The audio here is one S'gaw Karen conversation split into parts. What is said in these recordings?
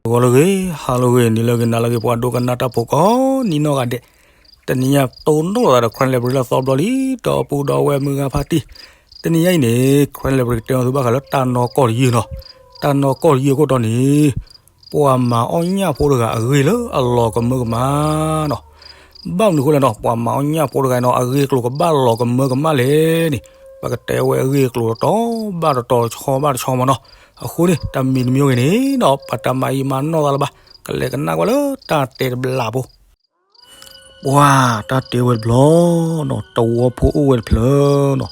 ဂီၤလၢအဂ့ၤ ဟါလၢအဂ့ၤ နံၤလၢအဂ့ၤ နၤလၢအဂ့ၤ ပှၤဒိကနၣ်တၢ်ဖိကိးနံၤနီၢ်ဂၤဒဲး, တနံၤညါတိၢ်နီၣ်သးဒီး Karen Library လၢအသီဘျီလံ ဒီပုၢ်ဒီဝဲၢ်မုၢ်ဂၤဖါတံၢ်, တနံၤညါအံၤန့ၣ် Karen Library ကတဲအီၤသုဘၣ်ဃးလၢတၢ်နီၢ်ကီၢ်တယုၢ်နီၤ, တၢ်နီၢ်ကီၢ်တယုၢ်အခိၣ်တီန့ၣ် ပှၤမၤအီၣ်ညၣ်ဖိတဂၤအဂ့ၢ်လၢအလီၤကမၢကမၣ်နီၤ. ဘၣ်မနုၤအဃိလဲၣ်နီၤ ပှၤမၤအီၣ်ညၣ်ဖိတဂၤနီၤ အဂ့ၢ်အကျိၤကဘၣ်လီၤကမၢကမၣ်လဲၣ်န့ၣ်, ပကတဲဝဲအဂ့ၢ်အကျိၤတီတီဘၣ်တီတီ တဆီဘၣ်တဆီမးနီၤ. အဃိန့ၣ် တၢ်မံၤတမံၤဂ့ၤန့ၣ်နီၤ ပတၢ်မၤအံၤမၤနီၢ်သးလၢၤဘၣ်, ကလဲၤကနၣ်ကွၢ်လၢတၢ်တဲတဘျီဖိ ပှၤတၢ်တဲဝဲတဘျီနီၤ တဝီဖိအိၣ်ဝဲတဖျၢၣ်နီၤ,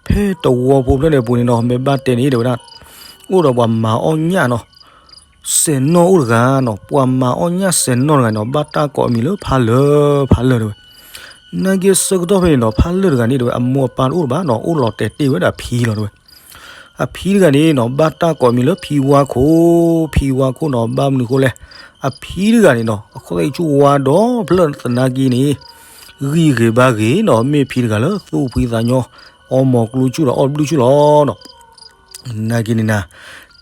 ဖဲတဝီဖိဖျၢၣ်န့ၣ်အပူၤန့ၣ်နီၤ မ့ၢ်ဘၣ်တဲန့ၣ် တဲဝဲဒၣ် အိၣ်ဒီးပှၤမၤအီၣ်ညၣ်နီၤ စဲးနီၢ်အိၣ်တဂၤနီၤ, ပှၤမၤအီၣ်ညၣ်စဲးနီၢ်တဂၤနီၤ ဘၣ်တၢ်ကိးအမံၤလၢဖါလၢာ် ဖါလၢာ်တဲဝဲ. နာ်က့ဆၢကတီၢ်ဖဲန့ၣ်နီၤ ဖါလၢာ်တဂၤန့ၣ်တဲဝဲ အမိၢ်အပၢ်တအိၣ်တဘၣ်နီၤ အိၣ်လီၤတဲာ်တ့ၢ်ဝဲဒၣ်အဖံလီၤတဲဝဲ. အဖံတဂၤန့ၣ်နီၤ ဘၣ်တၢ်ကိးအမံၤလၢဖံဝါခိၣ်, ဖံဝါခိၣ်နီၤ ဘၣ်မနုၤအဃိလဲၣ်, အဖံတဂၤန့ၣ်နီၤ အခိၣ်သ့ၣ်ဆူၣ်ဝါဒီဖျၢၣ်သနာ်က့န့ၣ် ဂံၢ်ဂ့ၤဘါဂ့ၤနီၤ မ့ၢ်ဖံတဂၤလၢသူၣ်ဖှံသးညီ အီမီၤကျိဆူၣ်ဒီးအီၣ်ဘျုးဆူၣ်လီၤနီၤ. နာ်က့န့ၣ်နၤ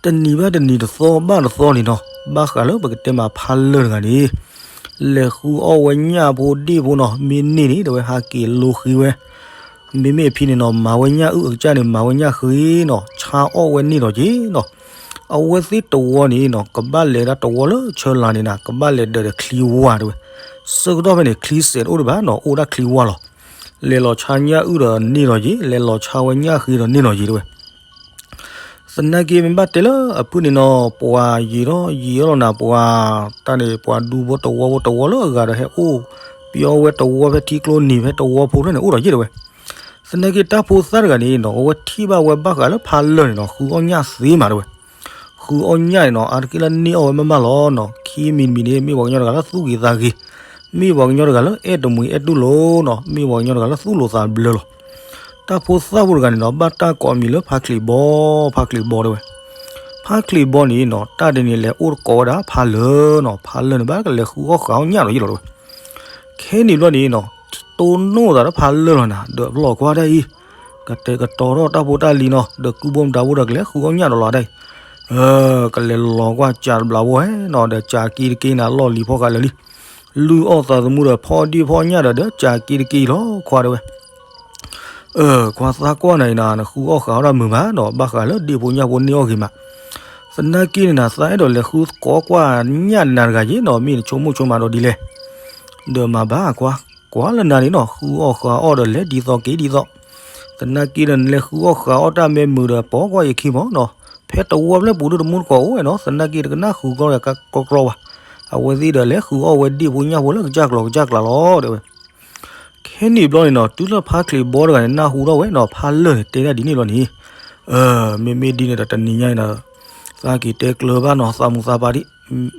တနံၤဘၣ်တနံၤတသီဘၣ်တသီန့ၣ်နီၤ ဘၣ်ဃးလၢပကတဲမးဖါလၢာ်တဂၤန့ၣ် လဲၤဃုအီၣ်ဝဲညၣ်ဖိဒ့ၣ်ဖိနီၤ မ့ၢ်န့ၢ်န့ၣ် တဲဝဲဟးက့ၤလိဃ့ဝဲ, မ့မ့ၢ်အဖံန့ၣ်နီၤ မၤဝဲညၣ်အုၣ်အကစၢ်န့ၣ် မၤဝဲညၣ်ဃ့နီၤ ဆါအီၣ်ဝဲန့ၢ်ဒီးက့ၤနီၤ. အဝဲသ့ၣ်တဝီန့ၣ်နီၤ ကဘၣ်လဲၤဒၣ်တဝီလၢဆၢလာ်န့ၣ်နၤ ကဘၣ်လဲၤဒၢးဒီးချံဝါတဲဝဲ. ဆၢကတီၢ်ဖဲန့ၣ် ချံစဲးတအိၣ်ဒံးဘၣ်နီၤ အိၣ်ဒၣ်ချံဝါလီၤ. လဲၤလီၤဆါညၣ်အုၣ်ဒီးန့ၢ်လီၤက့ၤ လဲၤလီၤဆါဝဲညၣ်ဃ့ဒီးန့ၢ်လီၤက့ၤတဲဝဲ. သနာ်က့မ့ၢ်ဘၣ်တဲလၢအဖုၣ်န့ၣ်နီၤ ပှၤယံာ်ထီၣ်ယံာ်ထီၣ်လီၤနၤ ပှၤတၢ်န့ၣ် ပှၤဒူဖိတဝီဖိတဝီလၢအဂၤဒီးဟဲအိၣ် ပျီဝဲတဝီဖဲထံကျိနံၤဖဲတဝီဖိဖျၢၣ်န့ၣ် အိၣ်ဒီးယ့ၢ်တဲဝဲ. သနာ်က့တၢ်ဖိသၣ်တဂၤန့ၣ်နီၤ အဝဲထံၣ်ဘၣ်ဝဲဘၣ်ဃးလၢဖါလၢာ်န့ၣ်နီၤ ဃုအီၣ်ညၣ်သ့မးတဲဝဲ. ဃုအီၣ်ညၣ်န့ၣ်နီၤ အါတက့ၢ်လၢန့ၢ်အီၣ်ဝဲမးမးလီၤနီၤ. ခံမံၤတမံၤန့ၣ် မ့ၢ်ပှၤကညီတဂၤလၢသူၣ်ဂ့ၤသးဂ့ၤ, မ့ၢ်ပှၤကညီတဂၤလၢအဲၣ်တမှံၤအဲၣ်တူၢ်လိာ်နီၤ, မ့ၢ်ပှၤကညီတဂၤလၢသူၣ်လိာ်သးဘျၢလီၤ. တၢ်ဖိသၣ်ဖိတဂၤန့ၣ်နီၤ ဘၣ်တၢ်ကိးအမံၤလၢဖါချံးဘီ, ဖါချံးဘီတဲဝဲ. ဖါချံးဘီန့ၣ်နီၤ တၢ်တနံၤလဲၤအိၣ်တကိးဝဲဒၣ်ဖါလၢာ်နီၤ, ဖါလၢာ်န့ၣ်ဘၣ်ကလဲၤဃုအီၣ်ဃုအီၣ်ညၣ်ဒီးယ့ၢ်လီၤတဲဝဲ. ခဲနံၣ်ဘျီန့ၣ်နီၤ တိၢ်နီၣ်သးဒီးဖါလၢာ်လီၤနၤ ဒီးလီၤကွၢ်ဒၣ်အံၤ, ကတဲာ်ကတီၤထီၣ်တၢ်ဖိတၢ်လံၤနီၤ ဒီးကုၢ်ဘိမတၤဖိဒီးကလဲၤဃုအီၣ်ညၣ်ဒီးလီၤဒၣ်အံၤ, ကလဲၤလီၤကွၢ်စးတဘျီဖိနီၤ ဒီးစးက့တက့နၤ လီၢ်လံၤဖီၣ်ဃာ်လၢာ်လံ, လုၢ်အီၣ်သးသမူဒီးဖီၣ်ဒ့ၣ်ဖီၣ်ညၣ်ဒီး ဒီးစးက့တက့အံၤလီၤခွါတဲဝဲ. ခွါသးကွၢ်နၤအံၤနၤ နဃုအီၣ်ဃုအီၣ်တၢ်မုာ်ဘၣ်နီၤ ဘၣ်ဃးလၢဒ့ၣ်ဖိညၣ်ဖိန့ၢ်အီၣ်ဂ့ၤမး. သနာ်က့န့ၣ်နၤ သးအဲၣ်ဒိးလဲၤဃုကိးကွၢ်ညၣ်နၤတဂၤယ့ၢ်နီၤ မ့ၢ်နဆိကမိၣ်ဆိကမးဒီးဒ်လဲၣ်. ဒီးမၤဘၣ်ခွါ, ကွၢ်လၢနၤန့ၣ်နီၤ ဃုအီၣ်ဃုအီၣ်ဒီးလဲၤဒ်သိးက့ၤဒ်သိး, သနာ်က့ဒီးနလဲၤဃုအီၣ်ဃုအီၣ်တၢ်မ့ၢ်မုာ်ဒီးပိာ်ကွၢ်ယခံမးနီၤ, ဖဲတဝီဖျၢၣ်ပူၤဒုတမူတကိးအိၣ်ဝဲနီၤ သနာ်က့တကနၣ်ဃုကျီဒီးကကျီဘၣ်, အဝဲသ့ၣ်ဒီးလဲၤဃုအီၣ်ဝဲဒ့ၣ်ဖိညၣ်ဖိလၢကစၢ်ကျီၤကစၢ်ကျါလီၤတဲဝဲ. ခဲနံၣ်ဘျီန့ၣ်နီၤ တုၤလၢဖါချံးဘီတဂၤန့ၣ် နၢ်ဟူထီၣ်ဝဲနီၤ ဖါလၢာ်န့ၣ်တဲဒၣ်ဒ်န့ၣ်လီၤန့ၣ်, မ့မ့ၢ်ဒ်န့ၣ်ဒီးတနံၤညါအံၤဒီး သးက့ၤတဲကျၢၤဘၣ်နီၤ သးမူသးပာ်ဒံး,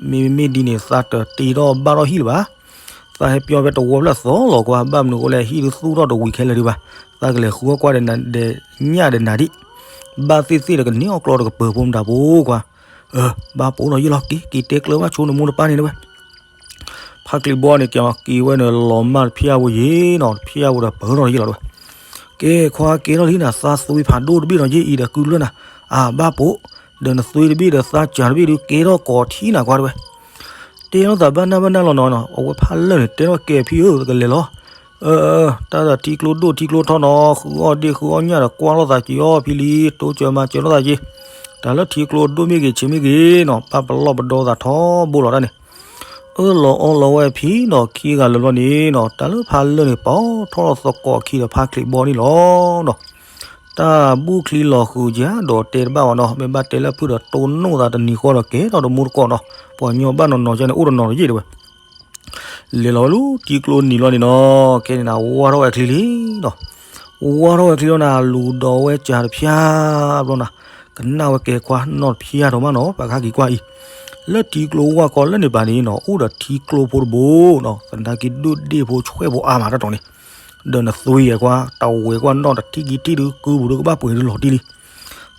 မ့မ့ၢ်ဒ်န့ၣ် သးတတ့ထီၣ်ဘၣ်ထီၣ်ဟံၣ်လၢၤဘၣ်. သးဟဲပျီဖဲတဝီဖျၢၣ်အသီလီၤကွၢ် ဘၣ်မနုၤအဃိလဲၣ် ဟံၣ်ဒုသူၣ်ထီၣ်တဝံၤခဲလၢာ်ဒံးဘၣ်. သးကလဲၤဃုအီၣ်ကွၢ်ဒီးညၣ်ဒီးနၤဒံး, ဘၣ်သ့ၣ်သ့ၣ်ဒီးကန့ၢ်အီၣ်ကျီတကပၤဖိမတၤဖိကွၢ်. ဘၣ်ပိာ်နီၤယ့ၢ်လီၤ က့ၤ က့ၤတဲကျၢၤဘၣ်ဆိနမိၢ်တပၢ်န့ၣ်တဲဝဲ. ဖါချံးဘီန့ၣ် က့ၤဝဲန့ၣ် လီၤမၢ်တဖျၢၣ်ဖိယ့ၢ်နီၤ တဖျၢၣ်ဖိဒီးပၢၢ်ထီၣ်ယ့ၢ်လီၤတဲဝဲ. ကဲခွါကဲထီၣ်လံနၤ သးသွံဖးဒိၣ်တဘ့ၣ်နီၤယ့ၢ်အံၤဒီးကုၢ်လွၢ်နၤ, အၢ ဘၣ်ပိာ်, ဒီးနသွံတဘ့ၣ်ဒီးသးစၢ်တဘ့ၣ်ဒုးကဲထီၣ်ကိးထံနၤကွၢ်တဲဝဲ. တဲလိာ်သးဘၣ်နၢ်ဘၣ်နၢ်လီၤနီၤ အဝဲဖါလၢာ်န့ၣ် တဲထီၣ်ကဲဖံဧၢ ကလဲၤလီၤ. အၢ တၢ်ဒီးထံကျိဒိၣ်ထံကျိထီနီၤ ဃုအီၣ်ဒ့ၣ်ဃုအီၣ်ညၣ်ဒီးကွၢ်လိာ်သးက့ၤအီၤဖံလံ တိစၢၤမၤစၢၤလိာ်သးက့ၤ, တၢ်လၢထံကျိဒိၣ်မ့ၢ်ဂ့ၤဆံးမ့ၢ်ဂ့ၤနီၤ ပၢ်ပလီၢ်ပဒီသးထီဘိလီၤတၢ်န့ၣ်. အၢၣ်လီၤအီလီၤဝဲဖံနီၤ ခံဂၤလၢာ်ဘျီန့ၣ်နီၤ တၢ်လၢဖါလၢာ်န့ၣ် ပိာ်ထီၣ်လီၤသကိးအခံဒီးဖါချံးဘီန့ၣ်လီၤနီၤ. တၢ်ဘူၣ်ချံလီၤဃုာ်ယၤဒီးတဲတဘၣ်ဘၣ်နီၤ မ့ၢ်ဘၣ်တဲလၢဖုၣ်ဒီးတိၢ်နီၣ်သးတနံၤဃီဒီးကဲထီၣ်တမူတကိးနီၤ ပှၤကညီဘၣ်နီၢ်နီၢ်ကန့ၣ် အိၣ်တနီၤတယ့ၢ်တဲဝဲ. လဲၤလီၤလၢထံကျိနံၤလီၤန့ၣ်နီၤ ခဲန့ၣ်နၤ ဝါထီၣ်ဝဲအချံလံနီၤ. ဝါထီၣ်ဝဲအချံလီၤနၤ လူၤဒီးဝဲစၢ်တဖျၢၣ်ဘျီနၤ ကနၣ်ဝဲကဲခွါနီၢ်တဖျၢၣ်ထီၣ်မးနီၤ ပှၤကဟဲက့ၤကွၢ်အံၤ လၢထံကျိဝၢ်ခီလၢန့ၣ်ပၤန့ၣ်နီၤ အိၣ်ဒီးထံကျိဖိတဘိနီၤ သနာ်က့ဒိၣ်ဒ့ၣ်ဖိဆွဲၣ်ဖိအါမးတၢ်တီၤန့ၣ် ဒီးနသွံယဲၢ်ခွါ တဝဲၢ်ကွၢ်နီၣ်တထံၣ်ကံထံၣ်ဒုး ကုပူၤဒုးကဘၣ်ပှဲၤဒုးလီၤတံၢ်လံ.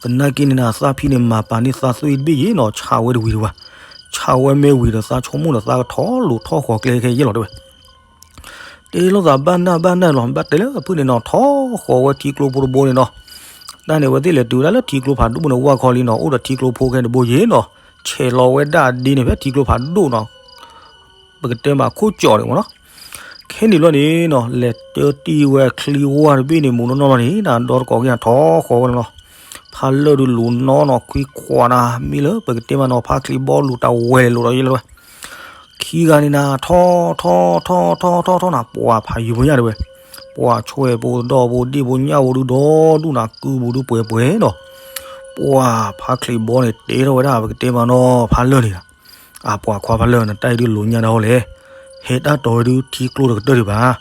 သနာ်က့န့ၣ်နၤ သးဖံန့ၣ် မၤပာ်န့ၢ်သးသွံတဘ့ၣ်ယဲၢ်နီၤ ဆးဝဲတဝံၤတဝါ, ဆးဝဲမ့ၢ်ဝံၤဒီးသးဆိကမိၣ်ဒီးသးကထီၣ်လိာ်ထီၣ်ဃီၤကျဲခဲယဲၢ်လီၤတဲဝဲ. တဲလိာ်သးဘၣ်နၢ်ဘၣ်နၢ်လီၤ ဘၣ်တဲလၢအဖုၣ်န့ၣ်နီၤ ထီၣ်ဃီၤဝဲထံကျိဖိတဘိန့ၣ်နီၤ. တၢ်န့ၣ်အဝဲသ့ၣ်လဲၤတုၤဝဲဒၣ်လၢထံကျိဖးဒိၣ်ဘိန့ၣ်ဝၢ်ခီလံနီၤ အိၣ်ဒီးထံကျိဖိခဲတဘိယဲၢ်နီၤ. ဆဲးလီၤဝဲဒၣ်ဒ့န့ၣ် ဖဲထံကျိဖးဒိၣ်နီၤ, ပကတဲမးခိၣ်ကၠီၣ်န့ၣ်မ့ၢ်နီၤ. ခဲန့ၣ်ဘျီန့ၣ်နီၤ လဲၤတၢတံၢ်ဝဲချံဝါတဘ့ၣ်န့ၣ် မူးနီၢ်နီၢ်လီၤန့ၣ် ဒီသကိးက့ၤထီၣ်ဃီဝဲလီၤ. ဖါလၢၢ်ဒုးလူၤနီၢ်နီၢ်ခွံခွါနၤ မ့ၢ်လၢပကတဲမးနီၤ ဖါချံးဘီလူၤတၢ်ဝဲလဲၤလိာ်ဒီးယဲလီၤဝဲ ခံဂၤန့ၣ်နၤ ထီၣ်ထီၣ်ထီၣ်ထီၣ်ထီၣ်ထီၣ်ထီၣ်နၤ ပှၤဖးယံၤဖိညၣ်တဝဲ, ပှၤဆွဲၣ်ဖိသဒီၣ်ဖိဒ့ၣ်ဖိညၣ်ဖိဒုးဒီဒူၣ်နၤ ကုပူၤဒုးပှဲၤပှဲၤဒီး ပှၤဖါချံးဘီန့ၣ်တဲထီၣ်ဝဲဒၣ် ပကတဲမးနီၤ ဖါလၢၢ်န့ၣ်, အပှၤခွါဖါလၢၢ် နတၢ်အံၤဒုးလိာ်ညၣ်ဒၣ်အီၤလဲၣ်, ဟဲတၢ်တီၤဝဲဒုးထံကျိတကတၢၢ်ဒံးဘၣ်,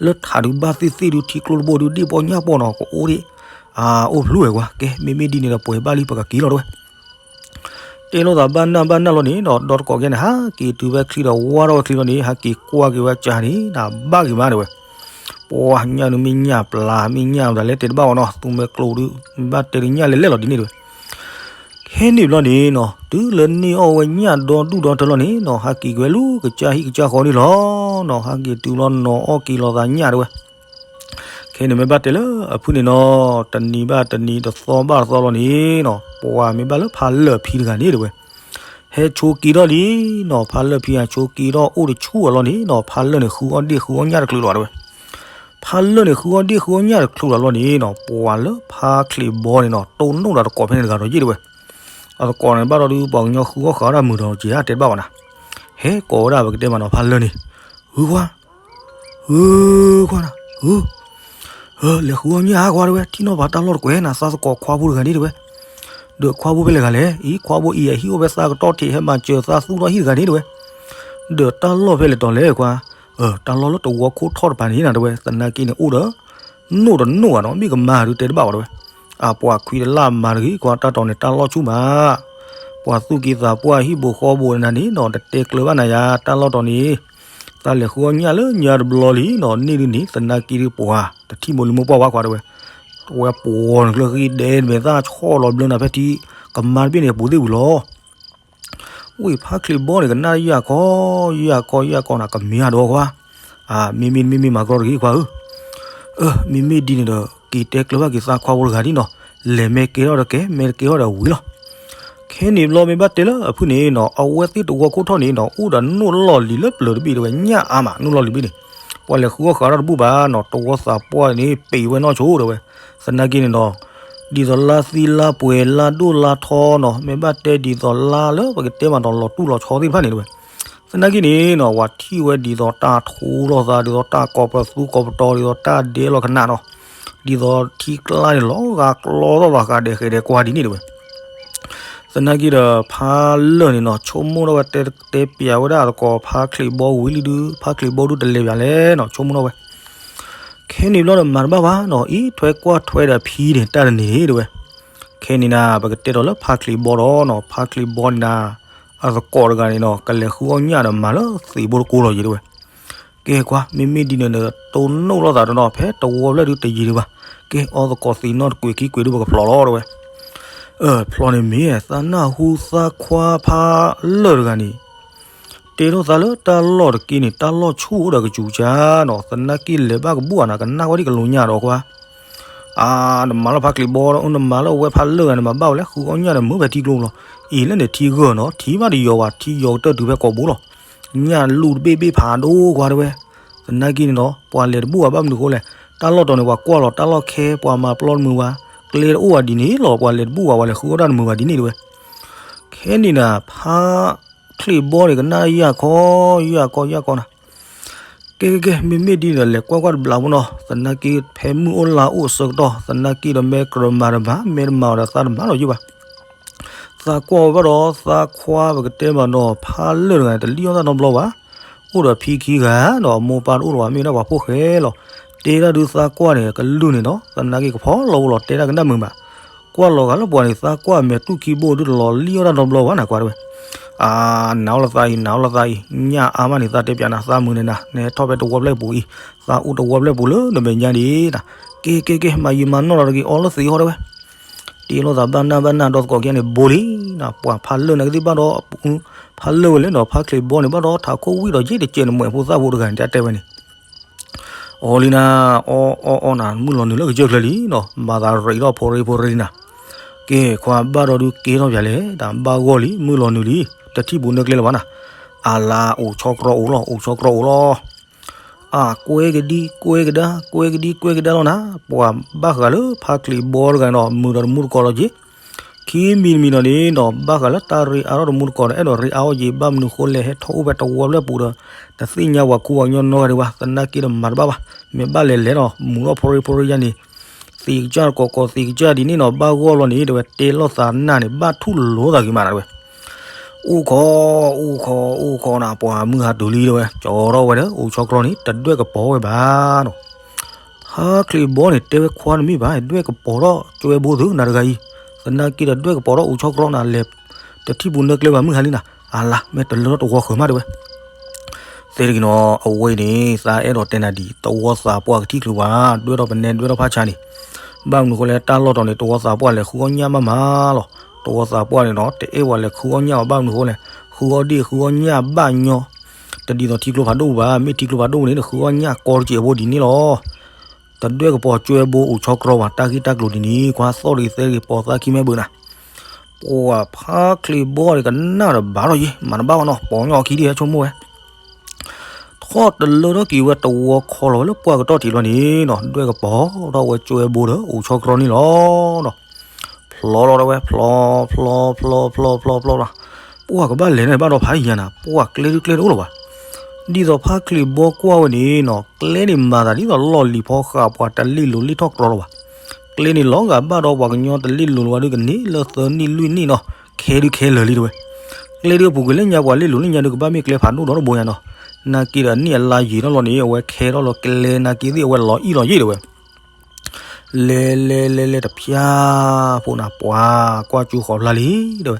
လၢထးဒုးဘၣ်သ့ၣ်သ့ၣ်ဒုးထံကျိတဘိဒုးဒ့ၣ်ပီညၣ်ပီနီၤ ကအိၣ်ဒ့ၣ်, အအိၣ်ဖျိဝဲကွၢ် ကဲ မ့မ့ၢ်ဒ်န့ၣ်ဒီးပှဲၤဘၣ်လံ ပကက့ၤလီၤတဝဲ တဲလိာ်သးဘၣ်နၢ်ဘၣ်နၢ်လီၤန့ၣ်ဒီး ဒီသကိးက့ၤန့ၣ် ဟးက့ၤတုၤဖဲချံဒီးဝါထီၣ်ဝဲချံလီၤန့ၣ် ဟးက့ၤကွၢ်က့ၤဝဲကၢန့ၣ် နဘၣ်က့ၤမးတဝဲ, ပှၤညၣ်ဒုးမ့ၢ်ညၣ်ပျၢ် မ့ၢ်ညၣ်ဒ်လဲၣ်တဲတဘၣ်ဘၣ်နီၤ သူမဲာ်ကျိဒုး ဘၣ်တဲဒုးညၣ်လဲၤလဲၣ်လီၤဒ်န့ၣ်တဝဲ ခဲန့ၣ်ဘျီန့ၣ်နီၤ တုၤလၢန့ၢ်အီၣ်ဝဲညၣ်ဒီဒူၣ်ဒီထၢလီၤန့ၣ်နီၤ ဟးက့ၤကွဲလူၤကစၢ်ဟံၣ်ကစၢ်ဃီန့ၣ်လီၤနီၤ ဟးက့ၤတုၤလီၤနီၤအီၣ်က့ၤလိာ်သးညၣ်တဝဲ ခဲန့ၣ်မ့ၢ်ဘၣ်တဲလၢအဖုၣ်န့ၣ်နီၤ တနံၤဘၣ်တနံၤတသီဘၣ်တသီလီၤန့ၣ်နီၤ ပှၤမ့ၢ်ဘၣ်လၢဖါလၢၢ်ဖံတဂၤန့ၣ်တဝဲ ဟဲဆိးက့ၤထီၣ်လံနီၤ ဖါလၢၢ်ဖံဟးဆိးက့ၤထီၣ်အိၣ်တဆူၣ်အလီၢ်န့ၣ်နီၤ ဖါလၢၢ်န့ၣ်ဃုအီၣ်ဒ့ၣ်ဃုအီၣ်ညၣ်တချုးလီၤတဝဲ ဖါလၢၢ်န့ၣ်ဃုအီၣ်ဒ့ၣ်ဃုအီၣ်ညၣ်တချုးလီၤလီၤန့ၣ်နီၤ ပှၤလၢဖါချံးဘီန့ၣ်နီၤ တိၢ်နီၣ်ဒီးတကိးဖဲန့ၣ်တဂၤဒီးယ့ၣ်တဝဲ အတကိးန့ၣ်ဘၣ်ဒီးဒုးပှၤကညီဃုအီၣ်ဃုအီၣ်တၢ်မုာ်ဒီးက့ၤဟးတဲတဘၣ်ဘၣ်နၤ ဟဲကိးဝဲဒၣ်ပကတဲမးနီၤ ဖါလၢၢ်န့ၣ် ဂုၤခွါ ဂုၤခွါနၤ ဂုၤ လဲၤဃုအီၣ်ညၣ်ဟးခွါတဝဲ ထံၣ်နီၣ်ပှၤတၢ်လီၢ်တကွဲးနၤ သးသကိးခွါဖိတဂၤန့ၣ်တဝဲ ဒီးခွါဖိဖဲလဲၣ်ဂၤလဲၣ် အံၤခွါဖိအံၤအဟံၣ်အိၣ်ဖဲသးကတီၢ်ထံး ဟဲမၤစၢၤသးသူၣ်ထီၣ်ဟံၣ်တဂၤန့ၣ်တဝဲ ဒီးတၢ်လီၢ်ဖဲလဲၣ်တီၤလဲၣ်ခွါ တၢ်လီၢ်လၢတဝီခိၣ်ထီၣ်တပၤန့ၣ်နၤတဝဲ သနာ်က့န့ၣ်အိၣ်ဒီး နိၣ်ဒီးနိၣ်ဘၣ်နီၤ မ့ၢ်ကမၤဒုးတဲတဘၣ်ဘၣ်တဝဲ အပှၤခွံတလၢ်မၤတဂ့ၤ ကွၢ်တၢ်တီၤန့ၣ် တၢ်လီၢ်ဆူၣ်မး ပှၤသူၣ်က့သးပှၢ်ဟံၣ်ဘိဃီဘိနၤန့ၣ်နီၤ တတဲကျၢၤဘၣ်နၤယၤ တၢ်လီၢ်တီၤန့ၣ် သးလဲၤဃုအီၣ်ညၣ်လၢညါတဘျီလံနီၤ န့ၢ်ဒုးန့ၣ် သနာ်က့ဒုးပှၤ တထံၣ်မိၢ်လံမိၢ်ပှၢ်ဝဲခွါတဝဲ ဝဲပှၤန့ၣ်ကျၢၢ်ဃံဒဲးမဲာ်သၣ်ဆီၣ်လီၤဘျၢနၤဖဲထံ ကမါတဘ့ၣ်န့ၣ် ပူၤသ့ၣ်ဝံၤလီၤ ဝံၤဖါချံးဘီန့ၣ် ကနၣ်ယၢ်ကီ ယၢ်ကီ ယၢ်ကီနၤ ကမ့ၢ်အဒိခွါ, မ့မ့ၢ်မ့မ့ၢ်မၤကရီတဂ့ၤခွါဧၢ, မ့မ့ၢ်ဒ်န့ၣ်ဒီး က့ၤတဲကျၢၤဘၣ်က့ၤသးခွါဖိတဂၤဒ်နီၤ, လဲၤမ့ၢ်ကဲထီၣ်ဒီးကဲ မ့ၢ်တကဲထီၣ်ဒီးဝံၤလီၤ. ခဲန့ၣ်ဘျီမ့ၢ်ဘၣ်တဲလၢအဖုၣ်န့ၣ်နီၤ အဝဲသ့ၣ်တဝီခိၣ်ထီၣ်န့ၣ်နီၤ အိၣ်ဒီးနိၣ်လီၢ်လံၤလၢပျၢၤတဘ့ၣ်တဲဝဲ ညၣ်အါမး နိၣ်လီၢ်လံၤဘ့ၣ်န့ၣ်, ပှၤလဲၤဃုအီၣ်ဃုအီတၢ်တဘူၣ်ဘၣ်နီၤ တဝီသးပှၢ်န့ၣ် ပ့ၤဝဲနီၢ်ဆိတဲဝဲ, သနာ်က့န့ၣ်နီၤ ဒ်သိးလါသံလါပှဲၤလါဒိၣ်လါထီနီၤ မ့ၢ်ဘၣ်တဲဒ်သိးလါလၢပကတဲမးဒီးလီၤတူၢ်လီၤဆီသ့ၣ်တဖၣ်န့ၣ်တဲဝဲ, သနာ်က့န့ၣ်နီၤ ပှၤထံၣ်ဝဲဒ်သိးတၢ်ထိလိာ်သး ဒ်သိးတၢ်ကိးပသူကိးပတီၤ ဒ်သိးတၢ်ဒဲးလီၤကနၣ်နီၤ, ဒ်သိးထံကျါန့ၣ် လီၤဂာ်ကျီသီၣ်လီၤဂာ်ဒဲးဃဲးဒဲးကွၢ်ဒ်န့ၣ်တဲဝဲ, သနာ်က့ဒီးဖါလၢၢ်န့ၣ်နီၤ ဆိကမိၣ်ထီၣ်ဝဲတဲတဲပျးဝဲဒၣ်အသကိးဖါချံးဘီဝံၤလံဒုး ဖါချံးဘီဒုးတလဲၤပၠးလဲၣ်နီၤ ဆိကမိၣ်ထီၣ်ဝဲ ခဲန့ၣ်ဘျီဒီးမၤတဘၣ်ဘၣ်နီၤ အံၤထွဲကွၢ်ထွဲဒီးဖံန့ၣ် တၢ်တနံၤန့ၣ်တဲဝဲ, ခဲန့ၣ်နၤ ပကတဲဒီးလၢဖါချံးဘီဒီးနီၤ ဖါချံးဘီန့ၣ်နၤ အသကိးတဂၤန့ၣ်နီၤ ကလဲၤဃုအီၣ်ညၣ်ဒီးမၤလၢသံးဘိတကိလီၤယံၤတဲဝဲ, ကဲကွၢ် မ့မ့ၢ်ဒ်န့ၣ်ဒီး တိၢ်နီၣ်လိာ်သးတနီၤ ဖဲတဝီဖျၢၣ်ဒုးတယံၤဒံးဘၣ်, ကဲအီသကိးသံးနီၣ်တကွဲးခံကွဲးဒုး ပကဖျိးလီၤတဲဝဲ, ဖျိးန့ၣ်မ့ၢ် သးနၢ်ဟူသးခွါဖါလၢၢ်တဂၤန့ၣ် တဲထီၣ်သးလၢတၢ်လီၢ်တက့ၢ်န့ၣ် တၢ်လီၢ်ဆူၣ်အိၣ်ဒီးကစူၤကၠါနီၤ သနာ်က့လဲၤဘၣ်ကဘူၣ်အနၤ ကနၣ်ဝဲဒ်ကလိာ်ညၣ်ဒီးကွၢ်, အါ နမၤလၢဖါချံးဘီ နမၤလၢအဝဲဖါလၢၢ်ဂၤန့ၣ် မၤဘၣ်ဝဲလဲၣ် ဃုအီၣ်ညၣ်န့ၣ် မၢဖဲထံကျိလီၤ, အံၤလၢန့ၣ်ထံဂၢၢ်နီၤ ထံဘၣ်တယီၤဘၣ် ထံယီၤကတၢၢ်တုၤဖဲကိာ်ဘိလီၤ, ညၣ်လူၢ်တဘ့ၣ်ဘ့ၣ်ဖးဒိၣ်ကွၢ်တဲဝဲ, သနာ်က့န့ၣ်နီၤ ပှၤလဲၤတဘူၣ်ဘၣ် ဘၣ်မနုၤဃိလဲၣ်, တၢ်လီၢ်တီၤန့ၣ် ပှၤကွၢ်လီၤ တၢ်လီၢ်ခဲ ပှၤမၤပျီတမုာ်ဘၣ်, ကျဲတအိၣ်ဘၣ်ဒ်န့ၣ်လီၤ ပှၤလဲၤတဘူၣ်ဘၣ် ပှၤလဲၤဃုအီၣ်တၢ်တမုာ်ဘၣ်ဒ်န့ၣ်တဲဝဲ, ခဲန့ၣ်နၤ ဖါချံးဘီန့ၣ် ကနၣ်ယၢ်ခီ ယၢ်ခီ ယၢ်ခီနၤ ကဲကဲကဲ မ့မ့ၢ်ဒ်န့ၣ်ဒီး လဲၤကွၢ်ကွၢ်တဘျီဖိနီၤ သနာ်က့ဖဲမုၢ်အိၣ်လါအိၣ်အဆၢကတီၢ် သနာ်က့ဒီးမ့ၢ်ကြၢးမၤတမၤ မ့ၢ်တမၤအီၤဒီးသးတမၤလီၤယုၢ်ဘၣ်, သးကွၢ်ဝဲဘၣ်ဒီး သးခွါပကတဲမးနီၤ ဖါလၢၢ်တဂၤန့ၣ် တလံၣ်အီၣ်တၢ်နီတဘျီဘၣ်, အိၣ်ဒီးဖံခံဂၤဒီးအမိၢ်ပၢ်တအိၣ်လၢၤဘၣ် မ့ၢ်ဝဲဒၣ်ပှၤဖိၣ်ဃဲလီၤ, တဲဒၣ်ဒုးသးကွၢ်န့ၣ် ကလုၢ်န့ၣ်နီၤ သနာ်က့ကဖီလီၤဝဲလီၤ တဲဒၣ်ကနၣ်မုာ်ဘၣ် ကွၢ်လီၤဂာ်လၢပှၤန့ၣ် သးကွၢ်မဲာ်တူၢ်ခံဘိဒုးတလီၤလံၣ်အီၣ်တၢ်နီတဘျီဘၣ်နၤကွၢ်တဲဝဲ, အါ နၤအိၣ်လၢသးအံၤ နၤအိၣ်လၢသးအံၤ ညၣ်အါမးန့ၣ် သးတဲပျးနၤ သးမုာ်န့ၣ်နၤ နဟဲထီၣ်ဖဲတဝီဖျၢၣ်ပူၤအံၤ သးအိၣ်တဝီဖျၢၣ်ပူၤလၢနမဲာ်ညါဒံးနၤ, ကဲကဲကဲ မၤယံာ်မၤနီၢ်လီၤတဂ့ၤ အီလၢသံးဟီတဲဝဲ, တ့လိာ်သးဘၣ်နၢ်ဘၣ်နၢ်ဒီသကိးက့န့ၣ် ဘိလံနၤ ပှၤဖါလၢၢ်နာ်က့သ့ၣ်ဘၣ်ဒီး ဖါလၢၢ်ဝဲလဲၣ်နီၤ ဖါချံးဘီန့ၣ်ဘၣ်ဒီး ထးခိၣ်ဝံၣ်ဒီးယ့ၣ်တကဲးန့ၣ် မွဲးဖိသၣ်ဖိတဂၤန့ၣ် တဲဝဲန့ၣ် အီလံနၤ အီအီအီနၤ မုၢ်လီၤနုာ်လၢကစၢၢ်ချၢလံနီၤ မၤသးရံးထီၣ်ဖိရ့ဖိရ့လံနၤ, ကဲ ခွါဘၣ်ဒီးဒုးကဲထီၣ်ပၠးလဲၣ်, တၢ်ဘၣ်ဂီၢ်လံ မုၢ်လီၤနုာ်လံ, တထံၣ်ပူၤနၢကျဲလၢၤဘၣ်နၤ. အလါ အိၣ်ဆီကြီအိၣ်လီၤ အိၣ်ဆီကြီအိၣ်လီၤ. အကွဲကဒံ ကွဲကဒါ ကွဲကဒံ ကွဲကဒါလီၤနၤ. ပှၤဘၣ်ဃးလၢဖါချံးဘီတဂၤန့ၣ်ဒီး မုာ်ဒီးတမူတကိးလီၤက့ၤ ခံမံၤတမံၤဒီးန့ၣ်ဒီး ဘၣ်ဃးလၢတၢ်ရ့အါထီၣ်တမူတကိးဒီး အဲၣ်ဒိးရ့အါအီၣ်က့ၤ ဘၣ်မနုၤဃိလဲၣ် ဟဲထီၣ်အိၣ်ဖဲတဝီဖျၢၣ်ပူၤဒီး တသ့ၣ်ညါပှၤခူပှၤကညီနီတဂၤဒံးဘၣ်, သနာ်က့ဒီးမၤတဘၣ်ဘၣ်, မ့ၢ်ဘၣ်လဲၤလဲၤဒီး မူးထီၣ်ဖိရ့ဖိရ့ယါန့ၣ်, သံးကစၢ်တကိးကိးသံးကစၢ်ဒ်န့ၣ်နီၤ ဘၣ်ဂီၢ်လီၤန့ၣ် တဲဝဲတဲလိာ်သးနၢ်န့ၣ် ဘၣ်ထူၣ်လိာ်သးဂ့ၤမးနၤတဲဝဲ. အိၣ်ခိး အိၣ်ခိး အိၣ်ခိးနၤ ပှၤမုၢ်ဟါတုၤလံတဲဝဲ, ကၠီထီၣ်ဝဲဒီး အိၣ်ဆီကြီန့ၣ် တဒွဲၣ်ကပီၤဝဲဘၣ်နီၤ. ဖါချံးဘီန့ၣ် တဲဝဲခွါတမ့ၢ်ဘၣ် ဒွဲၣ်ကပီၤထီၣ်ကၠွဲဘိသုနၤတဂၤအံၤ, သနာ်က့ဒီးဒွဲၣ်ကပီၤထီၣ်အိၣ်ဆီကြီနၤလဲၤ တထံၣ်ပူၤနၢကျဲဘၣ်မုၢ်ဟါလံနၤ, အလါ မ့ၢ်တလၢထီၣ်တဝီဃၢၤမးတဲဝဲ. သ့တဂ့ၤနီၤ အဝဲအံၤန့ၣ် သးအဲၣ်ဒိးတဲနၤဒ် တဝီသးပှၢ်ကထံၣ်ချုးဝဲ ဒွဲၣ်ထီၣ်ပနဲဒွဲၣ်ထီၣ်ဖးဆါန့ၣ်, ဘၣ်မနုၤဃိလဲၣ် တၢ်လီၢ်တီၤန့ၣ် တဝီသးပှၢ်လဲၤဃုအီၣ်ညၣ်မးမးလီၤ. တဝီသးပှၢ်န့ၣ်နီၤ တအဲၣ်ဝဲလဲၤဃုအီၣ်ညၣ်ဘၣ်မနုၤဃိလဲၣ် ဃုအီၣ်ဒ့ၣ်ဃုအီၣ်ညၣ်ဘၣ်ညီ တဒ်သိးထံကျိဖးဒိၣ်ပူၤဘၣ်, မ့ၢ်ထံကျိဖးဒိၣ်ပူၤန့ၣ် ဃုအီၣ်ညၣ်ကီတကဲးဖိဒ်န့ၣ်လီၤ. တဒွဲၣ်ကပီၤကၠွဲဘိအိၣ်ဆီကြီဝဲ တၢ်ဂ့ၢ်တၢ်ကျိၤဒ်န့ၣ် ကွၢ်သီၣ်တဂ့ၤသဲတဂ့ၤ ပိာ်သးခံမ့ၢ်ဘၣ်နၤ. ပှၤဖါချံးဘီန့ၣ်ကနၣ်ဒီးဘၣ်ထီၣ်ယံၤ မၤတဘၣ်ဘၣ်နီၤ ပိာ်ညီအခံဒံးဟဲဆိကမိၣ်ဝဲ ထီၣ်တလၢထီၣ်က့ၤဝဲတဝီခီလီၤဝဲလၢပှၢ်ကတီၢ်ထံးလီၤန့ၣ်နီၤ ဒွဲၣ်ကပီၤထီၣ်ဝဲကၠွဲဘိဒီးအိၣ်ဆီကြီန့ၣ်လီၤနီၤ. ဖျီလီၤတဲဝဲ ဖျီ ဖျီ ဖျီ ဖျီ ဖျီ ဖျီ ဖျီ ပှၤကဘၣ်လဲၤန့ၣ်ဘၣ်ဒီးဖးယံၤနၤ ပှၤကျဲဒုကျဲတအိၣ်လၢၤဘၣ်. ဒ်သိးဖါချံးဘီကွၢ်ဝဲန့ၣ်နီၤ ကျဲန့ၣ်မၤသးဒ်သိးလီၢ်လံၤဖီဃာ်ပှၤတလ့ၣ်လိၤလ့ၣ်ထီၣ်ကြီလၢၤဘၣ်. ကျဲန့ၣ်လီၤဂာ်ဘၣ်ဒီးပှၤကညီတလ့ၣ်လိၤလၢၤဝဲဒုကန့ၢ်လၢသၢနံၣ်လွံၢ်နံၣ်နီၤ ခဲဒုခဲလၢာ်လံတဲဝဲ. ကျဲဒုအပူၤကွံာ်လၢညါပှၤလ့ၣ်လိၤလၢညါဒုကဘၣ်မ့ၢ်ကျဲဖးဒိၣ်ဒီတဘိညါနီၤ. နာ်က့ဒီးအနံၣ်အလါယံာ်ထီၣ်လီၤန့ၣ် အဝဲခဲထီၣ်လီၤကျဲနာ်က့သ့ၣ်အဝဲလီၤအံၣ်လီၤယ့ၣ်တဲဝဲ လဲၤလဲၤလဲၤလဲၤတဖျါဖိနၤ ပှၤကွၢ်ကၠိဃီၤဖျါလံတဲဝဲ.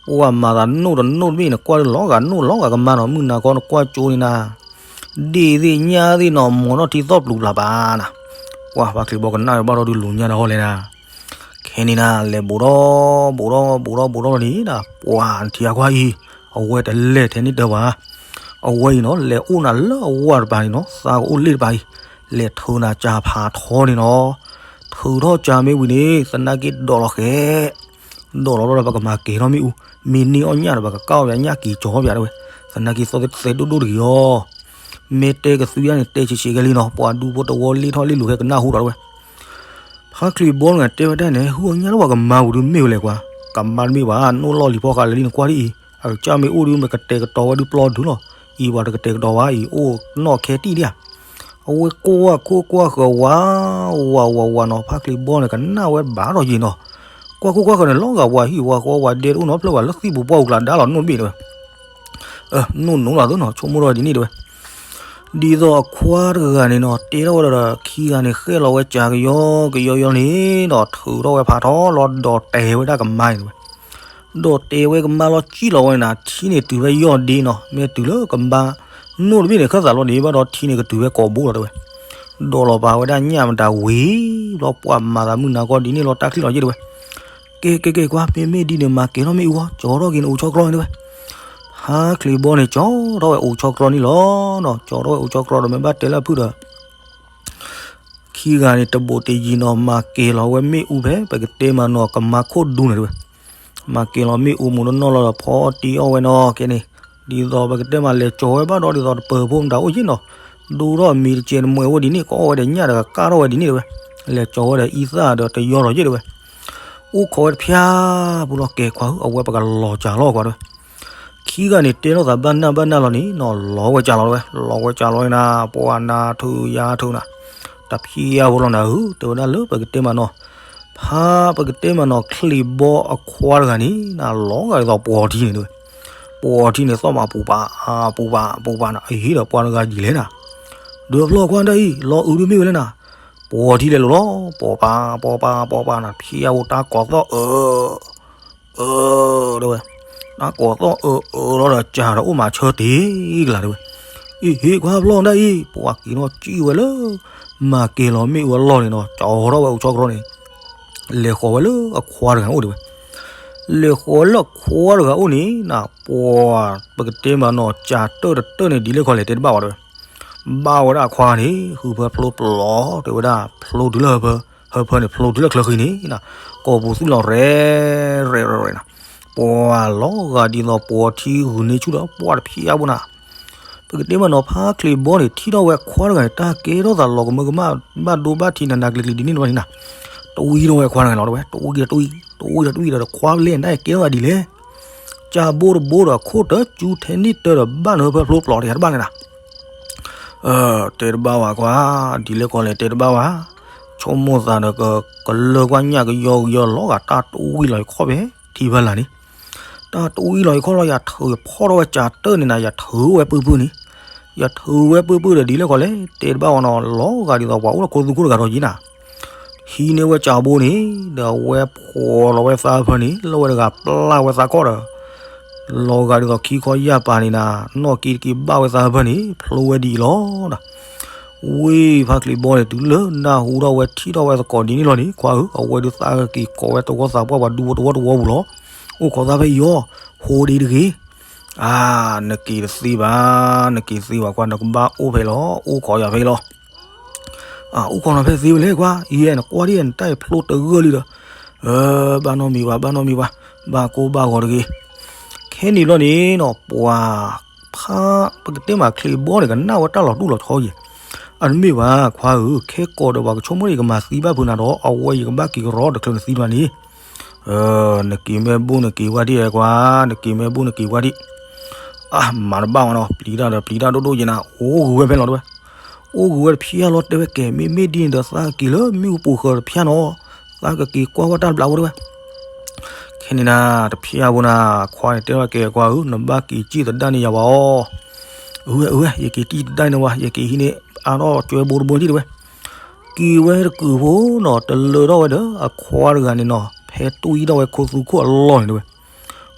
ပှၤမၤသးနိၣ်တနိၣ်တဘ့ၣ်နကွၢ်လီၤဂာ်နိၣ်လီၤဂာ်ကမါနီၤ မုၢ်နၤခီနကွၢ်ကၠိန့ၣ်နၤ ဒ့ၣ်သ့ၣ်ညၣ်သ့ၣ်နီၤ မီၤထီၣ်ထံသီၣ်ပျူၤလၢၤဘၣ်နၤ. ပှၤဖါချံးဘီကနၣ်ဝဲဘၣ်ထီၣ်ဒုလူၤညါတၢ်ဟီၣ်လဲၣ်နၤ. ခဲန့ၣ်နၤ လဲၤဘူးထီၣ်ဘူးထီၣ်ဘူးထီၣ်ဘူးထီၣ်လီၤန့ၣ်နၤ ပှၤနထံအခွါအံၤ အဝဲတလဲၤထဲန့ၣ်တၢ်ဘၣ်. အဝဲအံၤနီၤ လဲၤအိၣ်နၤလၢအဝၢ်တပၤန့ၣ်နီၤ သးကအိၣ်လ့ၣ်တပၤအံၤ လဲၤထုးနၤကၢ်ဖးထီန့ၣ်နီၤ. ထုးထီၣ်ကၢ်မ့ၢ်ဝံၤန့ၣ် သနာ်က့ဒိးလီၤဃဲ ဒိးလီၤဒီးပကမၤကဲၤထီၣ်မ့ၣ်အူ, မ့ၢ်န့ၢ်အီၣ်ညၣ်ဒီး ပကကၢ်အီၣ်ပှၤညၣ်က့ၤကၠီၤအီၣ်ပှၤတဲဝဲ, သနာ်က့သီသဲဒိၣ်ဒိၣ်တဂ့ၤအီၤ. မ့ၢ်တဲကသုယါန့ၣ် တဲဆံးဆံးကဲလံနီၤ, ပှၤဒူဖိတဝီလ့ၣ်ထီၣ်လ့ၣ်လိၤဟဲကနၣ်ဟူဒီးတဲဝဲ. ဖါချံးဘီန့ၣ်တဲဝဲဒၣ်န့ၣ် ဟူအီၣ်ညၣ်လၢပှၤကမၤပူၤဒုးမ့ၢ်ဝဲလဲၣ်ကွၢ်, ကမါတမ့ၢ်ဘၣ်, နိၣ်လီၢ်လံၤဖီဃာ်လၢာ်လံနကွၢ်ဒ်အံၤ, အကစၢ်မ့ၢ်အိၣ်ဒုးမ့ၢ်ကတဲာ်ကတီၤဝဲဒုးပျီဒုးလီၤ, အံၤပှၤတကတဲာ်ကတီၤဘၣ်အံၤ အိၣ်နီၣ်ခဲတံၢ်ဒံးဧါ. အဝဲကွၢ်ခိၣ်ကွၢ်ဃၢၤဝး, ဝးဝးဝးနီၤ, ဖါချံးဘီန့ၣ် ကနၣ်ဝဲဘၣ်ထီၣ်ယံၤနီၤ, ကွၢ်ခိၣ်ကွၢ်ဃၢၤန့ၣ် လီၤဂာ်ဝးဟံၣ်ဝးဃီဝးဒဲတအိၣ်နီတဖျၢၣ်ဘၣ်, လၢသံၣ်ပူၤပှၢ်ပူၤကျါဒါလီၤနိၣ်တဘ့ၣ်တဲဝဲ. အၢ နိၣ်နိၣ်လီၤသ့နီၤ, ဆိကမိၣ်ထီၣ်ဒ်န့ၣ်တဲဝဲ. ဒ်သိးအခွါတဂၤန့ၣ်နီၤ တဲထီၣ်ဝဲဒီး ခံဂၤန့ၣ် ဃဲၣ်လီၤဝဲကၢ်ကယီကယီယီန့ၣ်ဒီး ထုးထီၣ်ဝဲဖးထီလီၤ ဒီးတဲာ်ဝဲဒၣ်ကမါန့ၣ်တဲဝဲ. ဒီးတဲာ်ဝဲကမါလီၤ စံၣ်လီၤဝဲန့ၣ် ထံန့ၣ်တုၤဖဲယီၢ်ဒ့နီၤ, မ့ၢ်တုၤလၢကမါနိၣ်တဘ့ၣ်န့ၣ် ခၢၣ်သးလီၤန့ၣ် ဘၣ်ဒီးထံန့ၣ်ကတုၤဖဲကိာ်ဘိလီၤတဲဝဲ. ဒီးလီၤပာ်ဝဲဒၣ်ညၣ်မတၤဝံၤဘျီ ပှၤမၤသးမုၢ်နၤကီၢ်ဒ်န့ၣ်လီၤ တၢ်ချံၣ်လီၤယ့ၣ်တဲဝဲ. ကဲကဲကဲကွၢ် မ့မ့ၢ်ဒ်န့ၣ် မၤကဲၤထီၣ်မ့ၣ်အူအီၤ ကၠီထီၣ်က့ၤန့ၣ် အိၣ်ဆီကြီန့ၣ်တဲဝဲ. ဖါချံးဘီန့ၣ် ကၠီထီၣ်ဝဲအိၣ်ဆီကြီန့ၣ်လီၤနီၤ, ကၠီထီၣ်ဝဲအိၣ်ဆီကြီဒီး မ့ၢ်ဘၣ်တဲလၢအဖုၣ်ဒီး ခံဂၤန့ၣ် တဘိးတယံၤနီၤ မၤကဲၤလီၤဝဲမ့ၣ်အူဖဲ ပကတဲမးနီၤ ကမါခိၣ်ဒူန့ၣ်တဲဝဲ. မၤကဲၤလီၤမ့ၣ်အူမူးတနီၣ်လီၤဒီး ဖီအီၣ်တံၢ်အီၣ်ဝဲနီၤ ကဲန့ၣ်, ဒ်သိးပကတဲမးလဲၤကၠီၤဝဲဘၣ်ဒီး ဒ်သိးတပၢၤဖိမတၤအိၣ်ယ့ၣ်နီၤ, ဒိထီၣ်မံၤတကဲးတမှဲးအိၣ်ဒ်န့ၣ် ကအီၣ်ဝဲဒီးညၣ်ဒီးကကၢ်ထီၣ်ဝဲဒ်န့ၣ်တဲဝဲ. လဲၤကၠီၤဝဲဒီးအံသၣ်ဒီးတယီလီၤယ့ၣ်တဲဝဲ. အိၣ်ခိးဝဲတဖျါ ပူၤလီၤ ကဲခွါဧၢ အဝဲပကလီၤစၢ်လီၤကွၢ်တဲဝဲ. ခံဂၤန့ၣ် တဲထီၣ်သးဘၣ်နၢ်ဘၣ်နၢ်လီၤန့ၣ်နီၤ လီၤဝဲစၢ်လီၤတဲဝဲ, လီၤဝဲစၢ်လီၤန့ၣ်နၤ ပှၤနၤထုးယၤထုးနၤ, တဖျါဖိလီၤနၤဧၢ တဲဝဲဒၣ်လၢပကတဲမးနီၤ, ဖါပကတဲမးနီၤ ချံးဘီအခွါတဂၤန့ၣ် နလီၤဂာ်ဒ်သိးပှီၤထံန့ၣ်တဲဝဲ. ပှီၤထံန့ၣ် သီၣ်မးပူၤပာ် ပူၤပာ် ပူၤပာ်နၤ အဟံၣ်ဒီးပှၤတဂၤယံာ်လဲၣ်နၤ, ဒုးဖျီၣ်ခွါတၢ်အံၤ လီၤအုးဒုးမ့ၢ်ဝဲလဲၣ်နၤ, ပှီၤထံလဲၤလိာ်လီၤ ပီၤပာ် ပီၤပာ် ပီၤပာ်နၤ ဖျါဖိတၢ်ကိးသီၣ်အၢ အၢ တဲဝဲ, တၢ်ကိးသီၣ်အၢအၢလီၤဒီး စၢ်ဒီးအိၣ်မးဆၢတ့ၢ်ကလာ်တဲဝဲ. အံၤ ဟ့ၣ်ခွါဖျီၣ်တၢ်အံၤ ပှၤက့ၤနီၣ်စံၣ်ဝဲလၢ မၤကဲၤလီၤမ့ၣ်အူအလီၢ်န့ၣ်နီၤ ကၠီထီၣ်ဝဲအိၣ်ဆီကြီန့ၣ် လဲၤဃီၤဝဲလၢအခွါတဂၤအိၣ်တဲဝဲ. လဲၤဃီၤဝဲလၢအခွါတဂၤအိၣ်န့ၣ် နပှၤ ပကတဲမးနီၤ စၢ်တၢၢ်တတၢၢ်န့ၣ် ဒ်လဲၣ်ခီလဲၣ်တဲတဘၣ်ဝဲတဲဝဲ. ဘၣ်ဝဲဒၣ်အခွါန့ၣ် ဃုဖၢဖျိပျီ တဲဝဲဒၣ် ဖျိတုၤလၢဟၢဖၢ ဖၢဖၢန့ၣ် ဖျိတုၤလၢချၢဃံန့ၣ်နီၤ, ကိာ်ပူၤသူၣ်လီၤရဲၣ်ရဲၣ်ရဲၣ်ရဲၣ်နီၤ, ပှၤလီၤဂာ်ဒ်သိးပှၤထံဂုာ်န့ၢ်ဆူၣ်ဒီး ပှၤတဖျဲးအါဘိနၤ. ပကတဲမးနီၤ ဖါချံးဘီန့ၣ် ထံၣ်ထီၣ်ဝဲခွါတဂၤန့ၣ် တၢ်ကဲထီၣ်သးလီၤကမၢကမၣ် ဘၣ်ဒိဘၣ်ထံးနးနးကျံၤကျံၤဒ်န့ၣ်လီၤန့ၣ်နီၤ, တဝံၤထီၣ်ဝဲခွါတဂၤန့ၣ်လီၤ တဝဲ တဝံၤဒီးတဝံၤ တဝံၤဒီးတဝံၤဒီး တခွါလဲၣ်နတၢ်ကဲထီၣ်သးဒ်လဲၣ်. ကၢ်ဘိတဘိဒီး ခိၣ်တၢ်ကူထဲနံၣ်တၢ်ဒီး ဘၣ်နၢ်ဖၢဖျိပျီတယၤတဘၣ်န့ၣ်နီၤ. တဲတဘၣ်ဝဲခွါ, ဒ်လဲၣ်ကီးလဲၣ်တဲတဘၣ်ဝဲ, ဆိကမိၣ်သးဒီး ကလၢကွၢ်ညၣ်ကယီကယီလီၤဂာ် တၢ်တဝံၤလီၤယခီၣ်ဖဲထံဖီလာ်န့ၣ်, တၢ်တဝံၤလီၤယခီၣ်လီၤ ယၤထုးဖီၣ်ထီၣ်ဝဲကၢ်တၢၢ်န့ၣ်နၤ ယၤထုးဝဲပုၢ်ပုၢ်န့ၣ်, ယၤထုးဝဲပုၢ်ပုၢ်ဒီး ဒ်လဲၣ်ကီးလဲၣ်တဲတဘၣ်ဝဲနီၤ လီၤဂာ်ဒ်သိးပှၤအိၣ်လၢခိသူခိၣ်တဂၤဒီးယံၤနၤ ဟံးန့ၢ်ဝဲကၢ်ဘိန့ၣ် ဒီးအဝဲဖှီၣ်လီၤဝဲသးဖၢန့ၣ် လၢဝဲတဂၤပျၢ်ဝဲသးခီၣ်ဒီး လီၤဂာ်ဒ်သိးခံခီယၢ်ပၤန့ၣ်နၤ နီၣ်က့တက့ဘၣ်ဝဲသးဖၢန့ၣ် ဖျိဝဲဒ်အံၤလီၤဒီး ဝ့ၢ်ဖါချံးဘီန့ၣ် တုၤလၢနၢ်ဟူထီၣ်ဝဲထံၣ်ထီၣ်ဝဲသကိးဒ်န့ၣ်လီၤန့ၣ် ခွါဧၢ, အဝဲဒုးသးက့ၤကိးဝဲတဝီသးပှၢ်ပှၤဒူဖိတဝီတဝီပူၤလီၤ. အိၣ်ခိးသးဖဲယီၤ, ဟိဒ့တဂ့ၤ. အါ, နက့ၤတသ့ဘၣ်, နက့ၤသ့ဘၣ်ခွါ, နကဘၣ်အိၣ်ဖဲလီၤ, အိၣ်ခိးယၤဖဲလီၤ. အအိၣ်ခိးနၤဖဲသ့ဝဲလဲၣ်ကွၢ်, ယဲနကွၢ်ဒ်နတၢ်အံၤဖျိတဂၢၢ်လံဒီး, ဘၣ်နီတမံၤဘၣ်, ဘၣ်နီတမံၤဘၣ်, ဘၣ်ကိၢ်ဘၣ်ဂီၤတဂ့ၤ. ခဲန့ၣ်ဘျီန့ၣ်နီၤ ပှၤ ဖါ ပကတဲမးချံးဘီန့ၣ် ကနၣ်ဝဲတၢ်လီၤတူၢ်လီၤဆီယဲၢ်, အတမ့ၢ်ဘၣ်ခွါဧၢ, ခဲကိးဒီးပှၤကဆိကမိၣ်န့ၣ် ယကမၤသံဘၣ်ဖုးနၤဒီး အဝဲယကဘၣ်က့ၤကရီတချုးနသံတဖၣ်န့ၣ်, နက့ၤမ့ၢ်ဘူၣ်နက့ၤဝါဒံၣ်ဧါကွၢ်, နက့ၤမ့ၢ်ဘူၣ်နက့ၤဝါဒံၣ်. အါ, မၤတဘၣ်ဝဲနီၤ, ပျံၤတၢ်ဒီးပျံၤတၢ်ဒိၣ်ဒိၣ်ယဲၢ်နၤ, အိၣ်ဂုၤဝဲဖဲလီၤတဲဝဲ, အိၣ်ဂုၤဝဲတဖျါလီၤတဲဝဲကဲ, မ့မ့ၢ်ဒ်န့ၣ်ဒီးသးက့ၤလၢမ့ၣ်အူပူၤဃၢၤတဖျါနီၤ, သးကက့ၤကွၢ်ဝဲတၢ်တဘျီဝဲတဲဝဲ. ခဲန့ၣ်နၤ တဖျါဖိနၤ, ခွါန့ၣ်တဲထီၣ်ကဲကွၢ်ဧၢ, နဘၣ်က့ၤစံၣ်သဒၣ်န့ၢ်ယၤဝဲအီၤ. အဝဲ အဝဲ ယက့ၤစံၣ်သဒၣ်န့ၢ်ဝဲ, ယက့ၤဟံးန့ၢ်အါထီၣ်ကၠွဲဘိတဘိန့ၣ်တဲဝဲ. က့ၤဝဲတကုာ်ဖိနီၤ တလၢထီၣ်ဝဲဒီး အခွါတဂၤန့ၣ်နီၤ ဖဲတွံၢ်ထီၣ်ဝဲခိသူခိၣ်အလီၢ်န့ၣ်တဲဝဲ.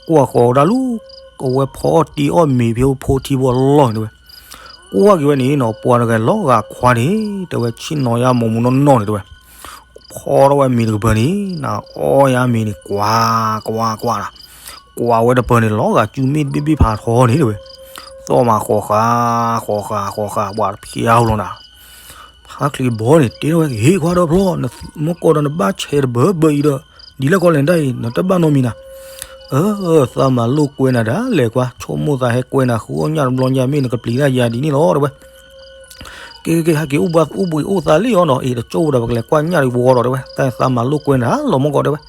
ကွၢ်ဃီၤဝဲဒၣ်လူၤ, အဝဲဖီအီၣ်တ့အီၣ်မ့ၤဖဲဖိထံဖိအလီၢ်န့ၣ်တဲဝဲ. ကွၢ်က့ၤဝဲန့ၣ်နီၤ ပှၤတဂၤလီၤဂာ်ခွါန့ၣ် တဲဝဲဆ့ၣ်နီၤယါမိၢ်မူနီၢ်နီၢ်န့ၣ်တဲဝဲ. ဖီထီၣ်ဝဲမ့ၤတကပၤန့ၣ် နအီၣ်ယါမ့ၤန့ၣ် ကွၢ်ကွၢ်ကွၢ်နီၤ, ကွၢ်ဝဲတပၤန့ၣ် လီၤဂာ်စုမ့ၣ်တဘ့ၣ်ဘ့ၣ်ဖးထီန့ၣ်တဲဝဲ. သီၣ်မးဃီၤဃာ် ဃီၤဃာ် ဃီၤဃာ် ပှၤတဖျါဖိလီၤနၤ. ဖါချံးဘီန့ၣ် တဲထီၣ်ဝဲ ဟ့ၣ်ခွါဒီဖျီ, နမ့ၢ်ကီးဒီးနဘၣ်ဆဲးတဘၢဘၢအံၤဒီး ဒ်လဲၣ်ကီးလဲၣ်နတၢ်အံၤ နတဘၣ်နီတမံၤနၤ. အၢ သးမၤလိာ်ကွဲနၤဒၣ်လဲာ်ကွၢ်, ဆိကမိၣ်သးဟဲကွဲနၤဃုအီၣ်ညၣ်တဘျီညါ မ့ၢ်နကပျံၤတၢ်ယၤဒ်န့ၣ်လီၤတဲဝဲ. ကဲကဲကဲ ဟဲက့ၤအိၣ်ဘှံးအိၣ်ဘှံးအိၣ်သးလံအီၤနီၤ, အ့ၣ် တကၠိၢ်ဒီး ပကလဲၤကွၢ်ညၣ်တဝီဒီးတဲဝဲ, တၢ်သးမၤလိာ်ကွဲနၤလီၤမ့ၢ်ကီးတဲဝဲ.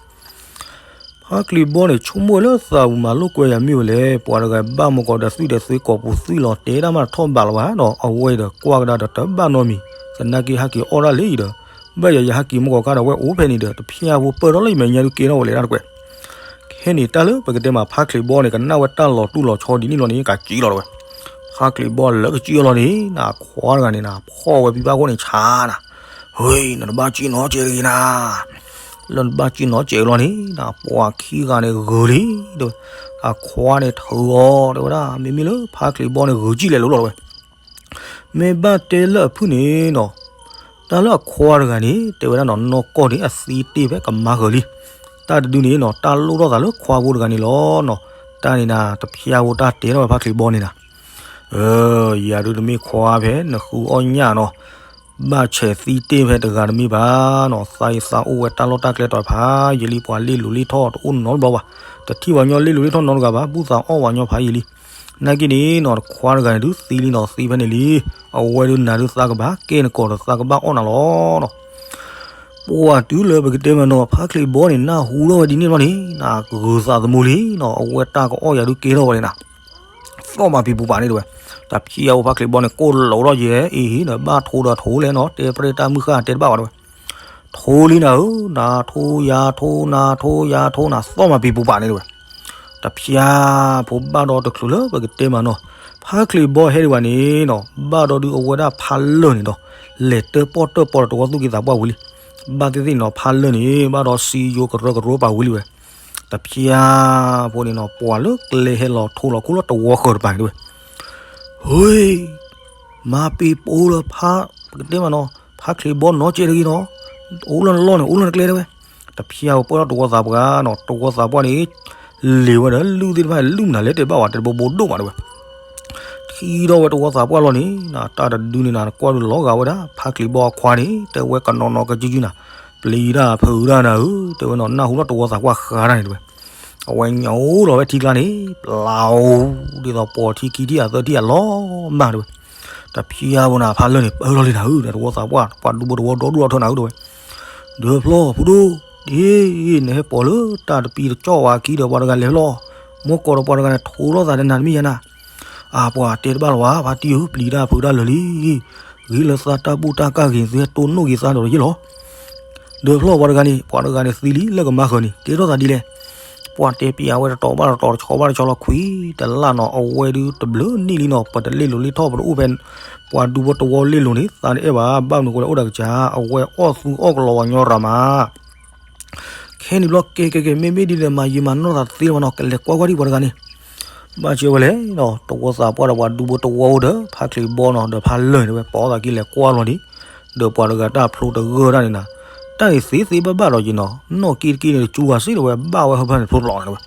ဖါချံးဘီန့ၣ် ဆိကမိၣ်လၢသးမၤလိာ်ကွဲယၤမ့ၢ်ဝဲလဲၣ်, ပှၤတဂၤဘၣ်မ့ၢ်ကီးဒီးသွံၣ်ဒီးသွံၣ်ကိာ်ပူၤသွံၣ်လီၤ တဲတၢ်မးတထီၣ်ဘးလီၤဘၣ်ဒီး အဝဲဒီးကွၢ်ကဒါဒီးတဘၣ်နီတမံၤ, သနာ်က့ဟဲက့ၤအီၣ်ဒၣ်လံဒီး ဘၣ်ယၤယဟဲက့ၤမ့ၢ်ကီးခါဒီး အဝဲအိၣ်ဖဲန့ၣ်ဒီး တဖျါဖိပၢၢ်ထီၣ်လၢယမဲာ်ညါဒုးကဲထီၣ်ဝဲလဲၣ်တၢ်တကွဲး. ခဲန့ၣ်တၢ်လၢပကတဲမး ဖါချံးဘီန့ၣ် ကနၣ်ဝဲတၢ်လီၤတူၢ်လီၤဆီဒ်န့ၣ်လီၤန့ၣ် ကစံၣ်လီၤတဲဝဲ. ဖါချံးဘီလၢကစံၣ်အီၤလီၤန့ၣ် နခွါတဂၤန့ၣ်န ဖီၣ်ဝဲဖံဖးခိၣ်န့ၣ်ဆါနၤ, ဟ့ နတဘၣ်စံၣ်နီၤစဲးတဂ့ၤနၤ, လၢနတဘၣ်စံၣ်နီၤစဲးလီၤန့ၣ် နပှၤခံဂၤန့ၣ်ဂုၤလံ, တဲဝဲ, အခွါန့ၣ်ထုးအီၤ တဲဝဲဒၣ် မ့မ့ၢ်လၢဖါချံးဘီန့ၣ် ဂုၤစံၣ်လဲၤလိၤလီၤတဲဝဲ. မ့ၢ်ဘၣ်တဲလၢအဖုၣ်န့ၣ်နီၤ, တၢ်လၢအခွါတဂၤန့ၣ် တဲဝဲဒၣ်နီၤ နီၢ်ကီၢ်န့ၣ် အသံတ့ၢ်ဖဲကမါဃၢၤလံ. တၢ်တဒုန့ၣ်နီၤ တၢ်လိၣ်ထီၣ်သးလၢခွါဖိတဂၤန့ၣ်လီၤနီၤ. တၢ်န့ၣ်နၤ တဖျါဖိတၢ်တဲထီၣ်ဝဲဖါချံးဘီန့ၣ်နၤ, ယၤဒုတမ့ၢ်ခွါဖဲနဃုအီၣ်ညၣ်နီၤ, ဘၣ်ဆဲးသံတ့ၢ်ဖဲတဂၤတမ့ၢ်ဘၣ်နီၤ, သးအံၤသးအိၣ်ဝဲတၢ်လီၢ်တၢ်ကျဲတီၤဖးယံာ်လံ ပှၤလ့ၣ်လိၤလ့ၣ်ထီၣ်တအိၣ်နီတဘျီဘၣ်, တထံၣ်ပှၤညီလ့ၣ်လိၤလ့ၣ်ထီၣ်နီတဂၤဘၣ်, ဘူၣ်သးအီၣ်ပှၤညီဖးယံာ်လံ. နာ်က့န့ၣ်နီၤ တခွါတဂၤန့ၣ်ဒုးသံလံနီၤ, သံဖဲန့ၣ်လံ. အဝဲဒုးနၤဒုးသးကဘၣ်ကဲနကိာ်ဒီးသးကဘၣ်အီၣ်နၤလီၤနီၤ. ပှၤတုၤလၢပကတဲမးနီၤ ဖါချံးဘီန့ၣ် နၢ်ဟူထီၣ်ဝဲဒ်န့ၣ်ဘျီန့ၣ် နဂုၤသးသမူလံနီၤ, အဝဲတၢ်ကအီၣ်ယၤဒုးကဲထီၣ်ဝဲန့ၣ်နၤ သီၣ်မးပံၤပူၤပာ်န့ၣ်တဲဝဲ. တဖျါဖိဖါချံးဘီန့ၣ် ကိၢ်လိာ်ထီၣ်ယဲအံၤ နဘၣ်ထိဒီးထိလဲၣ်နီၤ, တဲပြဲၢ်တၢ်မုၢ်ဃၢ်တဲတဘၣ်ဝဲတဲဝဲ. ထိလံနၤဧၢ, နၤထိယၤထိ နၤထိယၤထိ နၤသီၣ်မးပံၤပူၤပာ်န့ၣ်တဲဝဲ. တဖျါဖိဘၣ်ဒီးတချုးလၢပကတဲမးနီၤ, ဖါချံးဘီဟဲဒံးဘၣ်န့ၣ်နီၤ, ဘၣ်ဒီးဒုးအဝဲဒၣ်ဖးလၢာ်န့ၣ်ဒီး လဲၤတၢၣ်ပီၣ်တၢၣ်ပီဒီးတဝီသူၣ်က့သးပှၢ်ဝံၤလံ. ဘၣ်သ့ၣ်သ့ၣ်န့ၣ်နီၤ ဖးလၢာ်န့ၣ် ဘၣ်ဒီးစံယိၤကရၢကရိပာ်ဝံၤလံဝဲ. တဖျါဖိန့ၣ်နီၤ ပှၤလၢကျဲဟဲလီၤထိလီၤခိၣ်လၢတဝီဃၢၤတပၤန့ၣ်တဲဝဲ. ဟ့ မၤပံၤပူၤလၢဖး ပကတဲမးနီၤ ဖါချံးဘီနီၤကဲတဂ့ၤနီၤ, အိၣ်လၢနလီၢ်န့ၣ် အိၣ်လၢနကျဲတဲဝဲ. တဖျါဖိပၢၢ်ထီၣ်တဝီသးပှၢ်နီၤ, တဝီသးပှၢ်န့ၣ် လ့ၤဝဲဒီးလုၢ်သ့ၣ်တဖၣ် လုၢ်မနုၤလဲၣ်တဲဘၣ်ဝဲ တဲတဘိဘိဒိၣ်မးတဲဝဲ. ထံၣ်ထီၣ်ဝဲတဝီသးပှၢ်လီၤန့ၣ် တၢ်တဒုန့ၣ်နၤ နကွၢ်ဒုးလီၤဂာ်ဝဲဒၣ် ဖါချံးဘီအခွါန့ၣ် တဲဝဲကနီၤနီၤကစုစုနၤ, ပျံၤတၢ်ဖုးတၢ်နၤဧၢ တဲဝဲနီၤ, နၢ်ဟူလီၤတဝီသးပှၢ်ဃါတၢ်န့ၣ်တဲဝဲ, အဝဲညိလီၤဝဲထံကျါန့ၣ် ပျီ ဒ်သိးပိာ်ထံခံထံအသၢထံအလီၤမၢ်တဲဝဲ, တဖျါဘိနၤ ဖးလၢာ်န့ၣ် ပၢလီၤလံနၤဧၢ, တဝီသးပှၢ် ပှၤဒူဖိတဝီဒီဒူၣ်ထီၣ်ထၢနၤဧၢတဲဝဲ, ဒုးဖျီၣ်ဖိဒိၣ်, ဒ်နဟဲပိာ်လၢတၢ်တပံၤတကၠီၣ်ဝဲခံဒီး ပှၤတဂၤလဲၤလီၤ, မ့ၢ်ကိးဒီးပှၤတဂၤန့ၣ် ထိးလိာ်သးဒီးနၤတမ့ၢ်ယါနၤ အပှၤတဲတဘၣ်လီၤဘၣ် ဖါတံၢ်ဧၢ, ပျံၤတၢ်ဖုးတၢ်လၢာ်လံ, ဂ့ၤလၢသးတၢ်ဘူၣ်တၢ်ကၢ်ဂ့ၤ သုဟဲတိၢ်နီၣ်က့ၤသးဒီးယ့ၢ်လီၤ. ဒုးဖျီၣ်ပှၤတဂၤန့ၣ် ပှၤတဂၤန့ၣ်သံလံ လၢကမၤဃၢၤန့ၣ် ကဲထီၣ်သးဒ်လဲၣ်. ပှၤတဲပျံၤဝဲတတီၤဘၣ်တတီၤ တဆီဘၣ်တဆီလီၤ ခွံတလါနီၤ အဝဲဒုးတဘျုးနံၣ်လံနီၤ ပတလ့ၣ်လိၤလ့ၣ်ထီၣ် ပတအိၣ်ဖဲ ပှၤဒူဖိတဝီလ့ၣ်လိၤန့ၣ် သးတအဲၣ်ဘၣ် ဘၣ်မနုၤအဃိလဲၣ် အိၣ်ဒီးကစၢ် အဝဲအီၣ်သူအီၣ်ကလီၤဝဲညီရၤမး ခဲန့ၣ်ဘျီ ကဲကဲကဲ မ့မ့ၢ်ဒ်န့ၣ် မၤယံာ်မၤနီၢ်သးသ့လၢၤဘၣ်နီၤ ကလဲၤကွၢ်ကွၢ်ဒံးပှၤတဂၤန့ၣ်, ဘၣ်ဆၢဝဲလဲၣ်နီၤ တဝီသးပှၢ်ဒီးပှၤဒူဖိတဝီအိၣ်ဒီး ဖါချံးဘီနီၤ ဒီးဖးလၢာ်န့ၣ်ဝဲ ပိာ်သးခံလဲၤကွၢ်လီၤဒံး, ဒီးပှၤတဂၤတၢ်ဖျိတဂၢၢ်တၢ်န့ၣ်နၤ, တၢ်န့ၣ်သ့သ့ဘၣ်ဘၣ်ဒီးက့ၤနီၤ နီၣ်က့တက့န့ၣ် တကၠူဘၣ်စ့ၢ်ဒီးဝဲ ဘၣ်ဝဲဟၢဖၢန့ၣ်ဖျိတလီၤန့ၣ်ဝဲ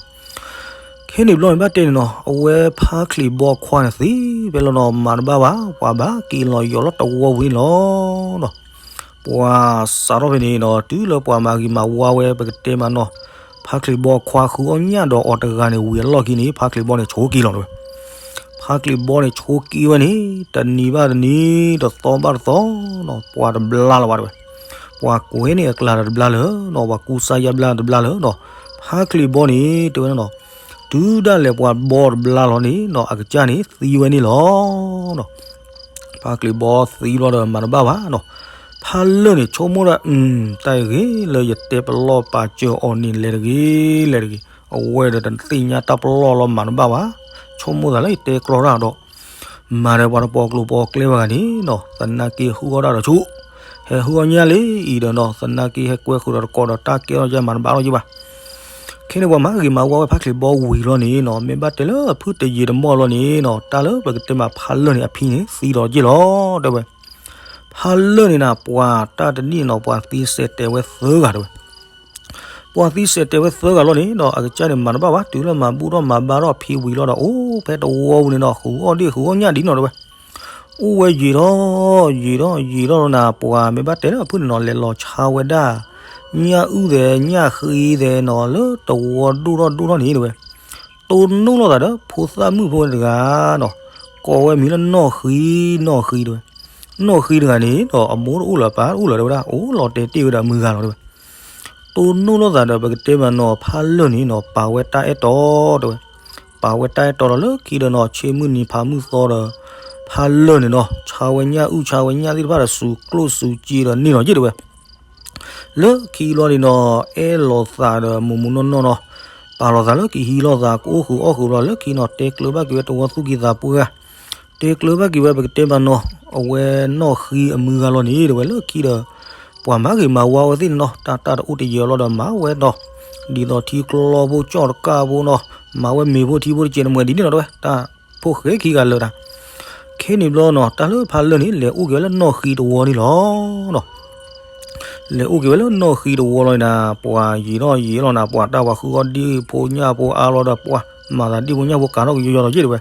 ခဲန့ၣ်ဘျီန့ၣ် ဘၣ်တဲန့ၣ်နီၤ အဝဲဖါချံးဘီခွါန့ၣ်သံဖဲလီၤနီၤ မၤတဘၣ်ဘၣ် ပှၤဘၣ်က့ၤလီၤယီၤလီၤတဝီဝံၤန့ၣ်လီၤနီၤ. ပှၤစးထီၣ်ဖဲန့ၣ်နီၤ တုၤလၢပှၤမၤဂ့ၤမၤဝါဝဲ ပကတဲမးနီၤ ဖါချံးဘီခွါဃုအီၣ်ညၣ်ဒီးအီၤတဂၤန့ၣ် ဝံၤအလီၢ်ခံန့ၣ် ဖါချံးဘီန့ၣ်ဆိးက့လီၤတဲဝဲ. ဖါချံးဘီန့ၣ်ဆိးက့ဝဲန့ၣ် တနံၤဘၣ်တနံၤ တသီဘၣ်တသီနီၤ ပှၤတဘျါလီၤဘၣ်တဲဝဲ. ပှၤကွဲန့ၣ်အကျါဒီးတဘျါလၢၤနီၤ ပှၤကူစါယါဘျါတဘျါလၢၤနီၤ ဖါချံးဘီန့ၣ် တဲဝဲနီၤ တုၤဒၣ်လဲာ်ပှၤဘီတဘျါလီၤန့ၣ်နီၤ အကစၢ်န့ၣ်သံဝဲန့ၣ်လီၤနီၤ. ဖါချံးဘီသံလီၤဒီးမၤတဘၣ်ဘၣ်နီၤ. ဖးလၢာ်န့ၣ်ဆိကမိၣ်ဒၣ် တၢ်ဂ့ၤလၢယတဲပလီၢ်ပာ်စၢၤအီၤန့ၣ် လဲၤတဂ့ၤ လဲၤတဂ့ၤ အဝဲဒီးတသ့ၣ်ညါတၢ်ပလီၢ်လီၤမၤတဘၣ်ဘၣ်. ဆိကမိၣ်သးလၢယတဲကြီတၢ်ဒီး မၤဒီးပှၤတပိာ်ကျိၤပိာ်ကျဲဘၣ်ဂၤန့ၣ်နီၤ သနာ်က့ဟူအီၣ်တၢ်ဒီးဆူၣ် ဟဲဟူအီၣ်ညၣ်လံအံၤဒီးနီၤ သနာ်က့ဟဲကွဲဃုာ်ဒီးတကိးဒီးတၢ်ကဲထီၣ်ယဲမၤတဘၣ်လီၤယဲဘၣ်. ခဲန့ၣ်ပှၤမၤဂ့ၤမၤဝါဝဲဖါချံးဘီဝံၤလီၤန့ၣ်နီၤ မ့ၢ်ဘၣ်တဲလၢဖုတယံာ်တမီၢ်လီၤန့ၣ်နီၤ တၢ်လၢပကတဲမးဖးလၢာ်န့ၣ် အဖံန့ၣ်သံလီၤက့ၢ်လီၤတဲဝဲ. ဖးလၢာ်န့ၣ်နၤ ပှၤတၢ်တနံၣ်နီၤ ပှၤသံစဲးတဲာ်ဝဲသၢဂၤတဲဝဲ ပှၤသံစဲးတဲာ်ဝဲသၢဂၤလီၤန့ၣ်နီၤ အကစၢ်န့ၣ်မၤတဘၣ်ဘၣ် တုၤလၢမၤဘူၣ်ထီၣ်မၤဘါထီၣ်ဖံဝံၤလီၤဒီး အိၣ်ဖဲတဝီပူၤန့ၣ်နီၤ ဃုအီၣ်ဒ့ၣ်ဃုအီၣ်ညၣ်ဒ်နီၤတဲဝဲ. အိၣ်ဝဲယံာ်ထီၣ်ယံာ်ထီၣ်ယံာ်ထီၣ်လီၤနၤ ပှၤမ့ၢ်ဘၣ်တဲလၢအဖုန့ၣ်နီၤ လဲၤလီၤဆါဝဲဒၣ် ညၣ်အုၣ်သဲးညၣ်ဃံသဲးနီၤ လၢတဝီဒိၣ်ထီၣ်ဒိၣ်ထီၣ်န့ၣ်တဲဝဲ. တိၢ်နီၣ်လိာ်သးဒီးဖိသၣ်မုၣ်ဖိတဂၤနီၤ ကိးဝဲမံၤလၢနီၢ်ဃံ နီၢ်ဃံတဲဝဲ. နီၢ်ဃံတဂၤန့ၣ်ဒီး အမိၢ်တအိၣ်လၢၤအပၢ်တအိၣ်လၢၤတဲဝဲဒၣ် အိၣ်လီၤတဲာ်တ့ၢ်ဝဲဒီးအမုၢ်ဂၤလီၤတဲဝဲ. တိၢ်နီၣ်လိာ်သးဒီး ပကတဲမးနီၤ ဖးလၢာ်န့ၣ်နီၤ ပာ်ဝဲတၢ်အဲၣ်တီတဲဝဲ. ပာ်ဝဲတၢ်အဲၣ်တီဒီးလၢခံဒီးနီၤ ဆ့မုၢ်နံၤဖးမုၢ်သီဒီး ဖးလၢာ်န့ၣ်နီၤ ဆါဝဲညၣ်အုၣ်ဆါဝဲညၣ်သ့ၣ်တဖၣ်ဒီး စူၤကျိၣ်စူၤစ့ဒီးန့ၢ်လီၤယ့ၢ်တဲဝဲ. လၢခံလီၤန့ၣ်နီၤ အဲၣ်လိာ်သးဒီးမုာ်မုာ်နီၢ်နီၢ်နီၤ ပာ်လိာ်သးလၢကဟံးလိာ်သး ကအိၣ်ဃုာ်အီၣ်ဃုာ်လီၤ လၢခံနီၤ တဲကျၢၤဘၣ်က့ၤဝဲတဝီသူၣ်ကံၢ်သးပှၢ် တဲကျၢၤဘၣ်က့ၤဝဲ ပကတဲမးနီၤ အဝဲနီၢ်ဃံအမုၢ်ဂၤလီၤန့ၣ် တဲဝဲလၢခံဒီး ပှၤမၤဂ့ၤမၤဝါဝဲသ့ၣ်န့ၣ်နီၤ တၢ်တၢ်တအိၣ်တယၢၤလီၤဒီးမၤဝဲနီၤ ဒ်သိးထံကျိဖိကၠီၣ်တကၢ်ဖိနီၤ မၤဝဲမ့ၤဖိထံဖိတကဲးတမှဲၤဒ်န့ၣ်လီၤတဲဝဲ တၢ်ဖိၣ်ဃဲခံဂၤလၢာ်တၢ် ခဲန့ၣ်ဘျီနီၤ တၢ်လၢဖးလၢာ်န့ၣ် လဲၤအိၣ်က့ၤဝဲလၢနီၢ်ဃံတဝီန့ၣ်လီၤနီၤ လဲၤအိၣ်က့ၤဝဲလၢနီၢ်ဃံတဝီလီၤနၤ ပှၤယံာ်ထီၣ်ယံာ်လီၤနၤ ပှၤတၢ်ပှၤဃုအီၣ်ဒ့ၣ်ဖိညၣ်ဖိအါလီၤဒီး ပှၤမၤသးဒ့ၣ်ဖိညၣ်ဖိကးထီၣ်ကယီယီလီၤယ့ၢ်တဲဝဲ.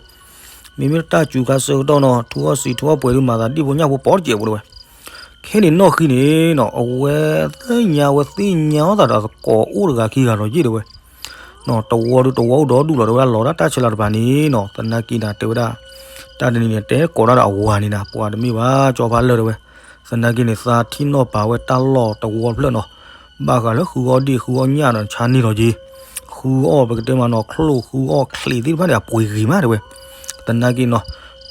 မ့မ့ၢ်တၢ်စူၤခါဆၢကတီၢ်နီၤ ထူအီၣ်စံးထူအီၣ်ပှဲၤဒုးမၤသးဒ့ၣ်ဖိညၣ်ဖိပိာ်တကဲးဖိတဲဝဲ. ခဲန့ၣ်နီၢ်ဃံန့ၣ်နီၤ အဝဲသ့ၣ်ညါဝဲသ့ၣ်ညါအီၣ်သးဒီးသကိးအိၣ်တဂၤခံဂၤလီၤယ့ၢ်တဲဝဲ. တဝီဒုးတဝီအိၣ်ဒီဒူၣ်လီၤတဲဝဲဒၣ် လီၤဒၣ်တၢ်ဆဲးလၤတပၤန့ၣ်နီၤ သနာ်က့နၤတဲဝဲဒၣ် တၢ်တနံၤန့ၣ် တဲကိးဒၣ်ဒီးအဝၤန့ၣ်နၤ ပှၤတမ့ၢ်ဘၣ် ကၠီဖးလၢာ်တဲဝဲ. သနာ်က့န့ၣ် သးထံၣ်နီၣ်ပာ်ဝဲတၢ်လီၢ်တဝီတဖျၢၣ်နီၤ ဘၣ်ဃးလၢဃုအီၣ်ဒ့ၣ်ဃုအီၣ်ညၣ်ဒီးဆါန့ၢ်လီၤက့ၤ ဃုအီၣ်ပကတဲမးနီၤ ချိၣ်ဃုအီၣ်ချံးသ့ၣ်တဖၣ်န့ၣ် အပှ့ၤဂ့ၤမးတဲဝဲ. သနာ်က့နီၤ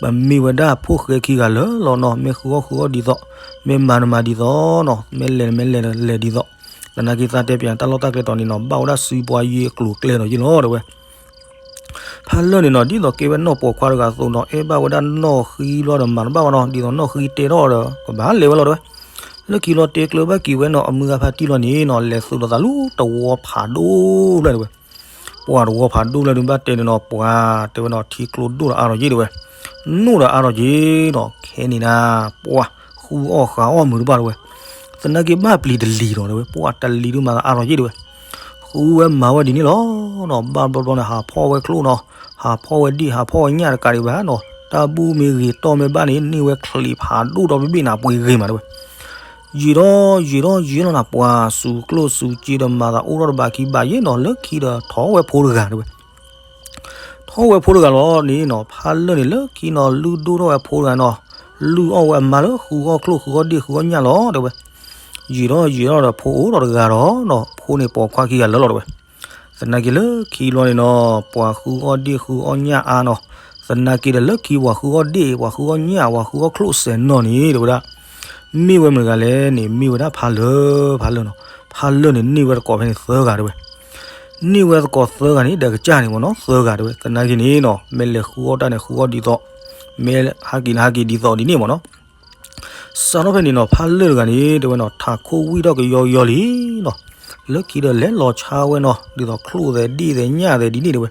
ပမ့ၢ်ဝဲဒၣ်ဖိၣ်ဃဲခံဂၤလၢာ်လီၤနီၤ မ့ၢ်ဃုအီၣ်ဃုအီၣ်ဒ်သိး မ့ၢ်မၤနမၤဒ်သိးနီၤ မ့ၢ်လဲၤနမ့ၢ်လဲၤလဲၤဒ်သိး သနာ်က့သးတဲပၠးတၢ်လီၢ်တၢ်ကျဲတီၤန့ၣ်နီၤ ဘၣ်ဝဲဒၣ်စုပှၤယ့အကျိၤအကျဲဒီးယ့ၢ်လီၤတဲဝဲ. ဖးလၢာ်န့ၣ်နီၤ ဒ်သိးကဲဝဲနီၢ်ပိာ်ခွါတဂၤအသိးနီၤ အဲၣ်ဘၣ်ဝဲဒၣ်နီၢ်ဃံလီၤဒီးမၤတဘၣ်ဝဲနီၤ ဒ်သိးနီၢ်ဃံတဲထီၣ်ဒီး ကဘၣ်လဲၤဝဲလီၤတဲဝဲ. လၢခံလီၤတဲကျၢၤဘၣ်က့ၤဝဲနီၤ အမုၢ်ဂၤဖးတံၢ်လီၤန့ၣ်နီၤ လဲၤသုးဒီးသးလၢတဝီဖးဒိၣ်ဖျၢၣ်တဲဝဲ. ပှၤတဝီဖးဒိၣ်ဖျၢၣ်ဒုးဘၣ်တဲန့ၣ်နီၤ ပှၤတဲဝဲနီၤ ထံကျိဒိၣ်ဒီးအါထီၣ်က့ၤတဲဝဲ. နိၣ်ဒီးအါထီၣ်က့ၤနီၤ ခဲန့ၣ်နၤ ပှၤဃုအီၣ်ဃုအီၣ်မုာ်တဘၣ်တဲဝဲ. သနာ်က့ဘၣ်ပျံၤတလံၤဒီးတဲဝဲ ပှၤတလံၤဒုးမၤသးအါထီၣ်က့ၤတဲဝဲ. ဃုဝဲမၤဝဲဒ်န့ၣ်လီၤနီၤ ဘၣ်ဘျီဘျီန့ၣ် ဟးဖီၣ်ဝဲချိၣ်နီၤ ဟးဖီၣ်ဝဲဒ့ၣ် ဟးဖီၣ်ဝဲညၣ်တကးဒံးဘၣ်နီၤ တၢ်ဘူၣ်မ့ၢ်ဂ့ၤတီၢ်မ့ၢ်ဘၣ်န့ၣ် န့ၢ်ဝဲချံးဖးဒိၣ်ဒီးတဘ့ၣ်နၤ ပှ့ၤဂ့ၤမးတဲဝဲ. ယံာ်ထီၣ်ယံာ်ထီၣ်ယံာ်လီၤနၤ ပှၤစူၤကျိၣ်စူၤစ့ဒီးမၤသးအိၣ်ထီၣ်တဘၣ်ခံဘၣ်ယဲၢ်နီၤ လၢခံဒီးထီၣ်ဝဲဖိတဂၤတဲဝဲ ထီၣ်ဝဲဖိတဂၤလီၤန့ၣ်နီၤ ဖးလၢာ်န့ၣ်လၢခံနီၤ လုၢ်ဒိၣ်ထီၣ်ဝဲဖိတဂၤနီၤ လုၢ်အီၣ်ဝဲအမါလၢဃုအီၣ်ချိၣ်ဃုအီၣ်ဒ့ၣ်ဃုအီၣ်ညၣ်လီၤတဲဝဲ ယံာ်ထီၣ်ယံာ်ထီၣ်ဒီးဖိအိၣ်ဒီးတဂၤဒီးနီၤ ဖိန့ၣ်ပိာ်ခွါခံဂၤလၢာ်လီၤတဲဝဲ သနာ်က့လၢခံဘျီန့ၣ်နီၤ ပှၤဃုအီၣ်ဒ့ၣ်ဃုအီၣ်ညၣ်အါနီၤ သနာ်က့ဒီးလၢခံပှၤဃုအီၣ်ဒ့ၣ် ပှၤဃုအီၣ်ညၣ် ပှၤဃုအီၣ်ချိၣ်စဲးနီၤန့ၣ် တဲဝဲဒၣ် မ့ၢ်ဝဲမတဂၤလဲၣ်န့ၣ် မ့ၢ်ဝဲဒၣ်ဖးလၢာ် ဖးလၢာ်နီၤ ဖးလၢာ်န့ၣ် န့ၢ်ဝဲသကိးဖဲန့ၣ်သၢဂၤတဲဝဲ န့ၢ်ဝဲသကိးသၢဂၤန့ၣ် ဒီးကစၢ်န့ၣ်မ့ၢ်နီၤ သၢဂၤတဲဝဲ သနာ်က့န့ၣ်နီၤ မ့ၢ်လဲၤဃုအီၣ်တၢ်န့ၣ် ဃုအီၣ်ဒ်သိး မ့ၢ်ဟးက့ၤန့ၣ် ဟးက့ၤဒ်သိးဒ်န့ၣ်မ့ၢ်နီၤ စးထီၣ်ဖဲန့ၣ်နီၤ ဖးလၢာ်တဂၤန့ၣ် တဲဝဲနီၤ ထးခိၣ်ဝံၣ်ထီၣ်ကယီကယီလံနီၤ လၢခံဒီးလဲၤလီၤဆါဝဲနီၤ ဒ်သိးချိၣ်သဲးဒ့ၣ်သဲးညၣ်သဲးဒ်န့ၣ်တဲဝဲ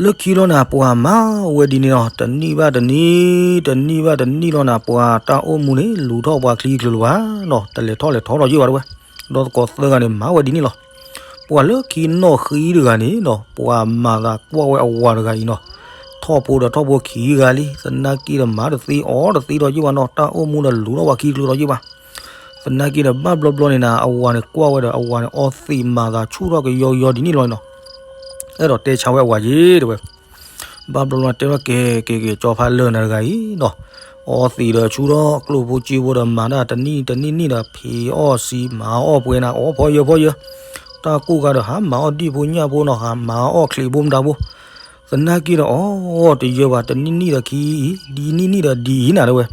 လၢခံလီၤနၤ ပှၤမၤဝဲဒ်န့ၣ်နီၤ တနံၣ်ဘၣ်တနံၣ် တနံၣ်ဘၣ်တနံၣ်လီၤနၤ ပှၤတၢ်အိၣ်မူန့ၣ် လူၤထီၣ်ပှၤချံချုးလၢၤဘၣ်နီၤ တလဲၤထီၣ်လဲၤထီထီၣ်ယ့ၢ်ဘၣ်တဲဝဲ ဒီးသကိးသၢဂၤန့ၣ် မၤဝဲဒ်န့ၣ်လီၤ ပှၤလၢခံနီၢ်ဃံတဂၤန့ၣ်နီၤ ပှၤမၤသးကွၢ်ဝဲအဝၤတဂၤအံၤနီၤ ထီၣ်ဖိဒီးထီၣ်ဖိခံဂၤလံ သနာ်က့ဒီးမၤတသ့အီၣ်တသ့ဒီးယ့ၢ်ဘၣ်နီၤ တၢ်အိၣ်မူဒီးလူၤထီၣ်ပှၤခံချုးဒီးယ့ၢ်ဘၣ် သနာ်က့ဒီးဘၣ်ဘျီဘျီန့ၣ်နၤ အဝၤန့ၣ်ကွၢ်ဝဲဒီး အဝၤန့ၣ်အီသံးမၤသးဆူၣ်ထီၣ်ကယီကယီဒ်န့ၣ်လီၤနီၤ အဲၣ်ဒိးတဲဆါဝဲအဝၤယ့ၢ်တဲဝဲ ဘၣ်ဘျီဘျီတဲထီၣ်ကဲ ကဲ ကဲ ကၠီဖးလၢာ်နၤတဂၤအံၤနီၤ အီသံးဒီးဆူၣ်ထီၣ်ကျိၣ်ဖိစ့ဖိဒီး မၤတၢ်တနံၣ်တနံၣ်နံၣ်ဒီး ဖံးအီၣ်ဆံ မၤအီၣ်ပှဲၤနၤ အီၣ်ဖီယၢၢ်ဖီယၢၢ် တၢ်ကိၢ်ဂၤဒီး ဟးမၤအီၣ်ဒံၣ်ဖိညၣ်ဖိနီၤ ဟးမၤအီၣ်ချံးဖိမတၤဖိ သနာ်က့ဒီးအီၣ်တယၢၢ်ဘၣ် တနံၣ်နံၣ်ဒီးခံအံၤ ဒ်နံၣ်နံၣ်ဒီးဒ်အံၤနၤတဲဝဲ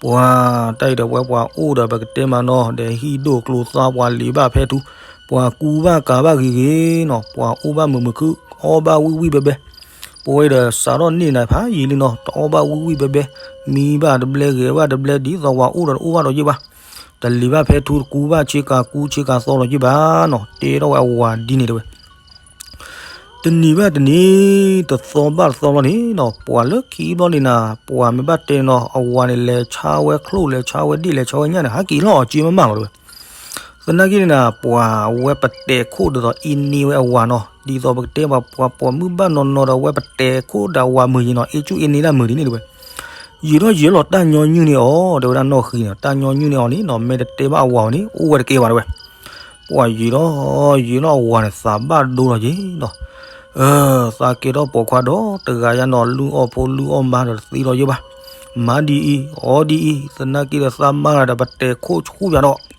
ပှၤတၢ်အံၤဒီးပဝဲပှၤအိၣ်ဒီးပကတဲမးနီၤ ဒီးဟံၣ်ဒိၣ်ကျိၤသါပှၤလံာ်ဘၣ်ဖဲထူ ပှၤကူဘၣ်ကၤဘၣ်ဂ့ၤဂ့ၤနီၤ ပှၤအိၣ်ဘၣ်မုာ်မုာ်ခုၣ် အီၣ်ဘၣ်ဝံၣ်ဝံၣ်ဘဲဘဲ ပဝဲဒီးစးထီၣ်န့ၢ်နၤဖးယံာ်လံနီၤ တအီၣ်ဘၣ်ဝံၣ်ဝံၣ်ဘဲဘဲ မံဘၣ်တဘျဲဂဲၤဘၣ်တဘျဲ ဒ်သိးပှၤအိၣ်ဒီးတအိၣ်ဘၣ်ဒီးယ့ၢ်ဘၣ် တလံာ်ဘၣ်ဖဲထူ တကူဘၣ်ဆ့ကၤကူဆ့ကၤသီဒီးယ့ၢ်ဘၣ်နီၤ တဲထီၣ်ဝဲအဝၤဒ်န့ၣ်တဲဝဲ တနံၤဘၣ်တနံၤ တသီဘၣ်တသီလီၤန့ၣ်နီၤ ပှၤလၢခံဘျီန့ၣ်နၤ ပှၤမ့ၢ်ဘၣ်တဲနီၤ အဝၤန့ၣ် လဲၤဆါဝဲချိၣ် လဲၤဆါဝဲဒ့ၣ် လဲၤဆါဝဲညၣ်န့ၣ် ဟးက့ၤလီၤအီၤက့မးမးလီၤတဲဝဲ သနာ်က့န့ၣ်နၤ ပှၤဝဲပတဲာ်ခိၣ်ဒ်သိး အ့န့ဝဲအဝၤနီၤ ဒ်သိးပကတဲပှၤ ပှၤပိာ်မုၣ်ဘၣ်နီၤနီၤဒီး ဝဲပတဲာ်ခိၣ်ဒီးအဝၤမုာ်ယံၤနီၤ အ့ကၠူၣ်အ့န့ဒၣ်မုာ်ဒ်န့ၣ်တဲဝဲ ယံာ်ထီၣ်ယံာ်လီၤ တၢ်ညီနုၢ်န့ၢ်အီၤ တဲဝဲဒၣ်နီၢ်ဃံန့ၣ် တၢ်ညီနုၢ်န့ၢ်အီၤန့ၣ်နီၤ မ့ၢ်တတဲဘၣ်အဝၤအီၤန့ၣ် အိၣ်ဝဲတကဲဘၣ်တဲဝဲ ပှၤယံာ်ထီၣ်ယံာ်ထီၣ်အဝၤန့ၣ် သးဘၣ်ဒိလီၤက့ၤနီၤ သးကဲထီၣ်ပိာ်ခွါဒီးတဂၤယါနီၤ လုၢ်အီၣ်ဖိလုၢ်အီၣ်မါဒီးတသ့လီၤယ့ၢ်ဘၣ် မၤဒ်အံၤ အီၣ်ဒ်အံၤ သနာ်က့ဒီးသးမါဂၤဒီးပတဲာ်ခိၣ်ဆူၣ်ပၠးဒီး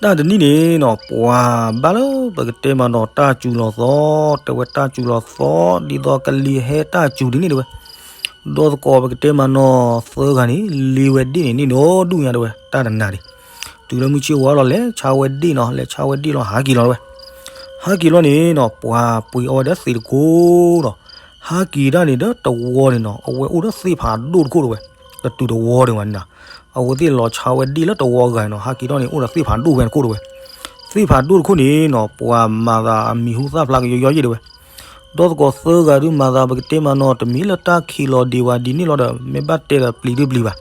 တၢ်တနံၣ်န့ၣ်နီၤ ပှၤဘၣ်လၢပကတဲမးနီၤ တၢ်စူၤလီၤသီ တဲဝဲတၢ်စူၤလီၤသီ ဒ်သိးကလံၤဟဲတၢ်စူၤဒ်န့ၣ်တဲဝဲ ဒီးသကိးပကတဲမးနီၤ သၢဂၤန့ၣ် လ့ဝဲဒ့ၣ်န့ၣ် န့ၢ်ဒိၣ်ဒူၣ်ညါတဲဝဲ တၢ်တနၤန့ၣ် တုၤလၢမုၢ်ဆ့ၣ်ဝါလီၤ လဲၤဆါဝဲဒ့ၣ်နီၤ လဲၤဆါဝဲဒ့ၣ်လီၤ ဟးက့ၤလီၤတဲဝဲ ဟးက့ၤလီၤန့ၣ်နီၤ ပှၤပှ့ၤအီၣ်ဝဲဒီးသံးတကိးဒီး ဟးက့ၤတၢ်န့ၣ်ဒီးတဝီန့ၣ်နီၤ အဝဲအိၣ်ဒီးသ့ၣ်ဖးဒိၣ်တခိၣ်တဲဝဲ တတုၤတဝီဒံးဘၣ်န့ၣ်နီၤ အဝဲသ့ၣ်လီၤဆါဝဲဒ့ၣ်လၢတဝီဂၤန့ၣ်နီၤ ဟးက့ၤထီၣ်န့ၣ် အိၣ်ဒီးသ့ၣ်ဖးဒိၣ်ဝဲတခိၣ်တဲဝဲ သ့ၣ်ဖးဒိၣ်တခိၣ်န့ၣ်နီၤ ပှၤမၤသးအမံၤဟူသၣ်ဖျါကယီယီယ့ၢ်တဲဝဲ ဒီးသကိးသၢဂၤဒုးမၤသးပကတဲမးနီၤ တမ့ၢ်လၢတၢ်ခံးလီၤဒံးဝဲဒ်န့ၣ်လီၤဒီး မ့ၢ်ဘၣ်တဲဒီးပျံၤဒုးပျံၤဘၣ်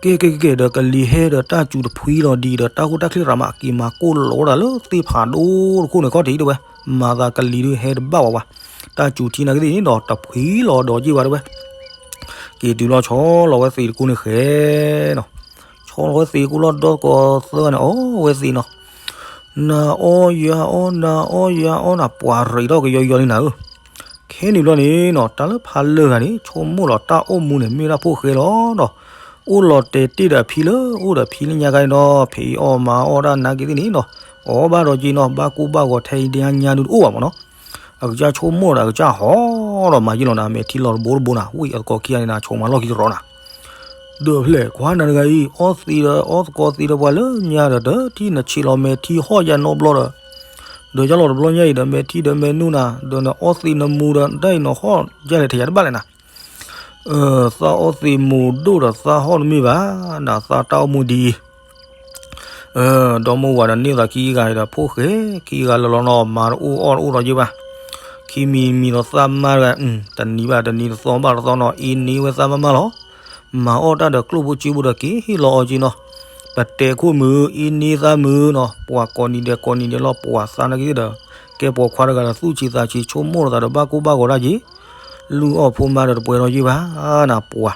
ကဲကဲကဲကဲ ဒီးကလံၤဟဲဒီးတၢ်စူၤတဖှံလီၤဒံးဒီး တၢ်ဃိတၢ်ချ့ရးမး က့ၤမၤကိၢ်လီၤဝဲဒၣ်လၢသ့ၣ်ဖးဒိၣ်တခိၣ်န့ၣ်ခီၣ်ထံးတဲဝဲ မၤသးကလံၤဒုးဟဲတဘၣ်ဝဲဝဲ တၢ်စူၤထံနာ်က့သ့ၣ်န့ၣ်ဒီး တဖှံလီၤဒီးက့ၤဝဲတဲဝဲ က့ၤတုၤလီၤဆီလီၤဝဲသံးတကိးန့ၣ်ဃဲနီၤ ဆီလီၤဝဲသံးတကိးလီၤ ဒီးသကိးသၢဂၤန့ၣ် အီၣ်ဝဲသံးနီၤ နၤအီၣ်ယၤအီၣ် နၤအီၣ်ယၤအီၣ် နၤပှၤရံးထီၣ်ကယီယီလံနၤဧၢ ခဲနံၤဘျီန့ၣ်နီၤ တၢ်လၢဖးလၢာ်ဂၤန့ၣ် ဆိကမိၣ်လီၤတၢ်အိၣ်မူန့ၣ် မ့ၢ်ဒၣ်ဖိၣ်ဃဲလီၤဒီး အိၣ်လီၤတဲာ်တ့ၢ်ဒီးအဖံလၢ အိၣ်ဒီးဖံလၢညါခါန့ၣ်ဒီး ဖံးအီၣ်မၤအီၣ်တၢ်နာ်က့သ့ၣ်န့ၣ်နီၤ အီၣ်ဘၣ်ဒီးက့ၤနီၤ ဘၣ်ကိၢ်ဘၣ်ဂီၤထဲအံၤဒ်ညါဒုးတအိၣ်ဘၣ်မးနီၤ အကစၢ်ဆိကမိၣ်ဒီးအကစၢ်ဟီၣ်ဒီးမၤယ့ၢ်လီၤနၤ မဲာ်ထံလီၤတဘိတဘိနၤ ဝံၣ်အသကိးခံဂၤန့ၣ်နၤ ဆိးမၤလီၢ်ခံကရီနၤ ဒီးဖျဲၣ်ခွါနၤတဂၤအံၤ အီသံးဒီးအီသကိးသံးဒီးပှၤလၢညါဒီး တထံၣ်နဆံးလီၤမဲာ်ထံဟီၣ်ယၤနီတဘျီဒီး ဒီးယလီၤတဘျီညါအံၤဒီး မဲာ်ထံဒီးမဲာ်နူၢ်နၤ ဒီးနအီသံးနမူၤဒီး တၢ်အံၤနဟီၣ်ယၤလဲၣ်ထဲယၤတဘၣ်လဲၣ်နၤ သးအီသံးမူၤဒိၣ်ဒီးသးဟီၣ်တမ့ၢ်ဘၣ် နသးတၢ်အိၣ်မူဒ်အံၤ ဒီမိၢ်ဝၤဒီးန့ၢ်သးခံဂၤဒီး ဖိၣ်ဃဲခံဂၤလၢလီၤနီၤ မၤတအိၣ်အီၣ်တအိၣ်ဒီးယ့ၢ်ဘၣ် ခံမံၤမံၤဒီးသးမါတဂၤ တနံၤဘၣ်တနံၤ တသီဘၣ်တသီနီၤ အ့န့ဝဲသးမါမါလီၤ မၤအီၣ်တၢ်ဒီးကျိၣ်ဖိစ့ဖိဒီးက့ၤဟ့ၣ်လီၤအီၤက့ၤနီၤ ပတဲာ်ခိၣ်မုာ် အ့န့သးမုာ်နီၤ ပှၤကိးနံၤဒဲးကိးနံၤဒဲးလီၤ ပှၤသးနာ်က့ဒီး ကဲပိာ်ခွါတဂၤဒီးသူၣ်ဆံးသးဆံး ဆိကမိၣ်လိာ်သးဒီးဘၣ်ကိၢ်ဘၣ်ဂီၤတၢ်က့ၤ လုၢ်အီၣ်ဖိမါဒီးတပှဲၤဒီးယ့ၢ်ဘၣ်နၤပှၤ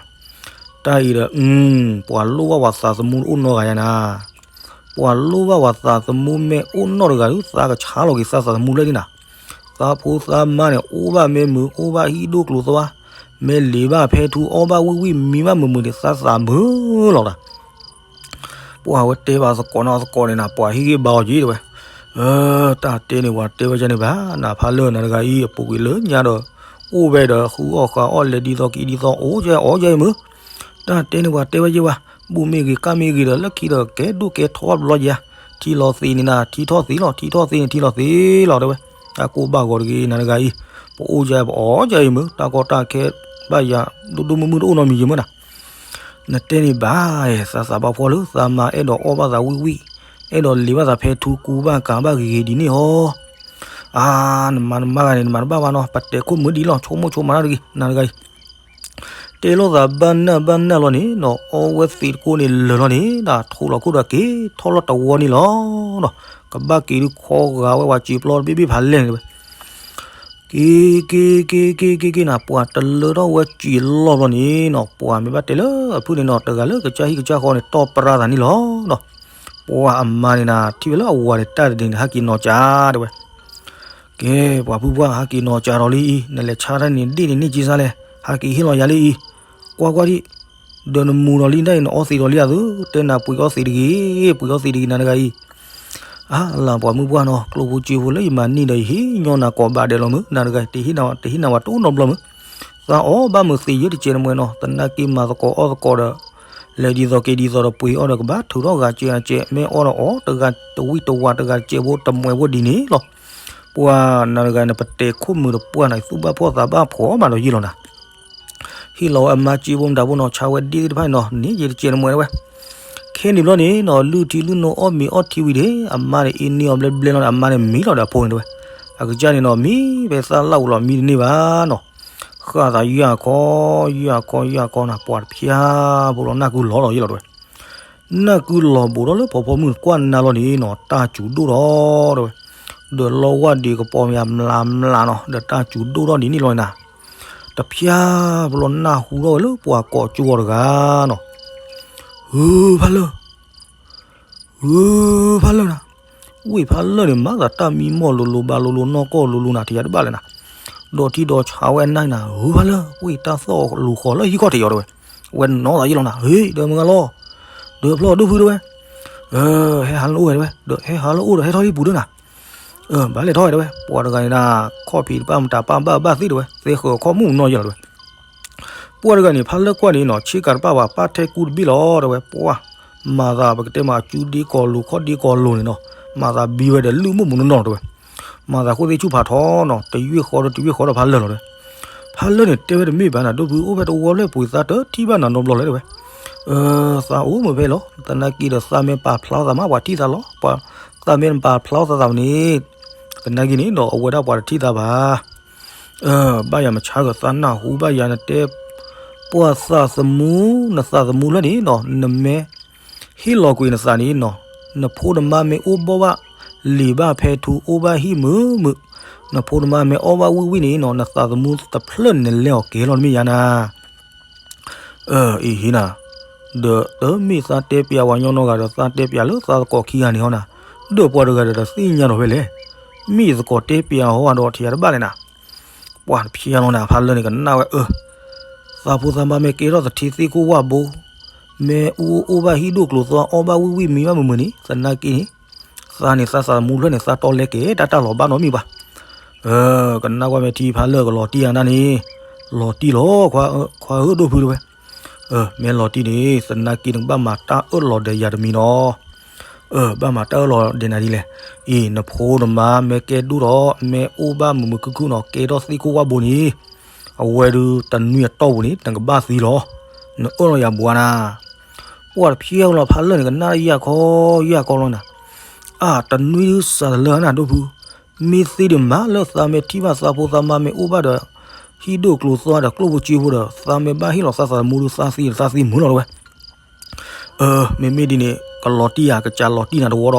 တၢ်အံၤဒီး ပှၤလိၣ်ဘၣ်ပှၤသးသမူအိၣ်နီတဂၤယါနၤ, ပှၤလိၣ်ဘၣ်ပှၤသးသမူမ့ၢ်အိၣ်နီတဂၤဒီး သးကဆါလီၤက့ၤသးသးသမူလၢဒ်နၤ, သးဖိသးမါန့ၣ် အိၣ်ဘၣ်မ့ၢ်မုာ် အိၣ်ဘၣ်ဟံၣ်ဒိၣ်ကျိၤသွါ, မ့ၢ်လံၤဘၣ်ဖဲထူ အီၣ်ဘၣ်ဝံၣ်ဝံၣ် မံဘၣ်မုာ်မုာ်န့ၣ် သးသးမုာ်လီၤဒီး ပှၤဝဲတဲဘၣ်သကိးနီသကိးန့ၣ်နၤ ပှၤဟ့ၣ်ဂံၢ်ဘါအီၤက့ၤတဲဝဲ, တၢ်တဲန့ၣ်ပှၤတဲဝဲကန့ၣ်ဘၣ်နၤ ဖးလၢနၤတဂၤအံၤ အပူၤကွံာ်လၢညါဒီး အိၣ်ဝဲဒီးဃုအီၣ်ဃုအီၣ်လဲၤဒ်သိးက့ၤဒ်သိးအိၣ်ကဲအီၣ်ကဲအံၤမုာ်, တၢ်တဲန့ၣ်ပှၤတဲဝဲက့ၤဝဲ, ဘူၣ်မ့ၢ်ဂ့ၤကၣ်မ့ၢ်ဂ့ၤဒီး လၢခံဒီးကဲဒိၣ်ကဲထီဘျီယါ, ထံလီၤသ့းန့ၣ်နၤ ထံထီၣ်သ့းလီၤ ထံထီၣ်သ့းန့ၣ်ထံလီၤသ့းလီၤတဲဝဲ, အကိၢ်ဘၣ်ဂီၤတဂ့ၤနၤတဂၤအံၤ, ပအိၣ်ယါပအီၣ်ယါအံၤမုာ် တၢ်ကီတၢ်ခဲဘၣ်ယၤ ဒိၣ်ဒိၣ်မုၢ်မုၢ်တအိၣ်နီတမံၤယံၤမုာ်နၤ နတဲန့ၣ်ဘၣ်, သးသးဘၣ်ဖှီၣ်လၢ သးမါအဲၣ်ဒိးအီၣ်ဘၣ်သးဝံၣ်ဝံၣ်, အဲၣ်ဒိးလံၤဘၣ်သးဖဲထူကူဘၣ်ကၤဘၣ်ဂ့ၤဂ့ၤဒ်န့ၣ်ဟီ, အါ, နမၤနမါဂၤန့ၣ် နမၤတဘၣ်ဘၣ်နီၤ ပတဲခိၣ်မုာ်ဒ်လီၤ ဆိကမိၣ်ဆိကမးတၢ်တဂ့ၤ နၤတဂၤအံၤ, တဲလိာ်သးဘၣ်နၢ်ဘၣ်နၢ်လီၤန့ၣ်နီၤ အီဝဲသ့းတကိၢ်န့ၣ်လၢာ်လီၤန့ၣ် တၢ်ထိးလီၤခိၣ်ဒီးက့ၤထီၣ်လီၤတဝီန့ၣ်လီၤနီၤ, ကဘၣ်က့ၤဒုးခီဂာ်ဝဲပှၤစံာ်ပျီတဘ့ၣ်ဘ့ၣ်ဖးလဲၢ်န့ၣ်ဝဲ က့ၤက့ၤက့ၤက့ၤက့ၤက့ၤက့ၤနၤ ပှၤတလၢထီၣ်ဝဲစံာ်လီၢ်ဘျီန့ၣ်နီၤ ပှၤမ့ၢ်ဘၣ်တဲလၢအဖုၣ်န့ၣ်နီၤ တဂၤလၢကစၢ်ဟံၣ်ကစၢ်ဃီန့ၣ် တီၢ်ပြါသးန့ၣ်လီၤနီၤ, ပှၤအမါန့ၣ်နၤ ထံၣ်ဝဲလၢအဝၤန့ၣ် တၢ်တဒ့န့ၣ် ဟးက့ၤနီၤကၠးတဲဝဲ ကဲ ပှၤဖုၣ်ပှၢ် ဟးက့ၤနီၤကၠးဒီးလံအံၤ နလဲၤဆါတၢ်န့ၣ်ဒ့ၣ်န့ၣ်န့ၢ်က့ၤစါလဲၣ် ဟးက့ၤဟ့ၣ်လီၤယၤလံအံၤ, ကွၢ်ကွၢ်ဒံး, ဒီးနမူၤဒီးလံဒၣ်အံၤ နအီသံးဒီးလံအသု, တဲနၤပှ့ၤအီသံးတဂ့ၤ, ပှ့ၤအီသံးတဂ့ၤ နၤတဂၤအံၤ, အါလၢပှၤမုၣ်ပှၢ်နီၤ ကျိၣ်ဖိစ့ဖိလၢယမၤန့ၢ်ဒီးယဟ့ၣ်ညီနၤကိးဘးဒဲးလီၤမုၢ် နၤတဂၤ တဟ့ၣ်နၤဝဲတအိၣ်နီတဘျီမုၢ်, သးအီၣ်ဘၣ်မုာ်သ့ယဲၢ်တကဲးတမှဲနီၤ သနာ်က့မၤသကိးအီၣ်သကိးဒီး လဲၤဒ်သိးက့ၤဒ်သိးဒီးပှ့ၤအီၣ်ဒီးကဘၣ်ထုးထီၣ်ဂၤကဲအကဲး မ့ၢ်အီၣ်ဒီးအီၣ်တဂၤတဝံၣ်တဝးတဂၤတကဲးဖိတမှဲဖိဒ်န့ၣ်လီၤ, ပှၤနၤတဂၤန့ၣ် ပတဲခိၣ်မုာ်ဒီးပှၢ်နၤ သူၣ်ဘၣ်ဖှီၣ်သးဘၣ်ဖှီၣ်မးဒီးယ့ၢ်လီၤနၤ ဟ့ၣ်လီၤဝဲအမါစ့ဖိမတၤဖိနီၤ ဆါဝဲဒ့ၣ်သ့ၣ်တဖၣ်န့ၣ်နီၤ န့ၢ်ယဲၢ်တကဲးတမှဲဝဲ, ခဲန့ၣ်ဘျီန့ၣ်နီၤ လုၢ်ထံလုၢ်နိအီၣ်မ့ၤအီထံဝံၤန့ၣ် အမါန့ၣ်အ့န့ၢ်အီၤဘျဲဘျဲလီၤန့ၣ် အမါန့ၣ်မံလီၤဒီးအဖိန့ၣ်တဲဝဲ, အကစၢ်န့ၣ်နီၤ မံဖဲသၣ်လၣ်အူလီၤမံတန့ၢ်ဘၣ်နီၤ, ဃၣ်သးယၢ်ခီ ယၢ်ခီ ယၢ်ခီနၤ ပှၤတဖျါဖိလီၤ နၢ်ကုလီၤလီၤယ့ၢ်လီၤတဲဝဲ နၢ်ကုလီၤဘူးထီၣ်လၢဖီဖီမုၢ်ကွၢ်နၤလီၤန့ၣ်နီၤ တၢ်စူၤဒိၣ်ထီၣ်တဲဝဲ, ဒီးလီဝၢ်ဒံးကပီၤမ့ၤမျးမျးနီၤ ဒီးတၢ်စူၤဒိၣ်ထီၣ်ဒ်န့ၣ်လီၤနၤ, တဖျါဖိလီၤနၢ်ဟူထီၣ်ဝဲလၢပှၤကိးကၠိဂီၤတဂၤနီၤ, ဟုဖးလၢာ် ဟုဖးလၢာ်နၤ, ဝ့ၢ်ဖးလၢာ်န့ၣ် မၤသးတၢ်မံမီၢ်လိၤလိၤဘၣ်လိၤလိၤနီၢ်ကီၢ်လိၤလိၤနၤ ထံၣ်ယၤတဘၣ်လဲၣ်နၤ, ဒီးထံဒီးဆးဝဲအနၢ်နၤ ဟုဖးလၢာ် ဝ့ၢ်တၢ်သီၣ်လူၤဃီၤလၢဟံၣ်ခီၣ်ထံးအီၤတဲဝဲ, ဝဲနီၣ်သးယ့ၢ်လီၤနၤ ဟ့ၣ် ဒီးမုၢ်ဂၤလီၤ, ဒီးဖျီၣ်ဒိၣ်ဖုတဲဝဲ, ဟဲဟးလၢအိၣ်ဝဲတဲဝဲ, ဒီးဟဲဟးလၢအိၣ်ဒီးဟဲထီၣ်ဟံၣ်ပူၤဒၣ်နၤ, ဘၣ်လဲၤထီၣ်ဝဲတဲဝဲ, ပှၤတဂၤန့ၣ်နၤ ခီၣ်ဖံးတပၣ်မတၤပၣ်ဘၣ်ဘၣ်သ့ၣ်တဲဝဲ, သ့ဃၢၤခီၣ်မူၣ်နီၢ်ယ့ၢ်လီၤတဲဝဲ ပှၤတဂၤန့ၣ် ဖးလၢာ်ကွၢ်န့ၣ်နီၤ ဆ့ကၤတပၣ်ဘၣ် ပၣ်ထဲကူတဘ့ၣ်လီၤတဲဝဲ, ပှၤ မၤသးပကတဲမး အကူဒ့ကီၤလိၤ ခီၣ်ဒ့ကီၤလိၤန့ၣ်နီၤ, မၤသးဘံဝဲဒီးလုၢ်မိၢ်မူးနီၢ်နီၢ်တဲဝဲ, မၤသးဃိသ့ၣ်ဆူၣ်ဖးထီနီၤ တယုၢ်ဃီဒီးတယုၢ်ဃီဒီးဖးလၢာ်လီၤတဲဝဲ, ဖးလၢာ်န့ၣ်တဲဝဲတမ့ၢ်ဘၣ်နၤ ဒိၣ်ဖု အိၣ်ဖဲတဝီဖျၢၣ်ပူၤသးတထံၣ်ဘၣ်နၤနီတဘျီလဲၣ်တဲဝဲ, သးအိၣ်မ့ၢ်ဖဲလီၤ သနာ်က့ဒီးသးမ့ၢ်ပာ်ဖျါသးမး ပှၤထံၣ်သးလီၤ, ပှၤ သးမ့ၢ်နပာ်ဖျါသးသးန့ၣ်, သနာ်က့န့ၣ်ဒီးအဝဲဒၣ်ပှၤတထံၣ်သးဘၣ် ဘၣ်ယၤမဆါဂၤသးနၢ်ဟူဘၣ်ယၤနတဲ, ပှၤသးသမူ နသးသမူဖျၢၣ်န့ၣ်နီၤ နမ့ၢ်ဟ့ၣ်လီၤကွံာ်နသးန့ၣ်နီၤ, နဖိနမါမ့ၢ်အိၣ်ဘၣ်ဘၣ် လံၤဘၣ်ဖဲထူ အိၣ်ဘၣ်ဟံၣ်မုာ်မုာ်, နဖိနမါမ့ၢ်အီၣ်ဘၣ်ဝံၣ်ဝံၣ်န့ၣ်နီၤ နသးသမူတဖျၢၣ်န့ၣ်နလဲၤအီၤကဲလီၤတမ့ၢ်ယါနၤ အ့ဟ့နၤ, ဒီးတမ့ၢ်သးတဲပျးဝဲညီနီၢ်ဂၤဒီးသးတဲပျးလၢသးသကိးခံဂၤန့ၣ်ဟီနၤ, ဒီးပှၤတဂၤဒီးတသ့ၣ်ညါဒီးဖဲလဲၣ်, မ့ၢ်သကိးတဲပျးဟီဂၤဒီးထံၣ်ယၤတဘၣ်လဲၣ်နၤ, ပှၤတဖျါလီၤနၤ ဖးလၢာ်န့ၣ် ကနၣ်ဝဲအၢ, သးဖိသးမါမ့ၢ်ကဲထီၣ်သထံသ့ၣ်ခိၣ်ဝၣ်ဘိ, မ့ၢ်အူအိၣ်ဘၣ်ဟံၣ်ဒိၣ်ကျိၤသွါအီၣ်ဘၣ်ဝံၣ်ဝံၣ်မံဘၣ်မုာ်မုာ်န့ၣ် သနာ်က့န့ၣ်, သးန့ၣ်သးသးသမူဖျၢၣ်န့ၣ် သးတီလဲကဲၤတၢ်တၢ်လီၤဘၣ်နီတမံၤဘၣ် ကနၣ်ကွၢ်မ့ၢ်ထံဖးလၢာ်ကလီၤတံၢ်ယၤနၤန့ၣ်, လီၤတံၢ်လီၤ, ခွါဧၢဒိၣ်ဖုတဲဝဲ, မ့ၢ်လီၤတံၢ်န့ၣ် သနာ်က့နကဘၣ်မၤတၢ်အၢၣ်လီၤဒီးယၤတမံၤနီၤ, ဘၣ်မၤတၢ်အၢၣ်လီၤဒီးနၤဒ်လဲၣ်, အံၤ နဖိနမါမ့ၢ်ကဲဒိၣ်ထီၣ် မ့ၢ်အိၣ်ဘၣ်မုာ်မုာ်ခုၣ်ခုၣ်နီၤ ကဲထီၣ်သ့ၣ်ခိၣ်ဝၣ်ဘိန့ၣ်, အဝဲဒုးတနွံအတီၢ်ပူၤန့ၣ် နကဘၣ်သံလီၤ, နအၢၣ်လီၤယၤဘှါနၤ ပှၤတဖျါလီၤဖးလၢာ်န့ၣ် ကနၣ်ယၢ်ခီယၢ်ခီလီၤနၤ, အါ တနွံဒုးစးတလၢနၤဒိၣ်ဖု, မ့ၢ်သ့ဒုးမၤလၢသးမ့ၢ်ထံၣ်ဘၣ်သးဖိသးမါမ့ၢ်အိၣ်ဘၣ်ဒီး ဟံၣ်ဒိၣ်ကျိၤသွါဒီးကျိၣ်ဖိစ့ဖိဒီး သးမ့ၢ်ဘၣ်ဟ့ၣ်လီၤသးသးသမူဒုးသးသံဒီးသးသံမုာ်လီၤတဲဝဲ မ့မ့ၢ်ဒ်န့ၣ် ကလီၤတံၢ်ဧါ ကစၢ်လီၤတံၢ်နၤတဝီ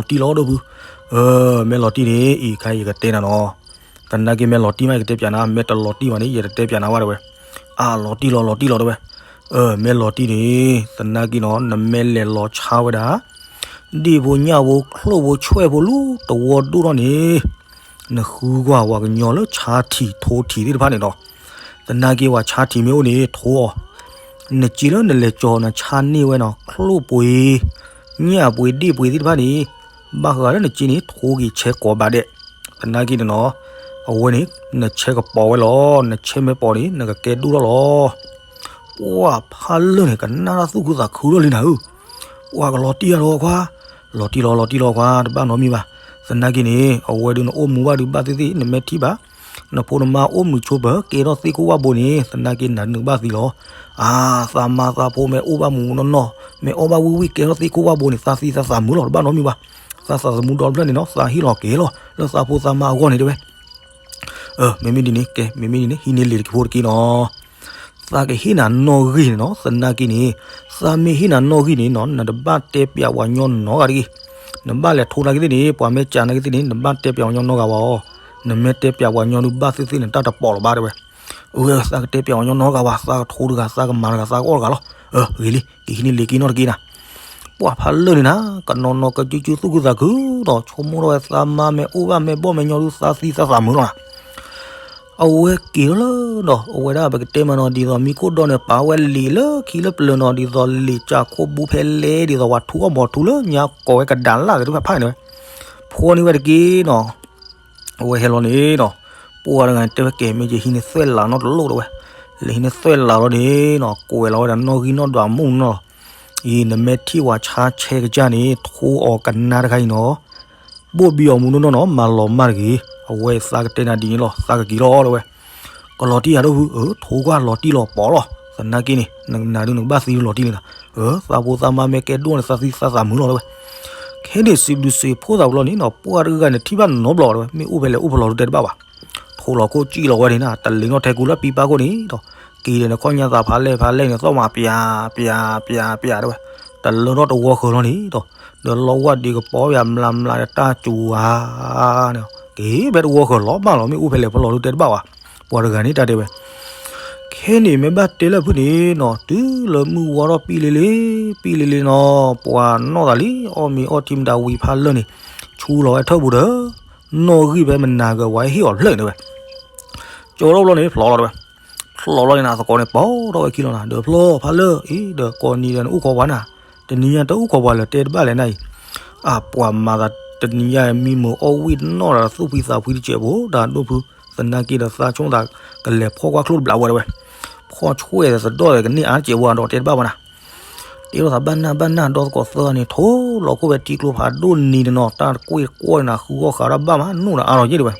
ဒီး အၢ လီၤတံၢ်လီၤဒိၣ်ဖု, မ့ၢ်လီၤတံၢ်န့ၣ် အံၤခါယကတဲနၤနီၤ, သနာ်က့မ့ၢ်လီၤတံၢ်မး ယကတဲပျးနၤ, မ့ၢ်တလီၤတံၢ်ဘၣ်န့ၣ် ယတတဲပျးနၤဘၣ်တဲဝဲ, အါ လီၤတံၢ်လီၤ လီၤတံၢ်လီၤတဲဝဲ, မ့ၢ်လီၤတံၢ်န့ၣ် သနာ်က့နီၤ နမ့ၢ်လဲၤလီၤဆါဝဲဒၣ် ဒ့ၣ်ဖိညၣ်ဖိချိၣ်ဖိဆွဲၣ်ဖိလၢတဝီဒိၣ်ထီၣ်န့ၣ် နဃုကွၢ်ပှၤကညီလၢဆါထံးထိထံးသ့ၣ်တဖၣ်န့ၣ်ဒီး သနာ်က့ပှၤဆါထံးမ့ၢ်အိၣ်န့ၣ် ထိအီၤ, နစ့လၢနလဲၤကၠီၤနဆါန့ၢ်ဝဲနီၤ ချိၣ်ပှ့ၤ ညၣ်ပှ့ၤဒ့ၣ်ပှ့ၤသ့ၣ်တဖၣ်န့ၣ် ဘၣ်ဃးလၢနစ့န့ၣ် ထိက့ၤဆဲးကိးဘၣ်ဒဲး, သနာ်က့န့ၣ်နီၤ အဝဲန့ၣ် နဆဲးကပီၤဝဲလီၤ နဆဲးမ့ၢ်ပိာ်န့ၣ် နကကဲဒိၣ်ထီၣ်လီၤ. ပှၢ်ဖးလၢာ်န့ၣ် ကနၣ်တၢ်သူၣ်ခုသးခုထီၣ်လံနၤဧၢ, ပှၢ်ကလီၤတံၢ်ယၤဒီးခွါ, လီၤတံၢ်လီၤ လီၤတံၢ်လီၤခွါ တဘၣ်နီတမံၤဘၣ်, သနာ်က့န့ၣ် အဝဲဒုးနအိၣ်မူဘၣ်ဒုးဘၣ်သ့ၣ်သ့ၣ် နမ့ၢ်ထံၣ်ဘၣ် နဖိနမါအိၣ်မုာ်ဆိးပၢၤ ကဲထီၣ်သ့ၣ်ကိၢ်ဝၣ်ဘိန့ၣ် သနာ်က့နၤဒုးနကဘၣ်သံလီၤ. အါ, သးမါသးဖိမ့ၢ်အိၣ်ဘၣ်မုာ်မုာ်နီၢ်နီၢ် မ့ၢ်အီၣ်ဘၣ်ဝံၣ်ဝံၣ် ကဲထီၣ်သ့ၣ်ကိၢ်ဝၣ်ဘိန့ၣ် သးသံသးသးမုာ်လီၤ တဘၣ်နီတမံၤဘၣ်. သးသးသမူဒီဖျၢၣ်န့ၣ်နီၤ သးဟ့ၣ်လီၤက့ၤလီၤ လၢသးဖိသးမါအဂီၢ်န့ၣ်တဲဝဲ. မ့မ့ၢ်ဒ်န့ၣ် ကဲ မ့မ့ၢ်ဒ်န့ၣ် ဟံးန့ၢ်လံာ်တက့ၤဖိတက့ၢ်နီၤ. သးကဟ့ၣ်နၤနီၣ်ဂံၢ်န့ၣ်နီၤ သနာ်က့န့ၣ် သးမ့ၢ်ဟ့ၣ်နၤနီၣ်ဂံၢ်န့ၣ်နီၤ နတဘၣ်တဲပျးပှၤညီနီတဂၤတဂ့ၤ. နဘၣ်လဲၤထိနာ်က့သ့ၣ်န့ၣ် ပှၤမ့ၢ်ကးနာ်က့သ့ၣ်န့ၣ် နဘၣ်တဲပျးပှၤညီနီတဂၤဘၣ်အီၤ. နမ့ၢ်တဲပျးပှၤညီဒုးဘၣ်သ့ၣ်သ့ၣ်န့ၣ် တၢ်တပိာ်လီၤဘၣ်တဲဝဲ. အဝဲသးကတဲပျးပှၤညီနီတဂၤဘၣ် သးကထိတဂၤ သးကမၤတဂၤ သးကအီၣ်တဂၤလီၤ. ဂ့ၤလံ ကဟံးန့ၢ်လံာ်က့ၤနီတက့ၢ်နၤ. ပှၢ်ဖးလၢာ်န့ၣ်နၤ ကနီၤနီၤကစုကစုသူၣ်ခုသးခုဒီး ဆိကမိၣ်ထီၣ်ဝဲသးမါမ့ၢ်အိၣ်ဘၣ်မ့ၢ်ဘီၣ်မ့ၢ်ညီဒုး သးသံသးသးမုာ်လီၤနၤ. အဝဲက့ၤလီၤလၢဒီး အဝဲဒၣ်ပကတဲမးနီၤ ဒ်သိးမံခိၣ်ဒီန့ၣ် ပာ်ဝဲလံာ်လၢခံလၢပျၢၤနီၤ ဒ်သိးလံာ်ကၠၢ်ခိၣ်ဘူးဖဲလဲၣ် ဒ်သိးပှၤထူအီၣ်မီၤထူလၢညါကိးဝဲကဒါလၢသ့ၣ်တဖၣ်ဖးန့ၣ်ဝဲ ဖီန့ၢ်ဝဲတက့ၢ်နီၤ. အဝဲဟဲလီၤန့ၣ်ဒီး ပှၢ်တဂၤန့ၣ်တဲဝဲကဲ မ့ၢ်ယဟံးန့ၢ်သွဲၣ်လးနီတလိၣ်တဲဝဲ. လဲၤဟံးန့ၢ်သွဲၣ်လးလီၤန့ၣ်နီၤ ကွဲးလီၤဝဲဒၣ်နီၣ်ဂံၢ်နီၣ်ဒွးမုၢ်နီၤလီၤ. အံၤ နမ့ၢ်ထံၣ်ပှၤဆါဆဲကစၢ်န့ၣ် ထိအီၤကနါတခါအံၤနီၤ ဘိၣ်ဘံအီၤမူနီၢ်နီၢ်နီၤ မၤလီၤမၢ်တဂ့ၤ. အဝဲသးကတဲနၤဒ်န့ၣ်လီၤ သးကက့ၤလီၤတဲဝဲ. ကလီၤတံၢ်ယၤဒိၣ်ဖု အၢ ထိကွၢ်လီၤတံၢ်လီၤပီၤလီၤ သနာ်က့န့ၣ် နနၤဒုးနကဘၣ်သံလီၤတံၢ်န့ၣ်လီၤ. အၢ သးဖိသးမါမ့ၢ်ကဲဒိၣ်န့ၣ် သးသံသးသးမုာ်လီၤတဲဝဲ. ခဲန့ၣ်စံးဘျုးစံးဖှိၣ်သးဝံၤလီၤန့ၣ်နီၤ ပှၢ်တဂၤန့ၣ်ထံၣ်ဘၣ်နီတဘျီတဲဝဲ မ့ၢ်အိၣ်ဖဲလဲၣ်အိၣ်ဖဲလဲၣ်တဲတဘၣ်ဘၣ်. ထိလီၤခိၣ်စံၣ်လီၤဝဲန့ၣ်နၤ တလ့ၤနီၣ်ထဲကူလၢပံပၢ်ခိၣ်န့ၣ်ဒီး က့ၤဒီးနခီၣ်ညါသးဖးလဲၢ်ဖးလဲၢ်န့ၣ် သီၣ်မးပျးပျးပျးပျးတဲဝဲ. တလၢထီၣ်တဝီဃၢၤလီၤန့ၣ်ဒီး ဒီးလီဝၢ်ဒံးကပီၤယၤမျးမျးဒီးတၢ်စူၤဧါန့ၣ် က့ၤဖဲတဝီဃၢၤလီၤဘၣ်လီၤ မ့ၢ်အိၣ်ဖဲလဲၣ်ဖဲလဲၣ်တဲတဘၣ်ဘၣ်. ပှၤတဂၤန့ၣ်တၢ်တဲဝဲ ခဲန့ၣ်မ့ၢ်ဘၣ်တဲလၢဖုန့ၣ်နီၤ တုၤလၢမုၢ်ဝါထီၣ်ပံလ့လ့ ပံလ့လ့နီၤ ပှၤနီၢ်သးလံ အီၣ်မ့ၤအီထံမတၤဝံၤဖးလၢာ်န့ၣ် ဆူလီၤဝဲထၢၣ်ပူၤဒီး နီၣ်ဂံၢ်ဖဲမနၤကဝၤဟ့ၣ်အီၤတဖျၢၣ်န့ၣ်ဝဲ ကၠီထီၣ်ဘျီန့ၣ်ဖျိးလီၤတဲဝဲ. ဖျိးလီၤန့ၣ်နၤ သကိးန့ၣ်ပိာ်ထီၣ်ဝဲခံလီၤနၤ ဒီးဖျိးဖးလၢာ်အံၤ ဒီးကိးနံၤဒီးနအိၣ်ခိးပှၤနၤ တနံၤညါတအိၣ်ခိးပှၤလၢာ်တဲတဘၣ်လဲၣ်နၤအံၤ အပှၤမၤသးတနံၤညါမံမုာ်အီၣ်ဝံၣ်တနီၣ်ဒီးသူၣ်ဖှံသးဖှံတစဲးဖိ တၢ်ဒိၣ်ဖု သနာ်က့ဒီးသးဆိကမိၣ်သးကလဲၤဖီၣ်ကွၢ်ချိၣ်တဘျီဝဲတဲဝဲ. ဖီၣ်ဆွဲၣ်သးသဒိၣ်သးကန့ၢ်အါတစဲးဖိဒီးတဲတဘၣ်ဘၣ်နၤ တဲလိာ်သးဘၣ်နၢ်ဘၣ်နၢ်ဒီသကိးသၢဂၤန့ၣ် ထိလီၤခိၣ်ဖဲထံကျိဖးဒိၣ်နံၤန့ၣ်နီၤ တၢ်တကွ့ၢ်တကွီၢ်န့ၣ်နၤ ဃုအီၣ်ဃးတၢ်ဘၣ်မး နိၣ်ဒီးအါလီၤယ့ၣ်တဲဝဲ.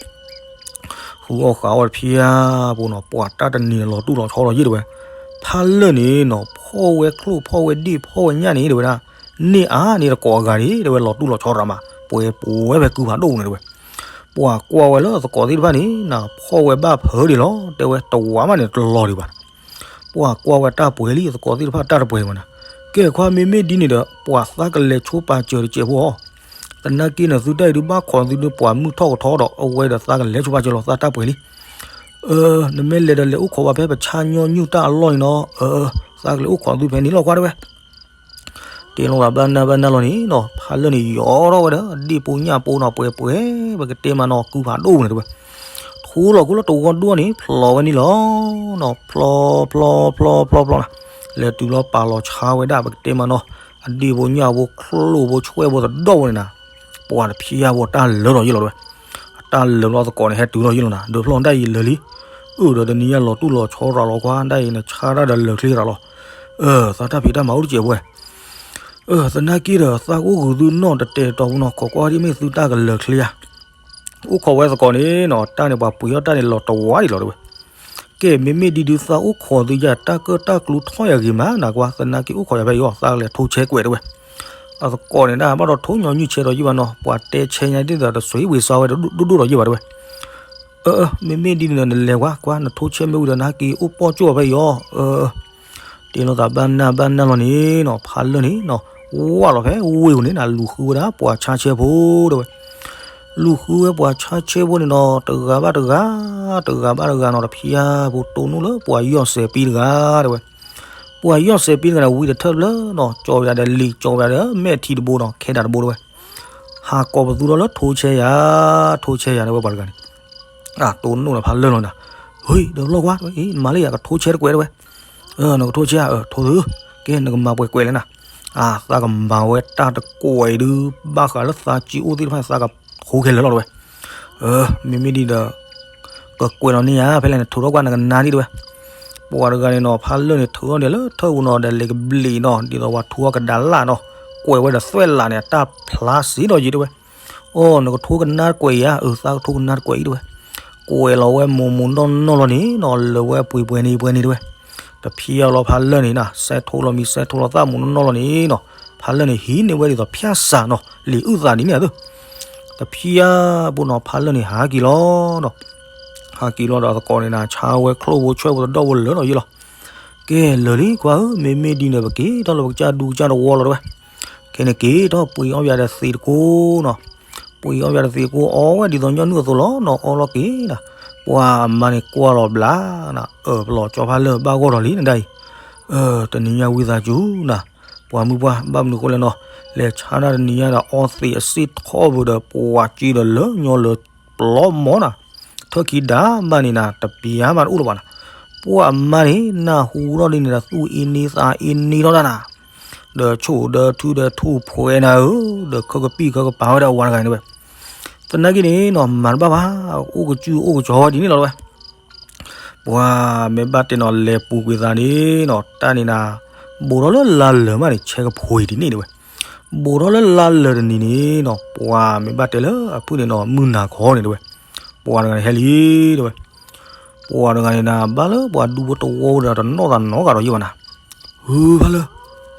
ဃုအီၣ်ဃးအီၣ်တဖျၢၣ်ဖိနီၤ ပှၤတၢ်တနံၤန့ၣ်လီၤတူၢ်လီၤဆီလီၤယ့ၣ်တဲဝဲ. ဖးလၢာ်န့ၣ်နီၤ ဖီၣ်ဝဲချိၣ်ဖီၣ်ဝဲဒ့ၣ်ဖီၣ်ဝဲညၣ်န့ၣ်တဲဝဲဒၣ် န့ၢ်အါန့ၣ်တကိးအဂၤန့ၣ်တဲဝဲ လီၤတူၢ်လီၤဆီရၤမး ပှဲၤပူၤဝဲဖဲကုဖးဒိၣ်န့ၣ်တဲဝဲ. ပှၤကွၢ်ဝဲလၢသကိးသ့ၣ်တဖၣ်န့ၣ်နၤ ဖီၣ်ဝဲဘၣ်ဖၢဒံးလီၤ တဲဝဲ တဝၤမးန့ၣ်တလီၤဒံးဘၣ် ပှၤကွၢ်ဝဲတၢ်ပှဲၤလံ သကိးသ့ၣ်တဖၣ်တၢ်တပှဲၤဘၣ်နၤ. ကဲခွါမ့မ့ၢ်ဒ်န့ၣ်ဒီး ပှၤသးကလဲၤဆိပာ်စၢၤတစဲးဖိအီၤ သနာ်က့န့ၣ်သုတၢ်အံၤဒုးဘၣ်ခိးသုဒုးပှၤမုၢ်ထီၣ်ကထီဒီး အဝဲဒီးသးကလဲၤဆိပာ်စၢၤလီၤ သးတၢ်ပှဲၤလံ. အၢ နမ့ၢ်လဲၤဒီးလဲၤအိၣ်ခိးဘၣ်ဖဲပဆါညီနုၢ်တၢ်အလီၢ်န့ၣ်နီၤ အၢ သးကလဲၤအိၣ်ခိးသုဖဲန့ၣ်လီၤခွါတဲဝဲ. တဲလိာ်သးဘၣ်နၢ်ဘၣ်နၢ်လီၤန့ၣ်နီၤ ဖးလၢာ်န့ၣ်ယီၤထီၣ်ဝဲဒီး ဒ့ၣ်ပူညၣ်ပူနီၤ ပှဲၤပှဲၤ ပကတဲမးနီၤ ကုဖးဒိၣ်န့ၣ်တဲဝဲ. ထိလီၤခိၣ်လၢတဝီဒိၣ်န့ၣ် ဖျိးဝဲန့ၣ်လီၤနီၤ ဖျိ ဖျိ ဖျိ ဖျိ ဖျိနၤ လဲၤတုၤလီၤပာ်လီၤဆါဝဲဒၣ် ပကတဲမးနီၤ အဒ့ၣ်ဖိညၣ်ဖိချိၣ်ဖိဆွဲၣ်ဖိသဒိၣ်ဖိန့ၣ်နၤ ပှၤတဖျၢၣ်ဖိတၢ်လၢာ်လီၤယ့ၣ်လီၤတဲဝဲ. အတၢ်လၢာ်လီၤသကိးန့ၣ် ဟဲတုၤလီၤယ့ၣ်လီၤနၤ ဒီးဖျီၣ်ဒၣ်အံၤလၢာ်လံ အိၣ်ဒီးတနံၤညါလီၤတူၢ်လီၤဆီရၤလီၤခွါ ဒၣ်အံၤနဆါတၢ်ဒီးလၢာ်ချ့ရၤလီၤ. အၢ သးတၢ်ဖံးတၢ်မၤအိၣ်တစဲးဖိဝဲ အၢ သနာ်က့ဒီးသးကအိၣ်ဂုာ်သုနီၢ် ခိးကွၢ်ဒ်မ့ၢ်သုတၢ်ကလၢာ်ချ့ဧါ. အိၣ်ခိးဝဲသကိးန့ၣ်နီၤ တၢ်န့ၣ်ပှၤပှ့ၤအီၣ်တၢ်န့ၣ်လီၤတဝၤဒံးလီၤတဲဝဲ. ကဲ မ့မ့ၢ်ဒ်ဒုးသးအိၣ်ခိးသုယၤ တၢ်ကၢၣ်တၢ်ကျူထီၣ်ယၤဂ့ၤမးနၤကွၢ် သနာ်က့အိၣ်ခိးယၤဖဲအံၤအီၤ သးကလဲၤထိဆဲးကွဲးတဲဝဲ. အသကိးန့ၣ်ဒၣ်ဘၣ်ဒီးထိညီနုၢ်ဆဲးဒီးယ့ၢ်ဘၣ်နီၤ ပှၤတဲဆဲးညါဒ်သိးတစွံဝ့ၤစီဝဲဒိၣ်ဒိၣ်ဒီးယ့ၢ်ဘၣ်တဲဝဲ. အၢ အၢ မ့မ့ၢ်ဒ်န့ၣ်ဒီးနလဲၤကွၢ်ကွၢ် နထိဆဲးမ့ၢ်ဝံၤဒီးနဟဲက့ၤအိၣ်ပီၣ်ကၠိၣ်ဖဲအံၤအီၤ အၢ တဲလိာ်သးဘၣ်နၢ်ဘၣ်နၢ်လီၤန့ၣ်နီၤ ဖးလၢာ်န့ၣ်နီၤ ဝၢ်လီၤဖဲဝ့ၢ်ပူၤန့ၣ် နလူၤဃုဝဲဒၣ်ပှၤဆါဆဲးဖိတဲဝဲ. လူၤဃုဝဲပှၤဆါဆဲးဖိန့ၣ်နီၤ တဂၤဘၣ်တဂၤ တဂၤဘၣ်တဂၤနီၤ တဖျၢၣ်ဖိတိၢ်နီၣ်လၢပှၤယီၢ်စဲးပံတဂၤတဲဝဲ. ပ ပှၤယီၢ်စဲးပ့တဂၤန့ၣ် ဝံတထၢၣ်တဖျၢၣ်နီၤ, ကၠီဝဲဒၣ်ဒီးလံာ် ကၠီဝဲဒၣ်ဒီးမဲာ်ထံတဘိနီၤ, ခဲဒၣ်တဘိတဝဲ, ဟးကိးပသူထီၣ်လၢထိဆဲယၤ, ထိဆဲယၤတဝဲပှၤတဂၤန့ၣ်, အတိၢ်နီၣ်ဒီးဖးလၢာ်လီၤနၤ, ဟ့ၣ် ဒီးလီၢ်ကွၢ်တဝဲ, အ့ နမၤလၢယၤကထိဆဲတကွဲးတဝဲ, နကထိဆဲဧါ, ထိသု, ကဲနကမၤပှဲၤကွဲးလဲၣ်နၤ, အသးကမၤဝဲတၢ်တကွဲးဒုး ဘၣ်ဃးလၢသးကံအိၣ်သ့ၣ်တဖၣ်န့ၣ် သးကထိခဲလၢာ်လီၤတဝဲ, မ့မ့ၢ်ဒ်ဒီး ကကွဲးလီၤန့ၢ်ယၤ ဖဲလဲၣ်န့ၣ် ထုးထီၣ်ကွၢ်နကနါဒံးတဝဲ, ပှၤတဂၤန့ၣ်နီၤ ဖးလၢာ်န့ၣ် ထုးထီၣ်န့ၣ်လၢထၢၣ်ပူၤနီၤ ဒီးလဲၤကဘျံးနီၤ ဒ်သိးပှၤထိအီၤကဒါလၣ်နီၤ, ကွဲးဝဲဒီးသွဲၣ်လးန့ၣ် အတၢ်ဖျါစ့ၢ်ဒီးယံၤတဝဲ, အိၣ် နကထိကနါတကွဲးအံၤဧါ, အၢ သးကထိကနါတကွဲးအံၤတဝဲ, ကွဲးလီၤဝဲမိၢ်မိၢ်နီၢ်နီၢ်လီၤန့ၣ်နီၤ လၢဝဲပှ့ၤပှဲၤန့ၣ်ပှဲၤန့ၣ်တဝဲ, တဖျါလီၤဖးလၢာ်န့ၣ်နၤ စဲးထိလီၤမံၤ စဲးထိလီၤသၣ်မိၢ်နီၢ်နီၢ်လီၤန့ၣ်နီၤ, ဖးလၢာ်န့ၣ် ဟံးန့ၢ်ဝဲဒ်သိးဖၠၣ်စးနီၤ လံာ်အုၣ်သးဒ်န့ၣ်အသိး, တဖျါဘိနီၤ ဖးလၢာ်န့ၣ် ဟးက့ၤလီၤနီၤ, ဟးက့ၤလီၤဒီးအသကိးန့ၣ်နၤ ဆါဝဲချိၣ်ဖိဆွဲၣ်ဖိသဒီၣ်ဖိလၢာ်လီၤယံၤလီၤ, ကဲလၢာ်လံကွၢ်ဧၢ မ့မ့ၢ်ဒ်န့ၣ် ပက့ၤထီၣ်လၢပကစၢ်ဒူကစၢ်တဝီလီၤတဝဲ, ခဲန့ၣ်က့ၤထီၣ်ပှ့ၤအီၣ်ယၤဒီးသံးတကိနီၤ, ပှ့ၤအီၣ်ယၤဒီးသံးတကိ အီဝဲဒ်သိးညီနုၢ်အသိးလီၤနီၤ အီလီၤက့ၤနၤ, ပှၤအမါန့ၣ်ကွၢ်လီၤဘျါနၤ အၢ ပလီၤကၠီဖးလၢာ်ဘၣ်ဂီၢ်ထီၣ်လံနဒၣ်အံၤ, တနံၤညါဝံသးစူၤနၤ, ပှၤမုၢ်ပှၢ်ဘၣ်မနုၤဃိလဲၣ်နီၤ, လဲၤဆါတၢ်တနံၤညါဒီးအီသံးအစ့ၣ်ထီၣ်ဘုးဒီး ပှၤက့ၤဒီးလၢညီလၢပျီမီၤနၤ, ထၢၣ်ခံဒါဘၣ်န့ၣ်နၤ တပျါဘၣ်တအိၣ်လၢၤဘၣ်နၤ, ပှၤအမါန့ၣ် နၢ်ဟူထီၣ်ဒ်န့ၣ်ဒီး သူၣ်အ့န့သးအ့န့ထီၣ်တၢ်နၤ ဒီးဆိၣ်ဒီးထုဒီးထူၣ်ဖှဲးနၤဧၢ, ဒီးခၢကပံၢ်ခၢကပၤဝဲဒၣ်အဝၤတဂၤန့ၣ်ဝဲ, သနာ်က့န့ၣ်နီၤ မၤတဘၣ်ဘၣ်, အိၣ်ကစုၣ်အိၣ်ကစီၤဝဲဒ်န့ၣ်လီၤတဝဲ, ပှၤမ့ၢ်ဘၣ်တဲနီၤ လဲၤပူၤကွံာ်သးန့ၣ်နီၤ တၢ်န့ၣ်နၤ ဘူးထီၣ်လၢလါလၢာ်မးန့ၣ် ဆဲးကဖိအံၤဒ်န့ၣ်တဝဲ, ဘူးထီၣ်လၢလါလၢာ်တနံၤန့ၣ်နီၤ ပှၤမ့ၢ်ဘၣ်တဲလၢအဖုၣ်န့ၣ်နီၤ မုၢ်နၤခီန့ၣ်တဝဲ, ပှၤတဂၤန့ၣ်ဟဲလံတဝဲ ပှၤတဂၤန့ၣ်နၤ ဘၣ်လၢပှၤဒူဖိတဝီဒီးတနီၣ်သးနီတဂၤဒီးယံၤဘၣ်နၤ, ဟုဖးလၢာ်,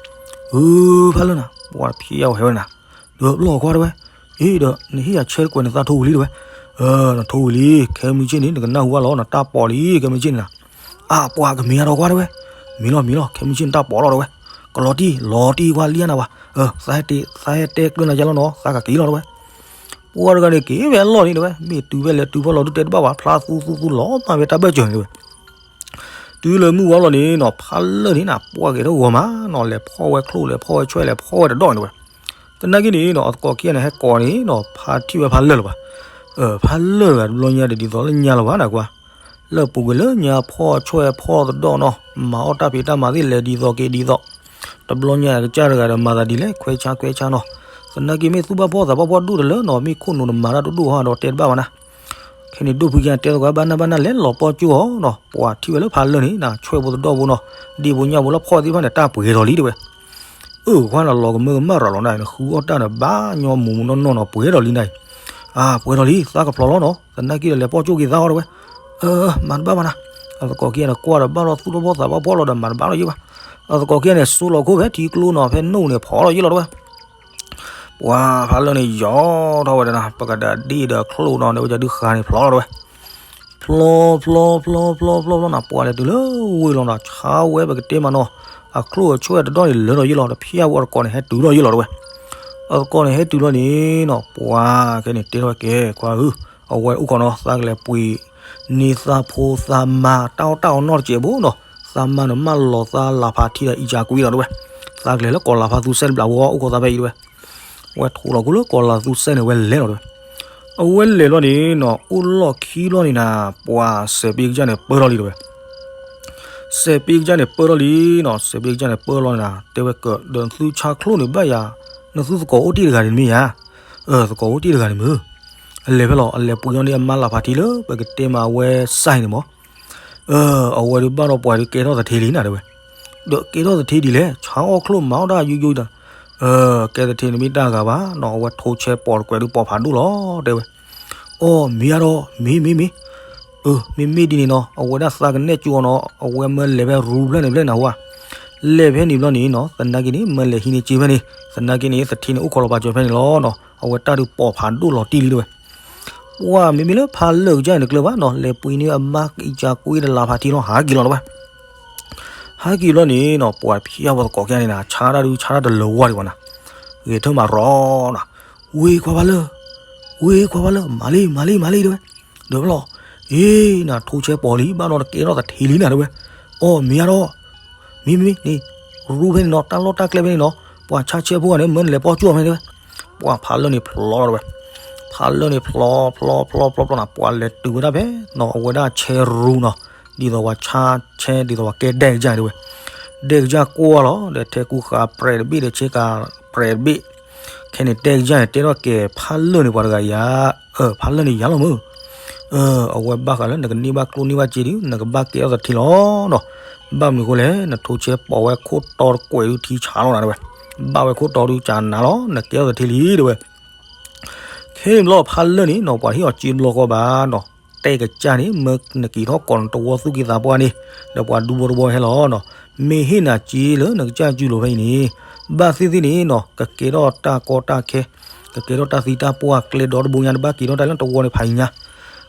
ဟုဖးလၢာ်နၤ ပှၤတဖျါဝဲဟဲဝဲနၤ, ဒီးပလီၢ်ကွၢ်တဝဲ, အ့ ဒီးနဟ့ၣ်ယၤဆဲးတကွဲးန့ၣ် သးထိဝံၤလံတဝဲ, နထိဝံၤလံ ခဲမုၢ်ဆ့ၣ်န့ၣ် နကနၢ်ဟူဘၣ်လီၤ နတၢ်ပီးလံ ခဲမုၢ်ဆ့ၣ်န့ၣ်နၤ, အပှၤကမ့ၢ်အါထီၣ်ကွၢ်တဝဲ, မ့ၢ်လီၤမ့ၢ်လီၤ ခဲမုၢ်ဆ့ၣ်နတၢ်ပီးလီၤတဝဲ, ကလီၤတံၢ် လီၤတံၢ်ကွၢ်လံနၤဝဲ, သးဟဲတဲကျၢနၤယါလီၤနီၤ သးကက့ၤလီၤတဝဲ ပှၤတဂၤန့ၣ်က့ၤဝဲအလီၢ်န့ၣ်တဝဲ မ့ၢ်တုၤဖဲလဲၣ်တုၤဖဲလဲၣ်ဒုးတဲတဘၣ်ဘၣ် ဖျါသူသူသူလီၤမၢ်ဝဲတၢ်ဘၢၣ်စၢၤန့ၣ်တဝဲ, တုၤလၢမုၢ်ဝါလီၤန့ၣ်နီၤ ဖးလၢာ်န့ၣ်နၤ ပှၤဂဲၤထီၣ်ဂီၤမးနီၤ လဲၤဖီၣ်ဝဲချိၣ် လဲၤဖီၣ်ဝဲဆွဲၣ် လဲၤဖီၣ်ဝဲတဒီၣ်န့ၣ်တဝဲ, သနာ်က့န့ၣ်နီၤ အသကိးခံဂၤန့ၣ် ဟဲကိးန့ၣ်နီၤ ဖးထံၣ်ဝဲဖးလၢာ်လၢၤဘၣ်, ဖးလၢာ်တဘျီညါတဒ်သိးလၢညါလၢၤဘၣ်နကွၢ်, လၢပူၤကွံာ်လၢညါဖီၣ်ဆွဲၣ်ဖီၣ်တဒီၣ်နီၤ မၤအီၣ်တၢ်ဖံးတၢ်မၤသ့ၣ်လဲၤဒ်သိးက့ၤဒ်သိး တဘျီညါကစၢ်တဂၤဒီးမၤသးဒ်လဲၣ် ခွဲးဆါခွဲးဆါနီၤ, သနာ်က့မ့ၢ်သူၣ်ဘၣ်ဖှီၣ်သးဘၣ်ဖှီၣ်ဒိၣ်တလၢနီၤ မ့ၢ်ခိၣ်နူာ်တမၤတၢ်တဒိၣ်ဟီဒီးတဲတဘၣ်ဘၣ်နၤ, ခဲန့ၣ်ဒိၣ်ဖုက့ၤတဲသကိးဘၣ်နၢ်ဘၣ်နၢ်လဲၤလီၤပီၢ်ကၠိအီၤနီၤ ပှၤထံၣ်ဝဲလၢဖးလၢာ်န့ၣ်နၤ ဆွဲၣ်ဖိတဒီၣ်ဖိနီၤ ဒ့ၣ်ဖိညၣ်ဖိလၢဖီၣ်သ့ၣ်တဖၣ်န့ၣ် တၢ်ပှဲၤထီၣ်လံတဝဲ အၢ ကွၢ်နၤလီၤကမၢကမၣ်ရၤလီၤနၤ နဃုအီၣ်တၢ်န့ၣ် ဘၣ်ညီမူးမူးနီၢ်နီၢ်နီၤ ပှဲၤထီၣ်လံနၤအံၤ, အၢ ပှဲၤထီၣ်လံ သးကဖျိးလီၤနီၤ သနာ်က့ဒီးလဲၤပီၢ်ကၠိက့ၤသးအီၤတဝဲ, အၢ မၤတဘၣ်ဘၣ်နၤ, အသကိးခံဂၤန့ၣ် ကွၢ်ဒီးဘၣ်လီၤသူၣ်ထီၣ်ဖှီၣ်သးဘၣ်ဖှီၣ်လီၤဒီးမၤတဘၣ်လီၤယံၤဘၣ်, အသကိးခံဂၤန့ၣ် ဆိလီၤခိၣ်ဖဲထံကျိနီၤ ဖဲနိၣ်န့ၣ် ဖီၣ်လီၤယံၤလီၤတဝဲ ပှၤဖးလၢာ်န့ၣ် ယီၤထီၣ်ဝဲဒၣ်နၤ ပကဒၣ်ဒ့ၣ်ဒီးချိၣ်နီၤ န့ၣ်ဝဲဒၣ်ဒုးဃါန့ၣ်ဖျိးလီၤတဝဲ, ဖျိ ဖျိ ဖျိ ဖျိ ဖျိ ဖျိ ဖျိနၤ ပှၤလဲၤတုၤလၢဝ့ၢ်လီၤနၤ ဆါဝဲပကတဲမးနီၤ, အချိၣ်အဆွဲၣ်တဒီၣ်န့ၣ်လၢာ်လီၤယံၤလီၤ တဖျါဝဲအသကိးန့ၣ် ဟဲတုၤလီၤယံၤလီၤတဝဲ, အသကိးန့ၣ် ဟဲတုၤလီၤန့ၣ်နီၤ ပှၤခဲန့ၣ် တဲထီၣ်ဝဲကဲ ကွၢ်ဧၢ, အဝဲအိၣ်ခိးနီၤ သးကလဲၤပှ့ၤ န့ၢ်သးဖိသးမါ တၢ်အီၣ်တၢ်အီနီတစဲးဘိနီၤ, သးမါန့ၣ် မၢလီၤသးလၢ်ဖးထံဒီးအံၤကကွံလီၤတဝဲ, သးကလဲၤလၢကီၢ်လၢ်ဖးသူစဲတဘျီဝဲ အိၣ်ခိးသးဖဲအံၤတဝဲ, ဝဲထိးလီၤခိၣ်လၢကီၢ်လၢ်သူစဲန့ၣ် ဝဲလဲၤလီၤတဝဲ, အဝဲလဲၤလီၤန့ၣ်နီၤ အိၣ်လီၢ်ခံလီၤန့ၣ်နၤ ပှၤစဲးပ့ကစၢ်န့ၣ် ပၢထီၣ်လံတဝဲ စဲးပ့ကစၢ်န့ၣ်ပၢထီၣ်လံနီၤ, စဲးပ့ကစၢ်န့ၣ်ပၢထီၣ်လီၤန့ၣ် တဲဝဲကၢး ဒီးနသုဆါချိၣ်န့ၣ်ဘၣ်ယၤ, နသုသကိးအိၣ်တ့ၢ်တဂၤန့ၣ်မ့ၢ်ယၤ, အၢ သကိးအိၣ်တ့ၢ်တဂၤန့ၣ်မ့ၢ်, အလဲၤဖဲလီၤ အလဲၤပှ့ၤအီၤန့ၢ်အမါလၢ်ဖးထံလၢ ပကတဲမးအဝဲစဲးန့ၣ်မး, အဝဲဒုးဘၣ်ဒီးပှၤဒုးကဲထီၣ်သထ့လံနၤတဲဝဲ, ဒီးကဲထီၣ်သထ့ဒ်လဲၣ် ဆါအီၣ်ချိၣ်မၤအီၣ်တၢ်ယိယိဒီး, ကဲသထ့န့ၣ်မ့ၢ်တၢ်ဂၤဘၣ်နီၤ အဝဲထိးဆဲးပိာ်တကွဲးဒုးပိာ်ဖးဒိၣ်လီၤတဲဝဲ အိ မ့ၢ်အါဒီး မ့ၢ် မ့ၢ် မ့ၢ်, အၢ မ့မ့ၢ်ဒ်န့ၣ်နီၤ အဝဲဒၣ်သးကနဲၣ်ကၠိအီၤနီၤ အဝဲမၢလဲၤဖဲရူဖျၢၣ်န့ၣ်ဖျၢၣ်နၤဝဲ, လဲၤဖဲန့ၣ်ဘျီန့ၣ်နီၤ သနာ်က့န့ၣ် မၢလဲၤဟံးန့ၢ်ကၠ့ဖဲန့ၣ် သနာ်က့န့ၣ် သထ့န့ၣ်အိၣ်ခိးလီၤပာ်စၢၤဖဲန့ၣ်လီၤနီၤ အဝဲတၢ်ဒုးပိာ်ဖးဒိၣ်လီၤတံၢ်လံတဲဝဲ, ပှၤမ့မ့ၢ်လၢဖးလၢာ်ကစၢ်န့ၣ်တကျၢၤဘၣ်နီၤ လဲၤပှ့ၤန့ၢ်အမါကံကကွ့ဒီးလၢ်ဖးထံလီၤ ဟးက့ၤလီၤတဲဝဲ ဟဲက့ၤဘျီန့ၣ်နီၤ ပှၤဖျါဝဲသကိးခံဂၤန့ၣ်နၤ ဆါတၢ်ဒုးဆါတၢ်တလၢာ်ဝါဒံးဘၣ်နၤ, ဂဲၤထၢၣ်မးရီနီၤ, ဝ့ၢ်ခွါဖးလၢာ်, ဝ့ၢ်ခွါဖးလၢာ် မၤလံ မၤလံ မၤလံတဲဝဲ, ဒီးဖဲလီၤ, အ့ နၤထိးဆဲးပိာ်လံ ဘၣ်ဒီးတကဲထီၣ်သထ့လံနၤတဲဝဲ, အိ မ့ၢ်အါဒီး, မ့မ့ၢ်န့ၣ် ရူဖဲန့ၣ်နီၤ တၢ်လီၢ်တၢ်ကျဲဖဲန့ၣ်နီၤ ပှၤဆါဆဲဖိဂၤန့ၣ် မၢနလဲၤပိာ်ကွံာ်အီၤဖဲန့ၣ်တဲဝဲ. ပှၤဖးလၢၢ်န့ၣ်ဖျိလီၤတဲဝဲ. ဖးလၢၢ်န့ၣ်ဖျိ ဖျိ ဖျိ ဖျိ ဖျိနၤ ပှၤလဲၤတုၤဝဲဒၣ်ဖဲနီၤ အဝဲဒၣ်ဆဲရူနီၤ ဒ်သိးပှၤဆါဆဲ ဒ်သိးပှၤကဲဒဲကစၢ်တဲဝဲ. ဒဲကစၢ်ကွၢ်လီၤဒီး ထဲကူဃာ်ပြဲးတဘ့ၣ်ဒီး ဆ့ကၤပြဲးတဘ့ၣ် ခဲန့ၣ် ဒဲကစၢ်န့ၣ် တဲထီၣ်က့ၤဖးလၢၢ်န့ၣ် ပှၤတဂၤယၤ, အၢ ဖးလၢၢ်န့ၣ်ယၤလီၤမုၢ်, အၢ အဝဲဘၣ်ဃးလၢနကန့ၢ်ဘၣ်ကျိၣ်န့ၢ်ဘၣ်စ့ဒီး နကဘၣ်ကဲထီၣ်သထ့လီၤနီၤ. ဘၣ်မနုၤအဃိလဲၣ် နထိဆဲပိာ်ဝဲခိၣ်တီတကွဲးဒုးထံဆးလီၤနၤတဲဝဲ. ဘၣ်ဝဲခိၣ်တီဒုးကနၤလီၤ နကဲထီၣ်သထ့လံတဲဝဲ. ခဲန့ၣ်ဘျီဖးလၢၢ်န့ၣ်နီၤ ပှၤဟ့ၣ်အီၤစ့ဘျီဃီဘၣ်နီၤ, တဲကစၢ်န့ၣ် မၢနက့ၤထီၣ်ကိးနတဝီသူၣ်က့သးပှၢ်န့ၣ် ဒီးပှၤဒူဘီတဝီဟဲလီၤနီၤ. မ့ၢ်ဟ့ၣ်နၤစ့လၢနကစၢ်စုလိၤဖဲအံၤန့ၣ် ဘၣ်သ့ၣ်သ့ၣ်န့ၣ်နီၤ ကကဲထီၣ်တၢ်ကီတၢ်ခဲ, ကကဲထီၣ်တၢ်သံတၢ်ပှၢ်ကျဲဒီတဘိညါ တဘၣ်က့ၤထီၣ်တၢ်လၢတဝီန့ၣ်ဖးအံၤညါ.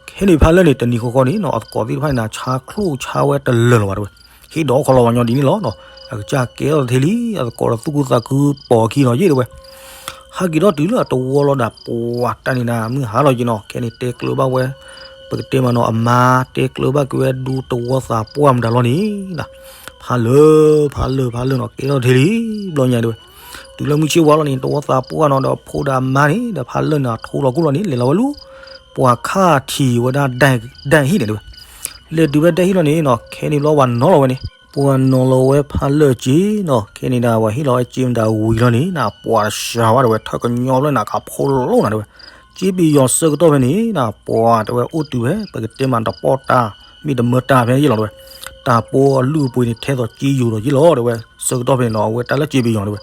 ခဲန့ၣ်ဖးလၢၢ်န့ၣ် တနံၤဃီဃီန့ၣ်နီၤ အသကိးသ့ၣ်တဖၣ်န့ၣ် ဆါချိၣ်ဆါဝဲတလၢာ်လီၤဘၣ်တဲဝဲ. ဟ့ၣ်ဒီးခီလီၤဝဲညီဒ်န့ၣ်လီၤနီၤ. အကစၢ်ကဲထီၣ်သထ့လံ အသကိးဒီးသူၣ်ခုသးခုပိာ်အခံနီၤယ့ၣ်တဲဝဲ. ဟးက့ၤထီၣ်တုၤလၢအတဝီလီၤဒၣ်ပှၤတၢ်န့ၣ်နၤ မုၢ်ဟါလီၤက့ၤနီၤ ခဲန့ၣ်တဲကျၢၤဘၣ်ဝဲ ပကတဲမးနီၤ အမါတဲကျၢၤဘၣ်က့ၤဝဲဒူတဝီသးပှၢ်မတၤလီၤန့ၣ် ဖးလၢၢ် ဖးလၢၢ် ဖးလၢၢ်နီၤ ကဲထီၣ်သထ့လံ ဘျီညါတဲဝဲ. တုၤလၢမုၢ်ဆ့ၣ်ဝါလီၤန့ၣ် တဝီသးပှၢ်နီၤဒီးဖိဒီးအမါန့ၣ် ဒီးဖးလၢၢ်န့ၣ် ထိလီၤကူၣ်လီၤန့ၣ် လဲၤလီၤဝဲလူၤ ပှၤခါထံးဝဲဒၣ်ဒၣ်ဟံၣ်န့ၣ်တဲဝဲ. လဲၤတုၤဝဲဒၣ်ဟံၣ်လီၤန့ၣ်နီၤ ခဲန့ၣ်ဘျီပှၤနီၤလီၤဝဲန့ၣ် ပှၤနီၤလီၤဝဲဖးလၢၢ်စ့နီၤ ခဲန့ၣ်ဒၣ် ပှၤဟ့ၣ်လီၤဝဲစ့မတၤဝံၤလီၤန့ၣ်နၤ ပှၤတစှၤဝဲတဲဝဲ ထၢကညီဖျၢၣ်နၤ ကဖိလိၣ်နၤတဲဝဲ. စ့ပယီၤဆၢကတီၢ်ဖဲန့ၣ်နၤ ပှၤတဲဝဲ အိၣ်တုၤဝဲ ပကတဲမးတပီၢ်တၢ် မ့ၢ်တမၢတၢ်ဖဲယ့ၣ်လီၤတဲဝဲ. တၢ်ပိာ်အလုၢ်အပှ့ၤန့ၣ် ထဲသိးစ့ယိၤဒီးယ့ၣ်လီၤတဲဝဲ. ဆၢကတီၢ်ဖဲန့ၣ်နီၤ အဝဲတၢ်လၢစ့ပယီၤတဲဝဲ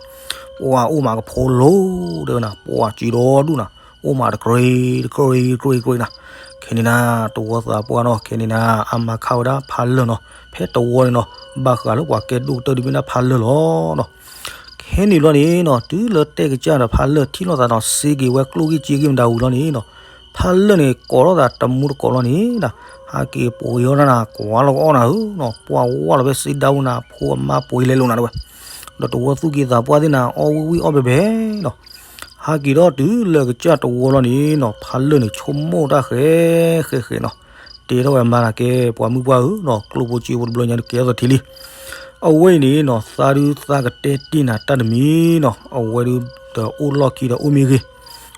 ပှၤအိၣ်မးကဖိလိၣ်တဲဝဲနၤ ပှၤစ့ဒီဒူၣ်နၤ အိၣ်မးတကြ့တကြ့တကြ့တကြ့နၤ. ခဲန့ၣ်နၤ တဝီသးပှၢ်နီၤ ခဲန့ၣ်နၤ အမါခါဝဲဒၣ်ဖးလၢၢ်နီၤ ဖဲတဝီန့ၣ်နီၤ ဘၣ်ဃးလၢပှၤကဲဒိၣ်ကတၢၢ်ဒုးမ့ၢ်ဒၣ်ဖးလၢၢ်လီၤနီၤ. ခဲန့ၣ်ဘျီန့ၣ်နီၤ တုၤလၢတဲကစၢ်ဒီးဖးလၢၢ်ထံၣ်လိာ်သးနီၤ စ့က့ၤဝဲကျိၣ်ဂ့ၢ်စ့ဂ့ၢ်မတၤဝံၤလီၤန့ၣ်နီၤ ဖးလၢၢ်န့ၣ်ကိးထီၣ်သးတမူတကိးလီၤန့ၣ်နၤ ဟးက့ၤပှ့ၤအီၣ်တၢ်နၤ ကွၢ်လီၤကအီၣ်နၤဧၢနီၤ ပှၢ်ဝါလီၤဖဲစ့ဒၣ်ဝဲနၤ ဖိအမါပှ့ၤလဲၤလိာ်နၤတဲဝဲ. ဒီးတဝီသူၣ်က့သးပှၢ်သ့ၣ်နၤ အီၣ်ဝံၣ်ဝံၣ်အီၣ်ဘဲဘဲနီၤ ဟးက့ၤထီၣ်တုၤလၢကစၢ်တဝီလီၤန့ၣ်နီၤ ဖးလၢၢ်န့ၣ်ဆိကမိၣ်တၢ်ဃဲဃဲဃဲနီၤ တဲထီၣ်ဝဲအမါနၤကဲ ပှၤမုၢ်ပှၢ်ဧၢနီၤ ကျိၣ်ဖိစ့ဖိတဘျီညါန့ၣ်ကဲထီၣ်သထ့လံ. အဝဲအံၤန့ၣ်နီၤ သးဒုးသးကတဲတ့ၢ်နၤတၢ်တမံၤနီၤ အဝဲဒုးဒီးအိၣ်လီၢ်ခံဒီးအိၣ်မ့ၢ်ဂ့ၤ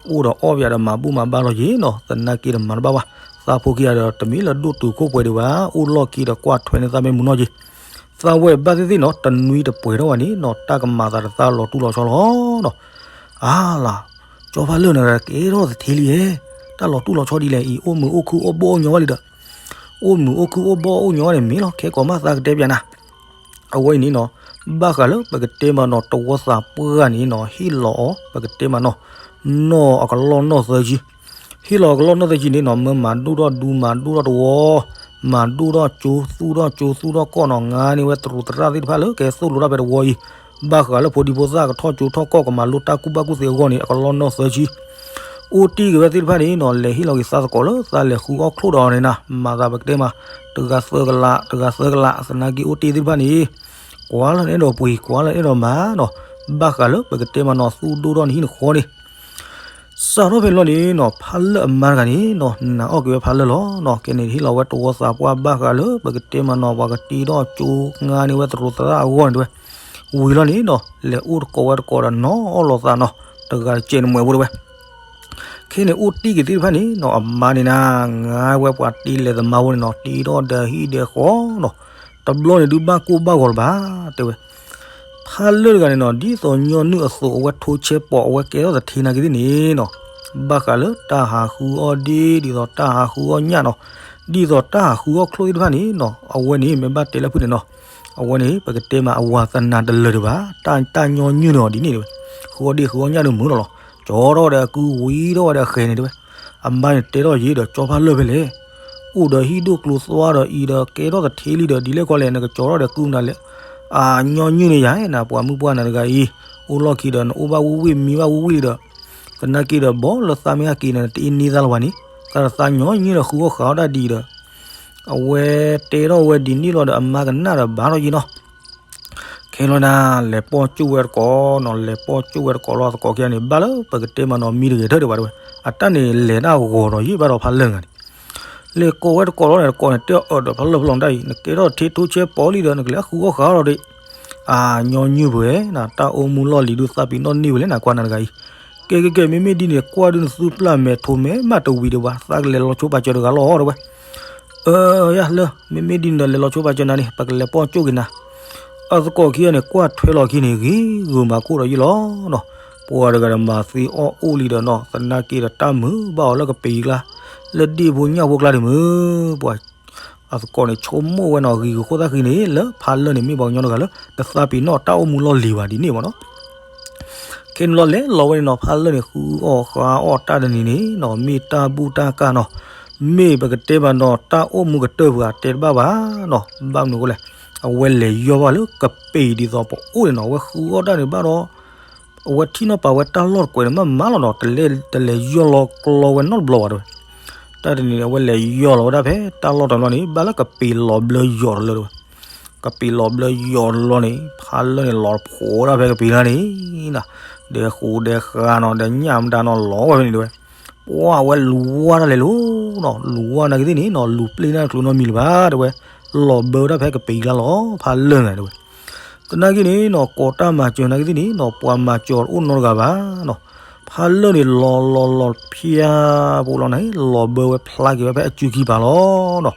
အိၣ်ဒီးအီၣ်ပယၤဒီးမၤဘူၣ်မၤဘါလီၤယ့ၣ်နီၤ သနာ်က့ဒီးမၤတဘၣ်ဘၣ် သးဖိခံဂၤဒီးတမ့ၢ်လၢဒိၣ်တုာ်ခိၣ်ပှဲၤဒံးဘၣ် အိၣ်လီၢ်ခံဒီးကွၢ်ထွဲန့ၢ်သးမ့ၢ်မုၢ်နီၢ်က့ၤ သးဝဲဘၣ်သ့ၣ်သ့ၣ်နီၤ တနွံတပှဲၤထီၣ်ဝဲန့ၣ်နီၤ တၢ်ကမၤသးဒီးသးလီၤတူၢ်လီၤဆီလီၤနီၤ. အါလါ ကၠီဖးလၢၢ်နၤကဲထီၣ်သထ့လံဧဲ, တၢ်လီၤတူၢ်လီၤဆီဒ်လဲၣ်အံၤ အိၣ်မုာ်အိၣ်ခုၣ်အိၣ်ဘီၣ်အိၣ်ညီဝဲလံဒီး, အိၣ်မုာ်အိၣ်ခုၣ်အိၣ်ဘီၣ်အိၣ်ညီဝဲန့ၣ်မ့ၢ်လီၤ ခဲကိးမးသးကတဲပျးနၤ. အဝဲအံၤန့ၣ်နီၤ, ဘၣ်ဃးလၢပကတဲမးနီၤ တဝီသးပှၢ်န့ၣ်နီၤ ဟ့ၣ်လီၤအီၤ ပကတဲမးနီၤ နီၢ်အကလီၢ်နီၢ်သၢဆံ ဟ့ၣ်လီၤအကလီၢ်နီၢ်သၢဆံန့ၣ်နီၤ မၢမၤဒိၣ်ထီၣ်ဒူမၤဒိၣ်ထီၣ်တဝီ, မၤဒိၣ်ထီၣ်ကၠိ သူၣ်ထီၣ်ကၠိ သူၣ်ထီၣ်ကီၢ်နီၤ ငါန့ၢ်ဝဲတရူးသရၣ်သ့ၣ်တဖၣ်လၢကဲသိၣ်လိတၢ်ဖဲတဝီအံၤ, ဘၣ်ဃးလၢဖိဒံဖိသၣ်ကထီၣ်ကၠိထီၣ်ကီၢ် ကမၤလိတၢ်ကူၣ်ဘၣ်ကူၣ်သ့အဂီၢ်န့ၣ် အကလီၢ်နီၢ်သၢဆံ, အိၣ်တ့ၢ်က့ၤဝဲသ့ၣ်တဖၣ်န့ၣ်နီၤ လဲၤဟ့ၣ်လီၤက့ၤသးသကိးလၢသးလဲၤဃုအီၣ်ချိၣ်ဒီးအီၤန့ၣ်နၤ မၤသးပကတဲမး တဂၤသၢကလး တဂၤသၢကလး သနာ်က့အိၣ်တ့ၢ်သ့ၣ်တဖၣ်န့ၣ် ကွၢ်လၢနအဲၣ်ဒိးပှ့ၤ ကွၢ်လၢနအဲၣ်ဒိးမၤနီၤ, ဘၣ်ဃးလၢပကတဲမးနီၤ သူၣ်ဒိၣ်ထီၣ်နဟံၣ်နဃီန့ၣ် စးထီၣ်ဖဲန့ၣ်လီၤန့ၣ်နီၤ ဖးလၢၢ်အမါတဂၤန့ၣ်နီၤ နာ်အီၣ်က့ၤဝဲဖးလၢၢ်လီၤနီၤ, ကဲန့ၣ်ဟ့ၣ်လီၤဝဲတဝီသးပှၢ်ဘၣ်ဃးလၢ ပကတဲမးနီၤ ပှၤကတ့ထီၣ်ကၠိ ငါန့ၢ်ဝဲတရူးသရၣ်အဂီၢ်န့ၣ်တဲဝဲ, ဝံၤလီၤန့ၣ်နီၤ လဲၤအိၣ်တကိးဝဲတကိးဒီးနီၤအီၣ်လိာ်သးနီၤ, တဂၤတစဲးနမှဲးဖိတဲဝဲ ခဲန့ၣ်အိၣ်တ့ၢ်က့ၤသ့ၣ်တဖၣ်န့ၣ်နီၤ အမါန့ၣ်နၤ ငါဝဲပှၤတ့လဲၤသမါဖိန့ၣ်နီၤ တ့ထီၣ်ဒီးဟံၣ်ဒီးဃီနီၤ, တဘျီန့ၣ်ဒုးဘၣ်ကိၢ်ဘၣ်ဂီၤလၢၤဘၣ် တဲဝဲ ဖးလၢၢ်တဂၤန့ၣ်နီၤ ဒ်သိးညီနုၢ်အသိး အဝဲထိဆဲပိာ် အဝဲကဲထီၣ်သထ့နာ်က့ၤသ့ၣ်န့ၣ်နီၤ, ဘၣ်ဃးလၢတၢ်ဟးဃုအီၣ်ဒ့ ဒ်သိးတၢ်ဟးဃုအီၣ်ညၣ်နီၤ, ဒ်သိးတၢ်ဟးဃုအီၣ်ချိၣ်သ့ၣ်တဖၣ်န့ၣ်နီၤ အဝဲန့ၣ်မ့ၢ်ဘၣ်တဲလၢဖုၣ်န့ၣ်နီၤ, အဝဲန့ၣ် ပကတဲမးအဝၤသနာ်တလၢာ်ဒံးဘၣ်, တၢ်ညီနုၢ်န့ၣ်အီၤဒ်န့ၣ်တဲဝဲ, ဃုအီၣ်ဒ့ဃုအီၣ်ညၣ်ဒုးမုာ်လီၤလီၤ, ကၠီထီၣ်ဝဲဒီးအကု ဝံၤထီၣ်ဝဲဒီးအဃဲၤန့ၣ်တဲဝဲ, အမါန့ၣ်တဲထီၣ်ယ့ဒီး ကၠီဖးလၢၢ်ဖဲလဲၣ် အိၣ်ဒီးဟံၣ်ဒိၣ်ကျိၤသွါဒီးအံၤဒီး ကဲထီၣ်သထ့လံဒီး ဒ်လဲၣ်ကီလဲၣ် နကကၠီထီၣ်ဒီးကုမနုၤလဲၣ်, အညီနုၢ်န့ၣ်ယၤနၤ ပှၤမုၢ်ပှၢ်နၤတဂၤအံၤ, အိၣ်လီၢ်ခံဒီး နအိၣ်ဘၣ်ဝံၣ်ဝံၣ်မံဘၣ်ဝံၣ်ဝံၣ်လံဒီး, သနာ်က့ဒီး ဘီလၢသးမ့ၢ်ဟဲက့ၤန့ၣ် နတအ့န့သးလၢၤဘၣ်န့ၣ်, သးဒီးသးညီနုၢ်ဒီးဃုအီၣ်ဃုအီၣ်တၢ်ဒ်အံၤဒီး, အဝဲတဲထီၣ်ဝဲဒ်န့ၣ်လီၤဒီး အမါကနၣ်ဒီးဘၣ်ထီၣ်ယ့နီၤ ခဲလီၤနၤ လဲၤပိာ်ကၠိၣ်ဝဲတကိးနီၤ လဲၤပိာ်ကၠိၣ်ဝဲတကိးလီၤ သကိးခံဂၤန့ၣ် ဘၣ်လၢပကတဲမးနီၤ မံတဂဲၤထၢၣ်ဒံးဘၣ်တဲဝဲ, အတၢ်န့ၣ်လဲၤတၢ်ဂီၤဒီးယ့ၣ်ဘၣ်ဒီးဖးလၢၢ်တဂၤန့ၣ်, လဲၤကိးဝဲတကိးလီၤန့ၣ် တကိးန့ၣ် တဲအၢၣ်ဒီးဖးလၢၢ်ဖးလီၤတၢ်အံၤ နကဲထီၣ်သထ့ထိဆဲပိာ်လံဒီး နကလဲၤဃုအီၣ်ဃုအီၣ်ဒီး အညီနုၢ်ပှဲၤနၤ တၢ်အိၣ်မူလီၢ်လံၤဒုးသးပ့ၤနီၣ်န့ၢ်ဝဲလဲၣ်နၤ ကွၢ်နၤတဂၤအံၤ. ကဲကဲကဲ မ့မ့ၢ်ဒ်န့ၣ် ကွၢ်ဒုးနသုပျၢ်မဲာ်ထိးမဲာ်မးတဝံၤဒံးဘၣ် သးကလဲၤလီၤဆိပာ်စၢၤတဂၤလီၤတဲဝဲ. အၢ ယၤလၢ မ့မ့ၢ်ဒ်န့ၣ်ဒီး လဲၤလီၤဆိပာ်စၢၤနၤန့ၣ် ပကလဲၤပိာ်ကၠိက့ၤနၤ. အသကိးခံဂၤန့ၣ် ကွၢ်ထွဲလီၤခံန့ၣ် ဂ့ၤဂုာ်မၤကိၣ်ဒီးယ့ၢ်လီၤနီၤ. ပှၤတဂၤဒီးမၤသ့အီၣ်အိၣ်လံဒီးနီၤ သနာ်က့ဒီးတၢ်မုာ်ဘၣ်အီၤလၢကပ့ၤကျါ လၢဒ့ၣ်ဖိညၣ်ဖိကျါဒံးမုာ် ပှၤ အသကိးန့ၣ်ဆိကမိၣ်ဝဲနီၤ ဂ့ၤဂုာ်ခိၣ်သၣ်ဃံန့ၣ် လၢဖးလၢၢ်န့ၣ် မ့ၢ်ပှၤကညီတဂၤလၢ တသးပ့ၤနီၣ်တၢ်အိၣ်မူလီၢ်လံၤဘၣ်ဒ်န့ၣ်မ့ၢ်နီၤ. ခဲန့ၣ်လီၤလဲၤလီၤဝဲန့ၣ်နီၤ ဖးလၢၢ်န့ၣ် ဃုအီၣ်ဃါအီၣ်တၢ်တနံၤန့ၣ်နီၤ မ့ၢ်တၢ်ဘူၣ်တၢ်ကၢ်နီၤ မ့ၢ်ပကတဲဘၣ်နီၤ တၢ်အိၣ်မူကတၢၢ်ပှၤတဲတဘၣ်ဘၣ်နီၤ ဘၣ်မနုၤအဃိလဲၣ် အဝဲလဲၤယီၢ်ဘၣ်လၢကပ့ၤဒ်သိးပအိၣ်န့ၣ်နီၤ အဝဲဃုအီၣ်တၢ်န့ၣ်ဘၣ်ဒီး အဝဲထံၣ်နီၣ်ပာ်ဝဲတၢ်လီၢ်တကွဲးန့ၣ်မးမးလီၤနီၤ တလဲၤယီၢ်လီၤကျီဝဲနီတဘျီဘၣ်တဲဝဲ. တၢ်တနံၤန့ၣ် အဝဲလဲၤယီၢ်လီၤဝဲဒၣ်ဖဲတၢ်လီၢ်တဘျီန့ၣ် ဘၣ်လၢကပ့ၤလီၤဘျၢယီၤတလၢတဲဝဲ. ကပ့ၤလီၤဘျၢယီၤတလီၢ်န့ၣ် ဖးလၢၢ်န့ၣ်လီၤတဖိးဒၣ်ဖဲကပ့ၤလါန့ၣ်နီၤ ဒဲဃိဒဲဃါနီၤ ဒီးညၣ်မတၤနီၤလီၤဝဲဖဲန့ၣ်တဲဝဲ. ပှၢ်ဝဲလူၤဝါတၢ်လဲၤလိၤနီၤ လူၤဝါနာ်က့သ့ၣ်န့ၣ်နီၤ လူၤပျ့ၢ်န့ၢ်တချုးနီတမံၤလၢၤဘၣ်တဲဝဲ. လီၤဘျၢဝဲဒၣ်ဖဲကပ့ၤကျါလီၤ ဖးလၢၢ်န့ၣ်တဲဝဲ. သနာ်က့န့ၣ်နီၤ ကိးတၢ်မၤစၢၤနာ်က့သ့ၣ်န့ၣ်နီၤ ပှၤမၤစၢၤတအိၣ်နီတဂၤဘၣ်နီၤ. ဖးလၢၢ်န့ၣ်လီၤလီၤလီၤဖၠါ ပူၤလီၤန့ၣ် လီၤဘၢဝဲဖျါက့ၤဝဲဖဲအစုခံပၤလီၤနီၤ.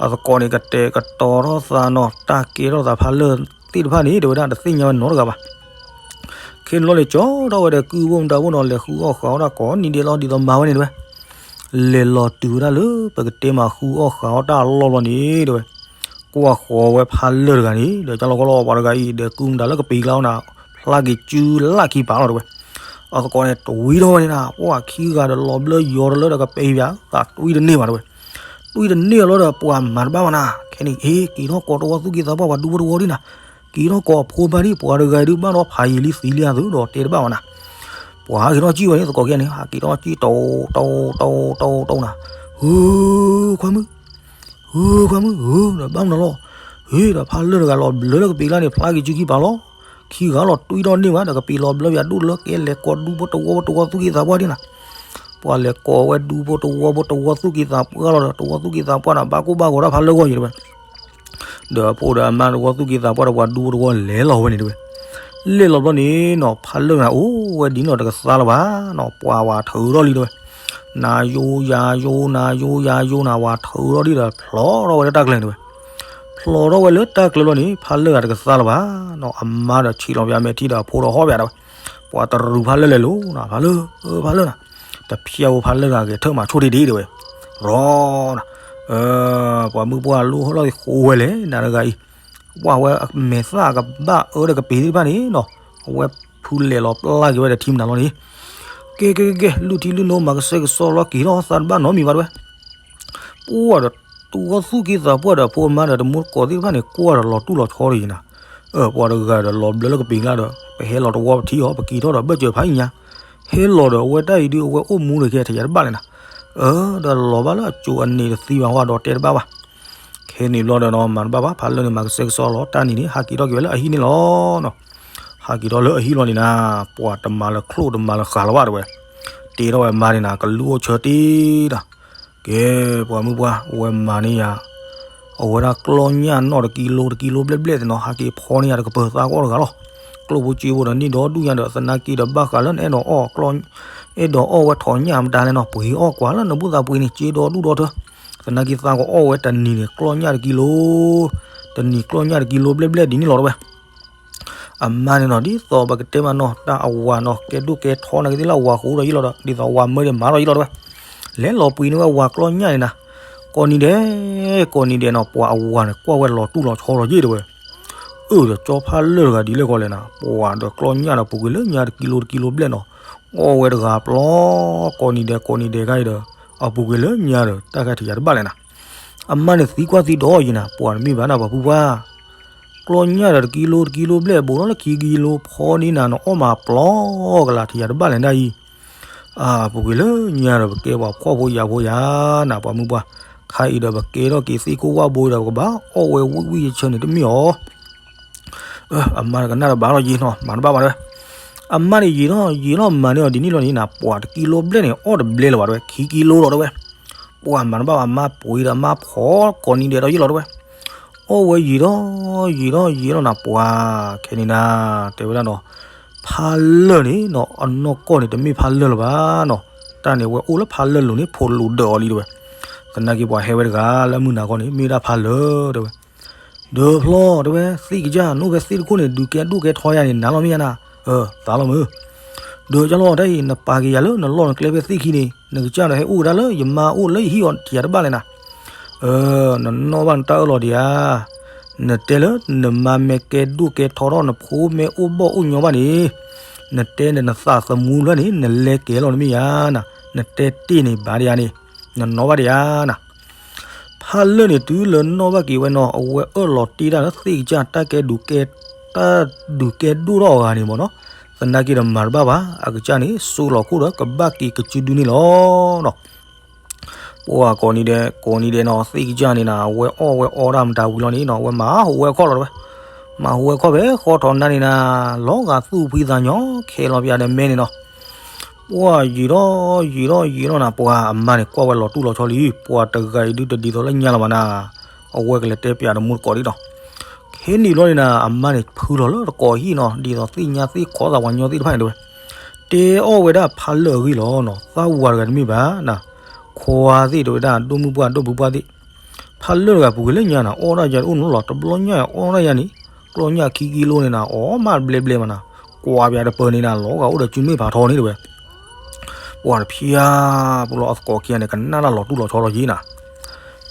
အသကိးန့ၣ် ကတဲာ်ကတီၤထီၣ်သးနီၤ တၢ်ကဲထီၣ်သးဖးလၢၢ်သ့ၣ်တဖၣ်န့ၣ် တဲဝဲဒၣ် တသ့ၣ်ညါဝဲနီတဂၤဘၣ်. ခဲန့ၣ်လီၤန့ၣ် ကၠီထီၣ်ဝဲဒီးကုၢ်ဖိမတၤဖိနီၤ လဲၤဃုအီၣ်ဃးအီၣ်တၢ်ကိးနံၤဒဲးလီၤ ဒ်သိးမၤဝဲန့ၣ်တဲဝဲ. လဲၤလီၤတုၤဝဲဒၣ်လၢပကတဲမးဃုအီၣ်ဃးအီၣ်တၢ်အလီၢ်လီၤန့ၣ်တဲဝဲ. ကွၢ်ဃီၤဝဲဖးလၢၢ်တဂၤန့ၣ် ဒီးကၠီလီၤကီလီၤ ပှၤတဂၤအံၤ ဒီးကုၢ်မတၤလၢကပ့ၤကျါအီၤနၤ ဖျါက့ၤစုလၢခံပၤလီၤတဲဝဲ. အသကိးန့ၣ် တဝံထီၣ်ဝဲန့ၣ်နၤ ပှၤခံဂၤဒီးလီၤဘျၢယီၤတလၢဒီးကပ့ၤပၠး သးတွံတန့ၢ်ဘၣ်တဲဝဲ. တွံတန့ၢ်အလီၤဒီး ပှၤမၤတဘၣ်ဘၣ်နၤ ခဲန့ၣ် ဟ့ၣ် က့ၤထီၣ်ကိးတဝီသူၣ်က့သးပှၢ် ပှၤဒူဖိတဝီဒ်နၤ က့ၤထီၣ်ကိးအဖိမါဒ် ပှၤတဂၤဒုးဘၣ်ဒီးဖးယံာ်လံသံလံအသိးဒီးတဲတဘၣ်ဘၣ်နၤ. ပှၤဟးက့ၤထီၣ်ကံၣ်ဝဲန့ၣ် သကိးခံဂၤန့ၣ် ဟးက့ၤထီၣ်ကံၣ် တိၢ်တိၢ်တိၢ်တိၢ်တိၢ်နၤ, ဧၢ, ခွါမုၣ်, ဧၢ ခွါမုၣ်ဧၢ ဒီးဘၣ်မနုၤလီၤ. ဟ့ၣ် ဒီးဖးလၢၢ်တဂၤလီၤဘျၢလၢကပ့ၤကျါန့ၣ် ဖျါက့ၤစုခံပၤလီၤ. ခံဂၤလီၤတွံထီၣ်န့ၢ်ဘၣ်ဒီးကပ့ၤလီၤဘျၢပၠးဒိၣ်တလၢ ကဲလဲၤကိးဒူဖိတဝီဖိတဝီသူၣ်က့သးပှၢ်ဒ်နၤ. ပှၤလဲၤကိးဝဲဒူဖိတဝီဖိတဝီသူၣ်က့သးပှၢ်လီၤဒီး တဝီသူၣ်က့သးပှၢ်န့ၣ် ဘၣ်ကိၢ်ဘၣ်ဂီၤတၢ်ဖးလၢၢ်ဂီၢ်ယံၤတဲဝဲ. ဒီးအဖိဒီးအမါတဝီသူၣ်က့သးပှၢ်ဒီး ပှၤဒူဖိတဝီလဲၤလီၤဝဲန့ၣ်တဲဝဲ. လဲၤလီၤဘျီန့ၣ်နီၤ ဖးလၢၢ်န့ၣ်အိၣ်ဝဲဒ်န့ၣ်လီၤ တကသါလၢၤဘၣ်နီၤ ပှၤဝၤထုးထီၣ်လံတဲဝဲ. နၤယိယၤယိ နၤယိယၤယိ နၤဝၤထုးထီၣ်လံဒီး ဖျိးထီၣ်ဝဲလၢတၢ်ကျၢၤန့ၣ်တဲဝဲ. ဖျိးထီၣ်ဝဲလၢတၢ်ကျၢၤလီၤန့ၣ် ဖးလၢၢ်ဂၤတကသါလၢၤဘၣ်နီၤ အမါဒီးဆံးလီၤပၠးမဲာ်ထံဒီးအဖိဒီးဟီၣ်ပၠးတဲဝဲ. ပှၤတရူးဖးလၢၢ်လဲၤလိၤနီၤ ဖးလၢၢ် ဖးလၢၢ်နီၤ တဖျဲးဝဲဖးလၢၢ်ဂၤဂဲၤထၢၣ်မၤဆိၣ်ဒ့ဒ့တဲဝဲ. ရီနီၤ ပှၤမုၣ်ပှၢ်လိဟီၣ်လီၢ်ဃိဝဲလဲၣ် နၤတဂၤအံၤ ပှၤဝဲအမဲာ်သၣ်အကဘၣ်အၢဒီးကပ့ၤသ့ၣ်တဖၣ်န့ၣ်နီၤ အဝဲဖုလဲၤလီၤပျၢ်က့ၤဝဲဒီးထံမနုၤလီၤန့ၣ် ကဲကဲကဲကဲ လုၢ်ထံလုၢ်နိမၤကစဲကစီလီၤက့ၤထီၣ်သးတဘၣ်နီတမံၤဘၣ်တဲဝဲ. ပှၤဒီးတဝီသူၣ်က့သးပှၢ်ဒီးဖိအမါဒီးတမူတကိးသ့ၣ်တဖၣ်န့ၣ် ကွၢ်ဒီးလီၤတူၢ်လီၤဆီတယံၤနၤ. ပှၤတဂၤဒီးလီၤဘျၢလၢကပ့ၤကျါဒီး ပဟဲလီၤတဝီပထံအီၤ ပက့ၤထီၣ်ဒီးဘၢၣ်စၢၤဖးအံၤညါ ဟဲလီၤဒီးအဝဲတၢ်အံၤဒုးအဝဲအိၣ်မူဒီးကဲထံၣ်ယၤတဘၣ်လဲၣ်နၤ. ဒီးလီၤဘၣ်လၢအစိၤအန့ၣ်တသံဘၣ်ဟီဒီးတဲတဘၣ်ဘၣ်. ခဲန့ၣ်ဘျီဒီးနီၤ မၤတဘၣ်ဘၣ် ဖးလၢၢ်န့ၣ် မၤကစဲကစီလီၤ တၢ်နံၤန့ၣ် ဟးက့ၤထီၣ်က့ၤဝဲလၢအဟံၣ်န့ၣ်လီၤနီၤ. ဟးက့ၤထီၣ်လၢအဟံၣ်လီၤန့ၣ်နၤ ပှၤတမၤလၢချိၣ်တမၤလၢဃာ်လီၤဘၣ်တဲဝဲ. တ့ထီၣ်ဝဲမါန့ၣ်နၤ ကလူၤအိၣ်ဆၢတ့ဒီး ကဲ ပှၤမုၣ်ပှၢ် အဝဲမၤန့ၢ်ယၤ အဝဲဒၣ်ကျီၢ်ညၣ်နီၣ်တကံလိတကံလိဘျဲၣ်ဘျဲၣ်သ့ၣ်နီၤ ဟးက့ၤဖီန့ၢ်ယၤတကပၤသးကအိၣ်တဂၤလီၤ. ကျိၣ်ဖိစ့ဖိဒီးန့ၢ်ဒီဒူၣ်ညါဒီး သနာ်က့ဒီးဘၣ်ဃးလၢနအဲၣ်ဒိးအီၣ် အဲၣ်ဒိးအီၣ်ဝဲထိးညၣ်မတၤလဲၣ်နီၤ ပှ့ၤအီၣ်ကွၢ်လၢနဘူၣ်သးပှ့ၤန့ၣ် စ့ဒီဒူၣ်ဒီထၢ သနာ်က့သးကအီၣ်ဝဲတနံၤန့ၣ် ကျီၢ်ညၣ်တကံလိ တနံၤကျီၢ်ညၣ်တကံလိဘျဲၣ်ဘျဲၣ်ဒ်န့ၣ်လီၤတဲဝဲ. အမါန့ၣ်နီၤ ဒ်သိးပကတဲမးနီၤ တၢ်အဝၤနီၤ ကဲဒိၣ်ကဲထီနာ်က့သ့ၣ်လၢအဝၤဃိဒီးယ့ၣ်လီၤဒီး ဒ်သိးအဝၤမၢဒံးမၤဒီးယ့ၣ်လီၤတဲဝဲ. လဲၤလီၤပှ့ၤန့ၢ်ဝဲဝၤကျီၢ်ညၣ်န့ၣ်နၤ ကိးနံၤဒဲး ကိးနံၤဒဲးနီၤ ပှၤအဝၤန့ၣ် ကွၢ်ဝဲလီၤတူၢ်လီၤဆီလီၤယ့ၣ်တဲဝဲ. အၢ ဒီးကၠီဖးလၢၢ်တဂၤဒ်လဲၣ်ကီးလဲၣ်နၤ ပှၤဒီးကျီၢ်ညၣ်ဒီးပူၤကွံာ်လၢညါတကံလိတကံလိဘျဲၣ်နီၤ အီၣ်ဝဲတဂၤပျီ ကိးနံၤဒဲး ကိးနံၤဒဲးခါအံၤဒီး အပူၤကွံာ်လၢညါဒီး တၢ်ခါထံၣ်ယၤတဘၣ်လဲၣ်နၤ. အမါန့ၣ်သံကွၢ်သံဒီးယံၤနၤ ပှၤတမ့ၢ်ဘၣ်နၤပှၤဖုပှၢ် ကျီၢ်ညၣ်ဒီးတကံလိတကံလိဘျဲၣ် ဘူးထီၣ်လၢခံကံလိဖီန့ၢ်နၤနီၤ အီၣ်မးပျီကလာ်ထံၣ်ယၤတဘၣ်လဲၣ်ဒ်အံၤ. အပူၤကွံာ်လၢညါဒီးပကဲပှၤဖှီၣ်ဖိယာ်ဖိယၤနၤ ပှၤမုၣ်ပှၢ် ခါအံၤဒီးပကဲထီၣ်က့ၤသ့ၣ်ကိၢ်ဝၣ်ဘိဒီး ပကဘၣ်အီၣ်ဝဲဝံၣ်ဝံၣ်ယဆၢန့ၣ်တမ့ၢ်အီၤ အမါတကနၣ်တဘၣ်လီၤယံၤနီၤ မၤတဘၣ်ဘၣ်တဲဝဲ. အမါန့ၣ်ယံၤနီၤ ယံၤနီၤမၤန့ၢ်အီၤဒ်န့ၣ်လီၤန့ၣ်နၤ ပှၤတကံလိဘျဲၣ်န့ၣ် အီၣ်တဘျဲလၢၤဘၣ်တဲဝဲ ခံကံလိလီၤတဲဝဲ. ပှၤမၤတဘၣ်ဘၣ် မါပှ့ၤဒီးမါဖီကိးနံၤဒဲးဒီးယ့ၣ်လီၤတဲဝဲ. အီၣ်ဝဲယံာ်ထီၣ်ယံာ်ထီၣ်ယံာ်ထီၣ်နၤ ပှၤခဲန့ၣ်နၤ တဲဝဲဒၣ်နီၤ, ဖါလၢၢ်န့ၣ်နီၤ အနီၢ်ကီၢ်န့ၣ် တမ့ၢ်ဖါလၢၢ်လၢၤဘၣ်နီၤ, တၢ်န့ၣ်ဝဲအိၣ်လၢဖါလၢၢ်လိၤန့ၣ် ဖိးလိာ်ဒၢးအီၤလံတဲဝဲ, သနာ်က့ပှၤဟဲဝဲတဂၤလၢမုၢ်နၤခီန့ၣ် မ့ၢ်ဒၣ်ဖါလၢၢ်တဲဝဲ, ဒီးဖျီတဲဝဲ သ့ၣ်ကစၢ် နအိၣ်ဖဲသ့ၣ်တခိၣ်န့ၣ် ဒုးကဲဒိၣ်ကဲထီယါန့ၣ် နၤလီၤမ့ၢ်ယါနၤ, အၢ သးလီၤမုၢ် ဒီးကၢ်လီၤတၢ်အံၤ နပာ်က့ၤယၤလၢနလီၢ်နကျဲဖဲသ့ၣ်ခံန့ၣ် နကစၢ်ဒီးဟဲအိၣ်ကဒါလၢယမါအိၣ်လၢယဟံၣ်အီၤတယၤတဘၣ်လဲၣ်နၤ, အၢ နနီၣ်ဘၣ်နတၢ်အၢၣ်လီၤဒံးဧါ, နတဲလၢနမါမ့ၢ်ကဲဒိၣ်ကဲထီထီၣ် နဖိမ့ၢ်အိၣ်ဘီၣ်အိၣ်ညီဘၣ်န့ၣ်, နတဲဒီးနသးသမူဖျၢၣ်န့ၣ် နလဲၤကဲလီၤနမ့ၢ်ယါနၤ, နတဲတ့ၢ်န့ၣ်ဘၣ်ဒံးဧါန့ၣ်, နနီၣ်ဘၣ်ဒံးဧါနၤ ဖါလၢၢ်န့ၣ် တုၤလၢနီၣ်ဘၣ်က့ၤဝဲနီၤ အဝဲအၢၣ်လီၤတ့ၢ်တၢ်လၢသ့ၣ်ကစၢ် တၢ်ကဲဒုးကဲ တၢ်ဒုးကဲဒိၣ်ထီၣ်အဂၤန့ၣ်မ့ၢ်နီၤ, သနာ်က့ဒီးမၤတဘၣ်ဘၣ် အကစၢ်န့ၣ် စိလီၤခိၣ်ဒီးကဘၣ်က့ၤကစုဒုန့ၣ်လီၤနီၤ. ပှၤကိးနံၤဒဲး ကိးနံၤဒဲးနီၤ သ့ၣ်ကစၢ်န့ၣ်နၤ အဝဲအီၣ်ဝဲအီတၢ်မတၤဝံၤလီၤန့ၣ်နီၤ အဝဲမၤဟူးဝဲခီၣ်လီၤတဲဝဲ, မၤဟူးဝဲခီၣ်ဖဲဃီထီးနါန့ၣ်နၤ လီၤဂာ်သူၣ်ဖှံသးညီ ခဲလီၤပယါဒီးမဲန့ၣ်နီၤ ပှၤယံာ်ထီၣ်ယံာ်ထီၣ်ယံာ်ထီၣ်နၤ ပှၤအမါန့ၣ် ကွၢ်ဝဲလီၤတူၢ်လီၤဆီလံ, ပှၤတဂၤအံၤဒုးတဒ်သိးလၢညါလၢၤဘၣ်နၤ, အဝဲကလဲၤတဲပျးတမူတကိးဒ်နီၤ. ခဲန့ၣ်ဘျီန့ၣ်နၤ အမါန့ၣ်ဖုလီၤလၢတကိးဟံၣ်နီၤ ဒ်သိးသ့ၣ်ညါသ့ၣ်ခီသးပှၤညီသ့ၣ်တဖၣ်န့ၣ်တဲဝဲ, တဲအီၣ်ဝဲဒၣ်ဖါလၢၢ်အဂ့ၢ်လီၤနီၤ, သးဝၤတဂၤတမ့ၢ်ဘၣ်နၤ, ခွါသ့ၣ်တဲဝဲဒၣ် ဒိၣ်မုၢ်ပှၢ်ဒိၣ်ဖုပှၢ်သ့ၣ် ဖါလၢၢ်တဂၤပူၤကွံာ်လၢညါနၤ အီၣ်ဒၣ်ယၤတအိၣ်နီလီၤ တဘျီညါအီၣ်ဒၣ်ယၤန့ၣ်, ကျီၢ်ညၣ်ခံကံလိန့ၣ်နၤ အီၣ်မးတဘျဲဘျဲမးနၤ, ကွၢ်ပယါတပၢၤန့ၣ်နၤ လီၤဂာ်အိၣ်ဒီးစုမ့ၣ်ဖးထီန့ၣ်တဲဝဲ, ပှၤတဖျါပူၤလီၤအသကိးခံဂၤန့ၣ် ကနၣ်တၢ်လီၤတူၢ်လီၤဆီလီၤယံၤနၤ,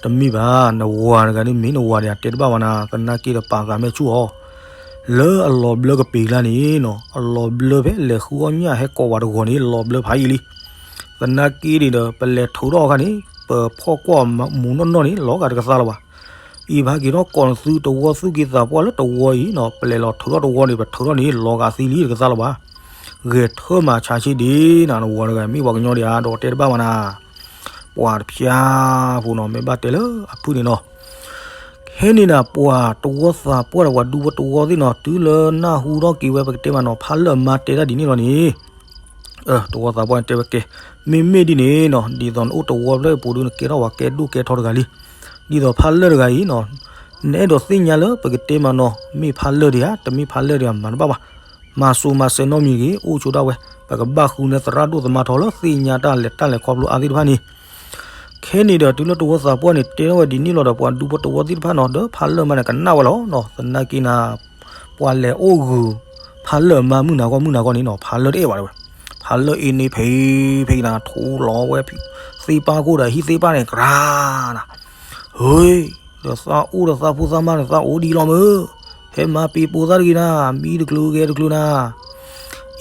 တမ့ၢ်ဘၣ် နဝၤတဂၤန့ၣ်မ့ၢ်နဝၤဒီးတဲတဘၣ်ဘၣ်နၤ သနာ်က့ဒီးပာ်သးမဲာ်ဆူၣ်အီၤ လၢအလီၤဘျၢကပ့ၤကျါန့ၣ်နီၤ အလီၤဘျၢဖဲလဲၤဃုအီၣ်ညၣ်ဟဲကိးဝၤတဂီၤန့ၣ် လီၤဘျၢဖးယံာ်လံ. သနာ်က့န့ၣ်ဒီး ပလဲၤထုးထီၣ်အခါန့ၣ် ပဖီၣ်ကွၢ်မူးနီၢ်နီၢ်န့ၣ် လီၤဂာ်တကသါလၢၤဘၣ်. အံၤဖးက့ၤထီၣ်ကိးနသုတဝီသူၣ်က့သးပှၢ်လၢတဝီအံၤနီၤ ပလဲၤလီၤထုးထီၣ်တဝီန့ၣ် ပထုးထီၣ်န့ၣ် လီၤဂာ်သံလံတကသါလၢၤဘၣ်. ဂဲၤထၢၣ်မၤဆါဆ့ဒံးနၤ နဝၤတဂၤမ့ၢ်ပှၤကညီဒံးဧါ ဒီးတဲတဘၣ်ဘၣ်နၤ ပှၤတဖျါဖိနီၤ မ့ၢ်ဘၣ်တဲလၢအဖုၣ်န့ၣ်နီၤ. ခဲန့ၣ်နၤ ပှၤတဝီသးပှၢ်ဒီးပှၤဒူဖိတဝီသ့ၣ်နီၤ တုၤလၢနၢ်ဟူထီၣ်က့ၤဝဲ ပကတဲမးနီၤ ဖါလၢၢ်မါတဲတၢ်ဒ်န့ၣ်လီၤန့ၣ်, တဝီသးပှၢ်တဲဝဲကဲ, မ့မ့ၢ်ဒ်န့ၣ်နီၤ ဒ်သိးနအိၣ်တဝီဖျၢၣ်အပူၤဒုး နကဲထီၣ်ပှၤကဲဒိၣ်ကဲထီတဂၤလံ. ဒ်သိးဖါလၢၢ်တဂၤအံၤနီၤ နအဲၣ်ဒိးသ့ၣ်ညါလၢပကတဲမးနီၤ မ့ၢ်ဖါလၢၢ်ဒံးဧါ တမ့ၢ်ဖါလၢၢ်ဒံးဧါ မၤတဘၣ်ဘၣ်. မၤစိၤမၤစဲးနီတမံၤတဂ့ၤ အိၣ်ဆိဒၣ်ဝဲ, ပကဘၣ်ဃုန့ၢ်သရၣ်ဒိၣ်သမါထီလၢသ့ၣ်ညါတၢ်လဲၤတၢ်လဲၤခီဖျိအါသ့ၣ်တဖၣ်န့ၣ်. ခဲန့ၣ်ဒီးတုၤလၢတဝီသးပှၢ်န့ၣ် တဲထီၣ်ဝဲဒ်န့ၣ်လီၤဒီး ပှၤဒူဖိတဝီသ့ၣ်တဖၣ်နီၤ ဒီးဖါလၢၢ်မါန့ၣ် ကနၣ်ဝဲလီၤနီၤ. သနာ်က့နၤ ပှၤလဲၤအိၣ်ဂုာ်ဖါလၢၢ်မါမုၢ်နၤခီမုၢ်နၤခီန့ၣ်နီၤ ဖါလၢၢ်တအဲၣ်ဘၣ်တဲဝဲ. ဖါလၢၢ်အ့န့ၣ်ဖံဖံနၤ ထူလီၤဝဲ သ့ၣ်ပၢ်ခိၣ်ဒီးဟံၣ်သ့ၣ်ပၢ်န့ၣ် ကြၤနၤ ဟ့, ဒီးသးအိၣ်ဒီးသးဖိသးမါန့ၣ် သးအိၣ်ဒံးလီၤမုၢ်, ဟဲမၤပ့ၤပိာ်သးတဂ့ၤနၤ, မံတချုးဂဲၤတချုးနၤ,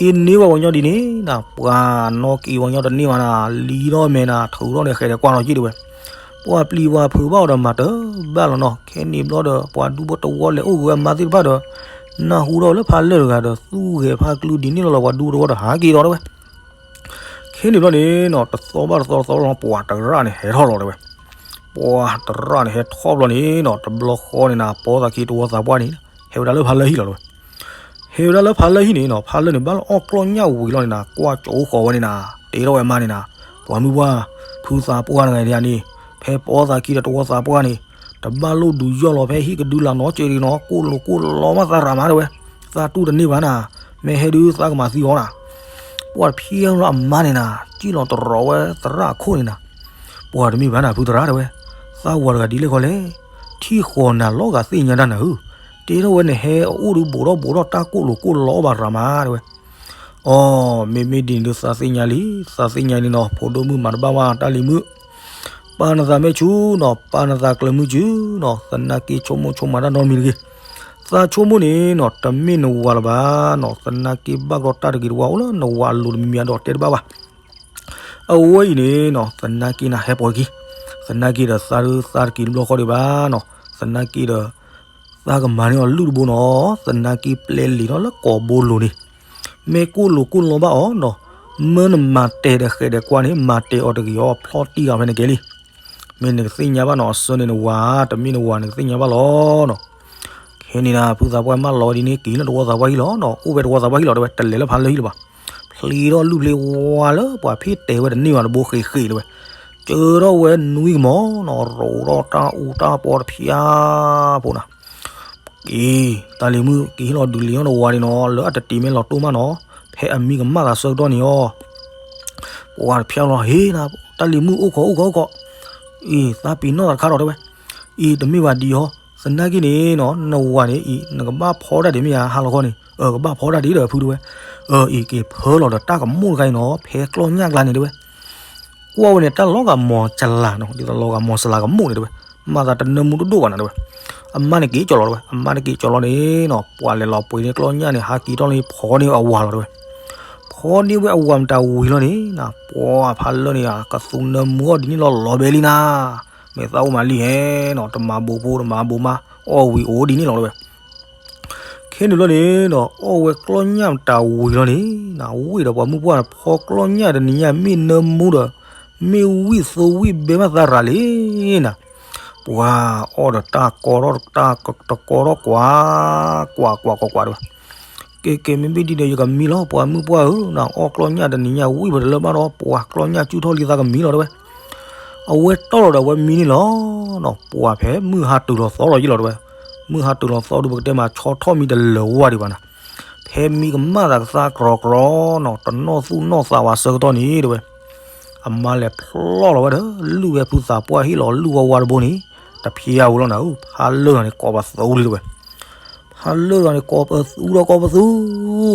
အ့န့ၢ်ဝဲပှၤကညီဒ်န့ၣ်နၤ ပှၤနီၣ်က့ၤပှၤကညီတန့ၢ်ဘၣ်နၤ, လံထီၣ်မဲာ်နၤ ထုးထီၣ်န့ၣ် ဃဲၤဒီးကွၢ်နီၤက့ၤတဲဝဲ. ပှၤပျံၤပှၤဖုးဘၣ်အီၤဒီးမၤတဘၣ်လီၤနီၤ. ခဲန့ၣ်ဘျီဒီး ပှၤဒူဖိတဝီလဲၤအိၣ်ဂုာ်ဝဲမါသ့ၣ်တဖၣ်ဒီး နၢ်ဟူထီၣ်ဝဲလၢဖါလၢၢ်တဂၤဒီး သူၣ်ဂဲၤဖးကျူဒ်န့ၣ်လီၤလီၤ ပှၤဒူဖိတဝီဒီးဟးက့ၤဒီးတဲဝဲ. ခဲန့ၣ်ဘျီန့ၣ်နီၤ တသီဘၣ်တသီတသီလီၤ ပှၤတရၣ်န့ၣ်ဟဲထီၣ်လီၤတဲဝဲ. ပှၤတရၣ်န့ၣ်ဟဲထီၣ်ဘျီန့ၣ်နီၤ တဘျီဃီန့ၣ်နၤ ပိာ်သးခံတဝီသးပှၢ်န့ၣ် ဟဲဝဲဒၣ်လၢဖါလၢၢ်ဟံၣ်လီၤတဲဝဲ. ဟဲဝဲဒၣ်လၢဖါလၢၢ်ဟံၣ်န့ၣ်နီၤ ဖါလၢၢ်န့ၣ် ဘၣ်လၢအီၣ်ကျီၢ်ညၣ်ဝံၤလီၤန့ၣ်နၤ ကွၢ်ကၠိဃီၤဝဲန့ၣ်နၤ တဲထီၣ်ဝဲမါန့ၣ်နၤ, ပှၤမုၢ်ပှၢ် ဖုသးပှၢ်တဂၤန့ၣ် ဖဲပိာ်သးခံဒီးတဝီသးပှၢ်န့ၣ် တဘၣ်လိၣ်ဒုးယီၢ်လီၤဖဲဟံၣ်ကဒုလၢ်နီၤ ကၠ့ဒံးနီၤ ကိၣ်လိာ်ကိၣ်လီၤမးသးရၤမးတဲဝဲ, သးတူၢ်တန့ၢ်ဘၣ်နၤ, မ့ၢ်ဟဲဒုးသးကမၤသံအီၤနၤ. ပှၤတဖံလီၤအမါန့ၣ်နၤ စံၣ်လီၤတရီးဝဲသရၣ်အခိၣ်န့ၣ်နၤ, ပှၤတမ့ၢ်ဘၣ်နၤ ဖုသရၣ်တဲဝဲ, သးဝၤတဂၤဒ်လဲၣ်ခီလဲၣ်, ထံၣ်ဃီၤနၤလီၤဂာ်သ့ၣ်ညါတၢ်နၤဧၢ, တဲထီၣ်ဝဲနဟဲအအိၣ်ဒုးဘိးထီၣ်ဘိးထီၣ်တၢ်ကိၣ်လိာ်ကိၣ်လီၤဘၣ်ရၤမးတဲဝဲ. အိ မ့မ့ၢ်ဒ်န့ၣ်ဒီးသးသ့ၣ်ညါလံ, သးသ့ၣ်ညါန့ၣ်နီၤ ဖိဒိၣ်မုၣ်မၤတဘၣ်ဘၣ် တၢ်လံၤမုၣ်, ပာ်နသးမဲာ်ဆူၣ်နီၤ ပာ်နသးကျၢၤမုၢ်ဆူၣ်နီၤ သနာ်က့ဆိကမိၣ်ဆိကမးတၢ်နီတမံၤတဂ့ၤ. သးဆိကမိၣ်န့ၣ်နီၤ တမ့ၢ်နဝၤလၢၤဘၣ်နီၤ သနာ်က့ဘၣ်ကီတၢ်တဂ့ၤတဝါအိၣ်လၢနဝၤအလိၤတမံၤမံၤဒီးတဲတဘၣ်ဘၣ်. အဝဲအံၤန့ၣ်နီၤ သနာ်က့နဟဲပိာ်က့ၤ, သနာ်က့ဒီးသးဒုးသးတက့ၤတဘျီဃီဒံးဘၣ်နီၤ သနာ်က့ဒီး သးကမၤန့ၢ်အီၤလုၢ်တဘိနီၤ သနာ်က့ပျဲလံာ်ထီၣ်လၢကိာ်ဘိလိၤန့ၣ် မ့ၢ်ကိၣ်လိာ်ကိၣ်လီၤဘၣ်အီၤနီၤ မၢနမၤတဲာ်ဒီးဃဲးဒီးကွၢ်န့ၣ် မၤတဲာ်အီၤတဂ့ၤအီၤဖျီၣ်တံၢ်ဂၤဖဲနကဲလံ. မ့ၢ်နကသ့ၣ်ညါဘၣ်နီၤ အဆၢန့ၣ်နဝၤ တမ့ၢ်နဝၤနကသ့ၣ်ညါဘၣ်လီၤနီၤ. ခဲန့ၣ်နၤ ဖုသးပှၢ်မၢလီၤဝဲဒ်န့ၣ် က့ၤလၢတဝီသးပှၢ်ဟံၣ်လီၤနီၤ အိၣ်ဖဲတဝီသးပှၢ်ဟံၣ်လီၤတဲဝဲ တလဲၤလၢဖးလၢဟံၣ်လၢၤဘၣ်. ဖျ့ထီၣ်လုၢ်ဖျ့ဝါလၢပှၤဖ့ၣ်တဲဝဲတန့ၢ်ဘၣ်တဘိဃ့းဃ့းတဲဝဲ. ကၢထီၣ်ဝဲနွံကမီၤနီၤ, ရိးထီၣ်တၢ်အူတၢ်ပီတဖျါဖိနီၤ. အံၤ တၢ်လံၤမုၣ်က့ၤဟ့ၣ်လီၤဒုးလံၤအီၣ်တဝၤဒံးနီၤ, လၢအတတ့ၤမ့ၢ်လီၤတိၢ်မးနီၤ, ဖဲအမံကမၣ်သးဆၢကတီၢ်န့ၣ်အီၤ, ပှၤတဖျါလီၤဟ့ၣ်နၤ, တၢ်လံၤမုၣ်အိၣ်ခိးအိၣ်ခိးအိၣ်ခိး, အံၤ သးပ့ၤနီၣ်သးတခါဒီးတဲဝဲ, အံၤ တမ့ၢ်ဘၣ်ဒ်အီၤ, သနာ်က့န့ၣ်နီၤ နဝၤန့ၣ်အံၤ နကဘၣ်ဖီဒၣ်ဒံးမ့ၢ်ဧါ, ဟါလီၤခီန့ၣ် ကဘၣ်ဖီဒၣ်ဒံးဒီးဖုတဲဝဲ, အံၤ က့ၤဖၢလီၤဒီးတၢ်ကမိၣ်တခါအံၤနီၤ, ဖဲကျီၢ်ညၣ်ကျါန့ၣ်တဲဝဲ ကွၢ်ဝဲန့ၣ် တၢ်လီၤဂာ်မီၤစလၤနီၤ, ဒ်သိးလီၤဂာ်မီၤစလၤကမိၣ်န့ၣ်တဲဝဲ, မၤသးတနၢမူတဒိၣ်ဘၣ်နၤတဲဝဲ, အမါန့ၣ်က့ၤကၠီၤလီၤတဲဝဲ, အမါန့ၣ်က့ၤကၠီၤလီၤန့ၣ်နီၤ, ပှၤလဲၤလီၤပှ့ၤန့ၢ်ကျီၢ်ညၣ်န့ၣ် ဟးက့ၤထီၣ်န့ၣ် ဖီန့ၢ်အဝၤလီၤတဲဝဲ, ဖီန့ၢ်ဝဲအဝၤမတၤဝံၤလီၤန့ၣ်နီၤ, ပှၤဖးလၢာ်န့ၣ် ကသူနၢမူအီၣ်ဒ်န့ၣ်လီၤလီၤဘဲလံနၤ, မ့ၢ်သးအိၣ်မးလံဟဲနီၤ, တမၤဘိးဖိတမၤဘိးမါ, အီၣ်ဝံၤအိၣ်ဒ်န့ၣ်လီၤတဲဝဲ ခဲန့ၣ်ဘျီန့ၣ်နီၤ အီၣ်ဝဲကျီၢ်ညၣ်မတၤဝံၤလီၤန့ၣ်နီၤ, ဝံၤဒီးပှၤမုၢ်ပှၢ်န့ၣ် ဖီကျီၢ်ညၣ်တနံၤညါ မ့ၢ်နၢမူဒီး မ့ၢ်ဝံၣ်သိဝံၣ်ဘဲမးသးရၤလံနၤ, ပှၤအီၣ်ဒီးတၢ်ကီထီၣ်တၢ်တကီထီၣ်ကွၢ် ကွၢ်ကွၢ်ကွၢ်ကွၢ်တဲဝဲ, ကဲကဲ မ့မ့ၢ်ဒ်န့ၣ် ယကမံလီၤ ပှၤမုၢ်ပှၢ်ဧၢ, နအီၣ်ကျီၢ်ညၣ်တနံၤညါ ဝံၣ်ပတလၢမးဒီး ပှၤကျီၢ်ညၣ်စုၣ်ထီၣ်လံသးကမံလီၤတဲဝဲ အဝဲတီၢ်လီၤဒီးအဝဲမံန့ၣ်လီၤနီၤ, ပှၤဖဲမုၢ်ဟါတုၤလီၤသီလီၤယံလီၤတဲဝဲ, မုၢ်ဟါတုၤလီၤသီဒီး ပကတဲမး ဆီထီၣ်မံတလၢာ်ဝါဒံးဘၣ်နၤ, ဖဲမံကမၣ်သးကသါကြီကြီနီၤ, တနီၣ်သူၣ်နီၣ်သးဝဲဆၢကတီၢ်န့ၣ်တဲဝဲ, အမါလဲၤဖျီၣ်လီၤဝဲဒီး လုၢ်ဝဲဖုသးပှၢ်ဟ့ၣ်လီၤလုၢ်ဝါဝါတဘိန့ၣ်, တဖျါဝဲလီၤနၤဧၢ, ဖးလၢာ်ဂၤန့ၣ် ကိးပသူလံတဲဝဲ ဖးလၢာ်ဂၤန့ၣ် ကိးပသူဒီးကိးပသူ,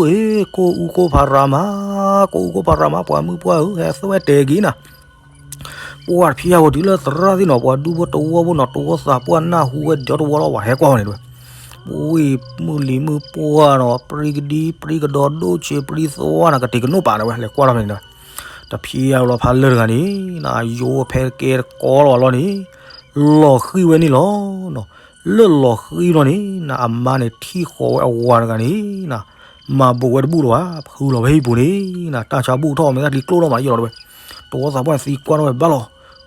အ့ ကိၢ်အူကိၢ်ဖးရၤမး, ကိၢ်အူကိၢ်ဖးရၤမး ပှၤမုၢ်ပှၢ်ဧၢ, ဟဲသဝဲတဲက့ၤနၤ, ပှၤတဖျါဝဲတုၤလၢသရၣ်သ့ၣ်နီၤ, ပှၤဒူဖိတဝီဖိနီၤ, တဝီသးပှၢ်နၢ်ဟူဝဲဒီတဝီလီၤ, ပှၤဟဲကွၢ်ဝဲန့ၣ်တဲဝဲ, ဝံၢ်မုၢ်လံၤမုၢ်ပှၢ်နီၤ, ပြံကဒံ ပြံကဒီးဒိၣ်ဆံး ပြံသဝါနၤ ကတ့ၤကနိးပာ်တဲဝဲ, လဲၤကွၢ်ထီၣ်ဖဲန့ၣ်တဲဝဲ, တဖျါဝဲလီၤဖးလၢာ်တဂၤန့ၣ်, ယိၤဖဲကဲတကီလီၤဘၣ်လီၤန့ၣ်, လီၤဃံၤဝဲန့ၣ်လီၤ. လၢလီၤဃံၤလီၤန့ၣ် နအမါန့ၣ်ထံၣ်ဃီၤဝဲအဝၤတဂၤန့ၣ် မၤဘူးဝဲတဘူၣ်လၢၤဘၣ်, ဖုလီၤဖဲဟံၣ်ပူၤန့ၣ် တၢ်ဆါဘူၣ်ထီၣ်မ့ၢ်တၢ်လံကျိၣ်ထီၣ်မးယံလီၤတဲဝဲ, တဝီသးပှၢ်သံကွၢ်ထီၣ်ဝဲဘၣ်လီၤ,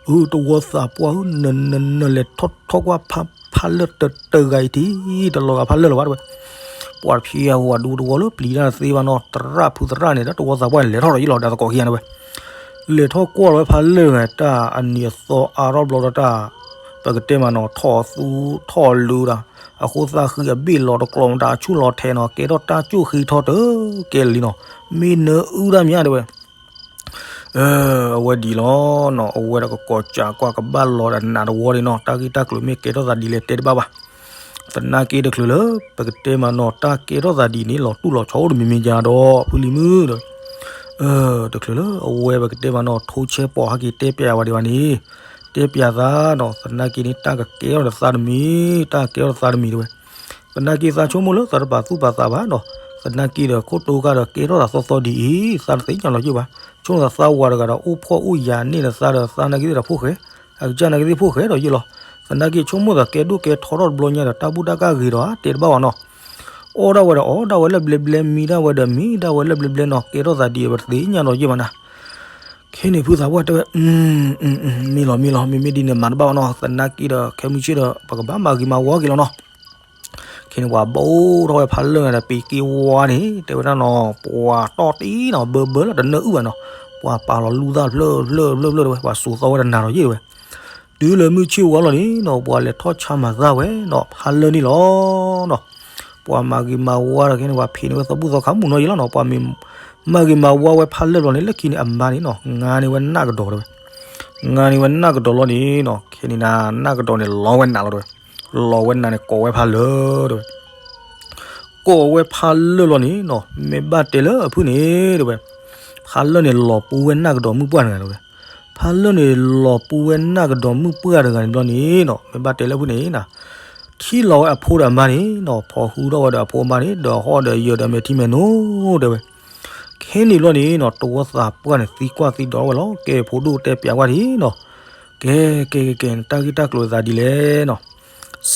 အၢ တဝီသးပှၢ်ဧၢ နနနလဲၤထီၣ်ထီၣ်ကွၢ်ဖး ဖးလၢာ်တတဂၤအံၤတံၢ် တလီၤဂာ်ဖးလၢာ်လၢၤဘၣ်တဲဝဲ, ပှၤတဖျါဝဲဒူတဝီလၢပျံၤတၢ်တသ့ဘၣ်နီၤ သရၣ်ဖုသရၣ်န့ၣ်ဒီးတဝီသးပှၢ်န့ၣ် လဲၤထီၣ်ဒီးယံလီၤဒီးသကိးခံဂၤန့ၣ်ဝဲ လဲၤထီၣ်ကွၢ်လီၤဝဲဖးလၢာ်တဂၤ တၢ်အနံၤအသီအါထီၣ်ဘျီဒီးတၢ် ပကတဲမးနီၤ ထီၣ်သူထီၣ်လူဒီး အဃိသးဃံအဘ့ၣ်လီၤတကျီၤမတၤအဆူၣ်လီၤထဲနီၤ ကဲထီၣ်တၢ်ကၠိၣ်ဃံထီၣ်တကဲလၢာ်လံနီၤ မ့ၢ်နၢအုၣ်တၢ်မးတဲဝဲ အဝဲဒ်လီၤနီၤ အဝဲဒီးကကိးစၢ်ကွၢ်ကဘၣ်လီၤဒီးနးတဝီဒံးနီၤ တၢ်ဂ့ၢ်တၢ်ကျိၤမ့ၢ်ကဲထီၣ်သးဒ်လဲၣ်တဲတဘၣ်ဘၣ် သနာ်က့တချုးလၢ ပကတဲမးနီၤ တၢ်ကဲထီၣ်သးဒ်န့ၣ် လီၤတူၢ်လီၤဆီအိၣ်တမံၤမံၤယါဒီး ဖုလံၤမုၣ်ဒီး တချုးလၢ အဝဲပကတဲမးနီၤ ထိဆဲပီးဟဲက့ၤတဲပျးဝဲဒံးဘၣ်န့ၣ် တဲပျးသးနီၤ သနာ်က့န့ၣ် တၢ်ကကဲထီၣ်ဒီးသးတမံၤ တၢ်ကကဲထီၣ်ဒီးသးတမံၤတဲဝဲ သနာ်က့သးဆိကမိၣ်လၢသးတပာ်သူၣ်ပာ်သးဘၣ်ဒီး သနာ်က့ဒီး ခိၣ်တိကၢ်ဒီးကဲထီၣ်သးသီသီဒ်အံၤ သးတသ့ၣ်ညါလီၤယံၢ်ဘၣ် ဆိကမိၣ်သးသးဝၤတဂၤဒီး အိၣ်ဖှီၣ်အိၣ်ယာ်န့ၢ်ဒီးသးဒီး သးနာ်က့သ့ၣ်ဒီးဖိၣ်ဃဲ အကစၢ်နာ်က့သ့ၣ်ဖိၣ်ဃဲဒီးယံၢ်လီၤ သနာ်က့ဆိကမိၣ်သးကဲဒိၣ်ကဲထီထီၣ်တဘျီညါဒီး တၢ်ဘူၣ်တၢ်ကၢ်ဂ့ၤဒီး တဲတဘၣ်ဘၣ်နီၤ အီၣ်ဒၣ်ဝဲဒီးအီၣ်ဒၣ်ဝဲလၢဘျဲဘျဲ မံဒၣ်ဝဲဒီးမံဒၣ်ဝဲလၢဘျဲဘျဲနီၤ ကဲထီၣ်သးဒ်အံၤ ပတသ့ၣ်ညါလီၤယံၢ်ဘၣ်နၤ ခဲန့ၣ်ဖုသးပှၢ်တဲဝဲ မ့ၢ်လီၤမ့ၢ်လီၤ မ့မ့ၢ်ဒ်န့ၣ်မၤတဘၣ်ဘၣ်နီၤ သနာ်က့ဒီး ခဲမုၢ်ဆ့ၣ်ဒီး ပကဘၣ်မၤဂ့ၤမၤဝါက့ၤလီၤနီၤ ခဲန့ၣ်ပှၤဘိးထီၣ်ဝဲဖးလၢာ်ဒီး ပ့ၤက့ၤဝါန့ၣ် တဲဝဲဒၣ်နီၤ ပှၤတီၢ်တံၢ်နီၤ ဘၢဘၢလီၤတနၢအုၣ်ဘၣ်နီၤ ပှၤပာ်လီၤလူသၣ်ဖျၢၣ်ဖျၢၣ်ဖျၢၣ်ဖျၢၣ်တဲဝဲ ပှၤစိာ်သီဝဲတနၤဒီးယံၢ်တဲဝဲ တုၤလၢမုၢ်ဆ့ၣ်ဝါလီၤန့ၣ်နီၤ ပှၤလဲၤထီၣ်ဆါမၤသၣ်ဝဲနီၤ ဖးလၢာ်န့ၣ်လီၤနီၤ ပှၤမၤဂ့ၤမၤဝါဒီးခဲန့ၣ် ပှၤဖံးန့ၢ်ဝဲသီဘူၣ်သီခါမုၢ်နီၤယံၢ်လီၤနီၤ ပှၤမ့ၢ်မၤဂ့ၤမၤဝါဝဲဖးလၢာ်ဘျီန့ၣ် လၢခံန့ၣ် အမါန့ၣ်နီၤ ငါန့ၢ်ဝဲနၢ်ကဒီးတဲဝဲ ငါန့ၢ်ဝဲနၢ်ကဒီးလီၤန့ၣ်နီၤ ခဲန့ၣ်နၤ နၢ်ကဒီးန့ၣ်လီၤဝဲနးလီၤတဲဝဲ လီၤဝဲနးန့ၣ် ကိးဝဲဖးလၢာ်တဲဝဲ ကိးဝဲဖးလၢာ်လီၤန့ၣ်နီၤ မ့ၢ်ဘၣ်တဲလၢအဖုၣ်န့ၣ်တဲဝဲ ဖးလၢာ်န့ၣ်လီၤပူၤဝဲနၢ်ကဒီးမုၣ်ပှၢ်တဂၤတဲဝဲ ဖးလၢာ်န့ၣ်လီၤပူၤဝဲနၢ်ကဒီးမုၣ်ပှၢ်တဂၤန့ၣ်ဘျီန့ၣ်နီၤ မ့ၢ်ဘၣ်တဲလၢအဖုၣ်န့ၣ်နၤ ထံၣ်လီၤဝဲအဖိဒီးအမါန့ၣ်နီၤ ဖီၣ်ဃုာ်ထီၣ်ဝဲဒီးအဖိအမါန့ၣ် ဒီးဟီၣ်ဒီးယၢၤဒီးမဲာ်ထံမဲာ်နိတဲဝဲ ခဲန့ၣ်ဘျီန့ၣ်နီၤ တဝီသးပှၢ်န့ၣ် သံကွၢ်သံဒိးဝဲလီၤ ကဲဖိဒိၣ်တဲပျးဝဲဒၣ်နီၤ ကဲ ကဲ ကဲ ကဲ တၢ်ဂ့ၢ်တၢ်ကျိၤသးဒ်လဲၣ်နီၤ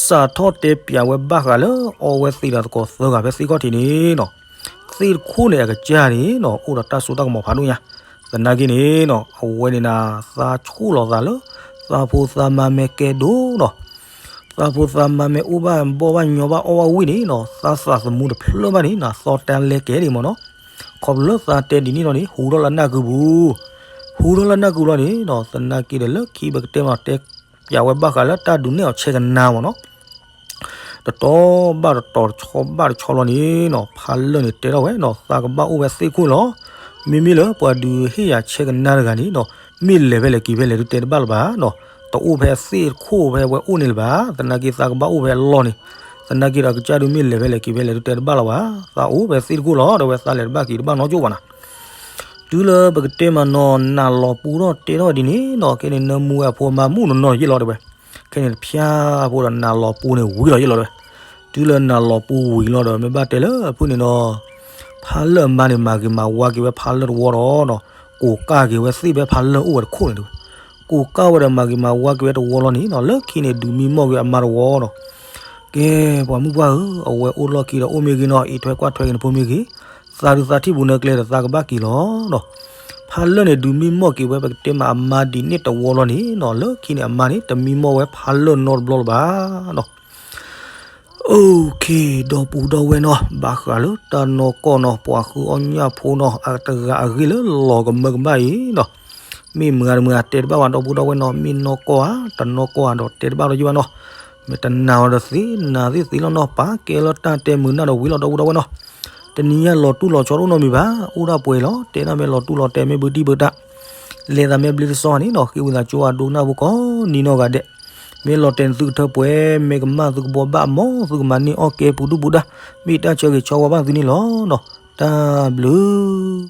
စးထီၣ်တဲပျးဝဲဘၣ်ဃးလၢ အီဝဲသ့ၣ်ဒီးသကိးသၢဂၤဖဲသ့ၣ်ခီၣ်ထံးန့ၣ်နီၤ သ့ၣ်တခိၣ်န့ၣ် အကစၢ်န့ၣ်နီၤ အိၣ်ဒီးတၢ်စိတၢ်ကမီၤဖးဒိၣ်ညါ သနာ်က့န့ၣ်နီၤ အဝဲန့ၣ်နၤ သးဆိၣ်လီၤသးလၢ သးဖိသးမါမဲာ်ကဲဒိၣ်နီၤ သးဖိသးမါမဲာ်အိၣ်ဘၣ်ဘီၣ်ဘၣ်ညီဘၣ်အီၣ်ဘၣ်ဝံၣ်န့ၣ်နီၤ သးသးသမူတဖျၢၣ်ဘၣ်န့ၣ်နၤ သီတၢ်လဲကဲဒံးမ့ၢ်နီၤ ခီဖျိလၢသးတဲဒ်န့ၣ်လီၤန့ၣ် ဟူးထီၣ်လၢနၢ်ကုပူၤ ပူထီၣ်လၢနၢ်ကူလီၤန့ၣ်နီၤ, သနာ်က့ဒီးလၢခံပကတဲမ့ၢ်နီၤ တဲပၠးဝဲဘၣ်ဃးလၢတၢ်ဒုးနဲၣ်အီၤဆဲကနါမ့ၢ်နီၤ. တတီၤဘၣ်တတီၤ တဆီဘၣ်တဆီလီၤန့ၣ်နီၤ, ဖါလၢၢ်န့ၣ်တဲထီၣ်ဝဲနီၤ သးကဘၣ်အိၣ်ဖဲသ့ၣ်ခိၣ်လီၤ. မ့မ့ၢ်လၢပှၤဒုးဟ့ၣ်ယၤဆဲကနါတဂၤန့ၣ်နီၤ မ့ၢ်လဲၤဖဲလဲၣ်က့ၤဖဲလဲၣ်ဒုးတဲတဘၣ်လၢၤဘၣ်နီၤ. တအိၣ်ဖဲသ့ၣ်ခိၣ်ဖဲဝဲအိၣ်န့ၣ်လၢၤဘၣ်, သနာ်က့သးကဘၣ်အိၣ်ဖဲအလီၢ်န့ၣ်. သနာ်က့ဒီးအကစၢ်ဒုးမ့ၢ်လဲၤဖဲလဲၣ်က့ၤဖဲလဲၣ်ဒုးတဲတဘၣ်လၢၤဘၣ်, သးအိၣ်ဖဲသ့ၣ်တခိၣ်လီၤ ဒီးဝဲသးလဲၤတဘၣ်က့ၤတဘၣ်နီတဘျီဘၣ်နီၤ. တုၤလၢပကတဲမ့ၢ်နီၤ နးလီၤပူထီၣ်တဲထီၣ်ဒ်န့ၣ်နီၤ, ခဲန့ၣ်နၢမူဝဲအဖိအမါမုၣ်နီၤနီၤယ့ၣ်လီၤတဲဝဲ. ခဲန့ၣ်တဖၠါဖိဒီးနးလီၤပူန့ၣ်ဝံၤလီၤယ့ၣ်လီၤတဲဝဲ. တုၤလၢနးလီၤပူဝံၤလီၤဒီး မ့ၢ်ဘၣ်တဲလၢအဖုၣ်န့ၣ်ဒီး ဖါလၢၢ်အမါန့ၣ် မၤဂ့ၤမၤဝါက့ၤဝဲဖါလၢၢ်တဝီဒီးနီၤ, ကိးကၢ်က့ၤဝဲသ့ၣ်ဖဲဖါလၢၢ်အိၣ်ဝဲတခိၣ်န့ၣ်တဲဝဲ. ကိးကၢ်ဝဲဒီးမၤဂ့ၤမၤဝါက့ၤဝဲတဝီလီၤန့ၣ်နီၤ, လၢခံန့ၣ်ဒုးမံမီၢ်က့ၤဝဲအမါတဝီနီၤ. ကဲ ပှၤမုၣ်ပှၢ်ဧၢ, အဝဲအိၣ်လီၢ်ခံဒီးအိၣ်မ့ၢ်ဂ့ၤနီၤ, အံးထွဲကွၢ်ထွဲက့ၤနဖိမ့ၢ်ဂ့ၤ, သးဒုးသးထံၣ်ပူၤနၢကျဲဒီးသးကဘၣ်က့ၤလီၤနီၤ. ဖါလၢၢ်န့ၣ်ဒုးမံမီၢ်က့ၤဝဲ ပကတဲမ့ၢ်အမါဒ်န့ၣ်တဝီလီၤန့ၣ်နီၤ, လၢခံန့ၣ်အမါန့ၣ် တမံမီၢ်ဝဲဖါလၢၢ်နီတဘျီလၢၤဘၣ်နီၤ. အိၣ်ခ့ ဒီပုၢ်ဒီဝဲၢ်နီၤ, ဘၣ်ဃးလၢတၢ်နီၢ်ကီၢ်နီၤ, ပှၤဃုအီၣ်ညၣ်ဖိနီၤ, အတဂၤအဂ့ၢ်လၢလီၤကမၢကမၣ်အံၤနီၤ, မ့ၢ်မုၢ်ဂၤတမုၢ်ဂၤတဲတဘၣ်ဘၣ် ဒီပုၢ်ဒီဝဲၢ်နီၤ, မ့ၢ်နီၢ်ကီၢ်ဧါ တနီၢ်ကီၢ်ဧါဒီးတဲတဘၣ်လီၤယံဘၣ်နီၤ, မ့ၢ်တနာ်အီၤဒီးသ့ နာ်သ့သ့လီၤနီၤ, ပာ်ကဲလၢတၢ်တဲမုာ်နၢ်ဒီးဝံၤလီၤ ဒီပုၢ်ဒီဝဲၢ်နီၤ, တနံၤညါလီၤတူၢ်လီၤဆီတအိၣ်နီတမံၤဘၣ်, အိၣ်ဒၣ်ပှဲၤလီၤ, တဲဒၣ်မ့ၢ်လီၤတူၢ်လီၤတဲမ့ၢ်ဘုဒံၣ်ဘုတၢ်, လဲၤသးမ့ၢ်ဘျ့တစီန့ၣ်နီၤ, ဃ့ဝံသးစူၤအဒိကနၣ်ဖိကိးနံၤနီၢ်ဂၤဒဲး မ့ၢ်လီၤတဲာ်န့ၣ်သုကထၢပှဲၤ, မ့ၢ်ကမၣ်သုကဘှီဘၣ်, မ်သုကမၤန့ၢ်အီၣ်ကဲပူၤဒူၣ်ပူၤဒါ, မ့ၢ်တၢ်ဆၢဂ့ၤဆၢဝါဘၣ်သုန့ၣ်လီၤနီၤ, တၢ်ဘျုး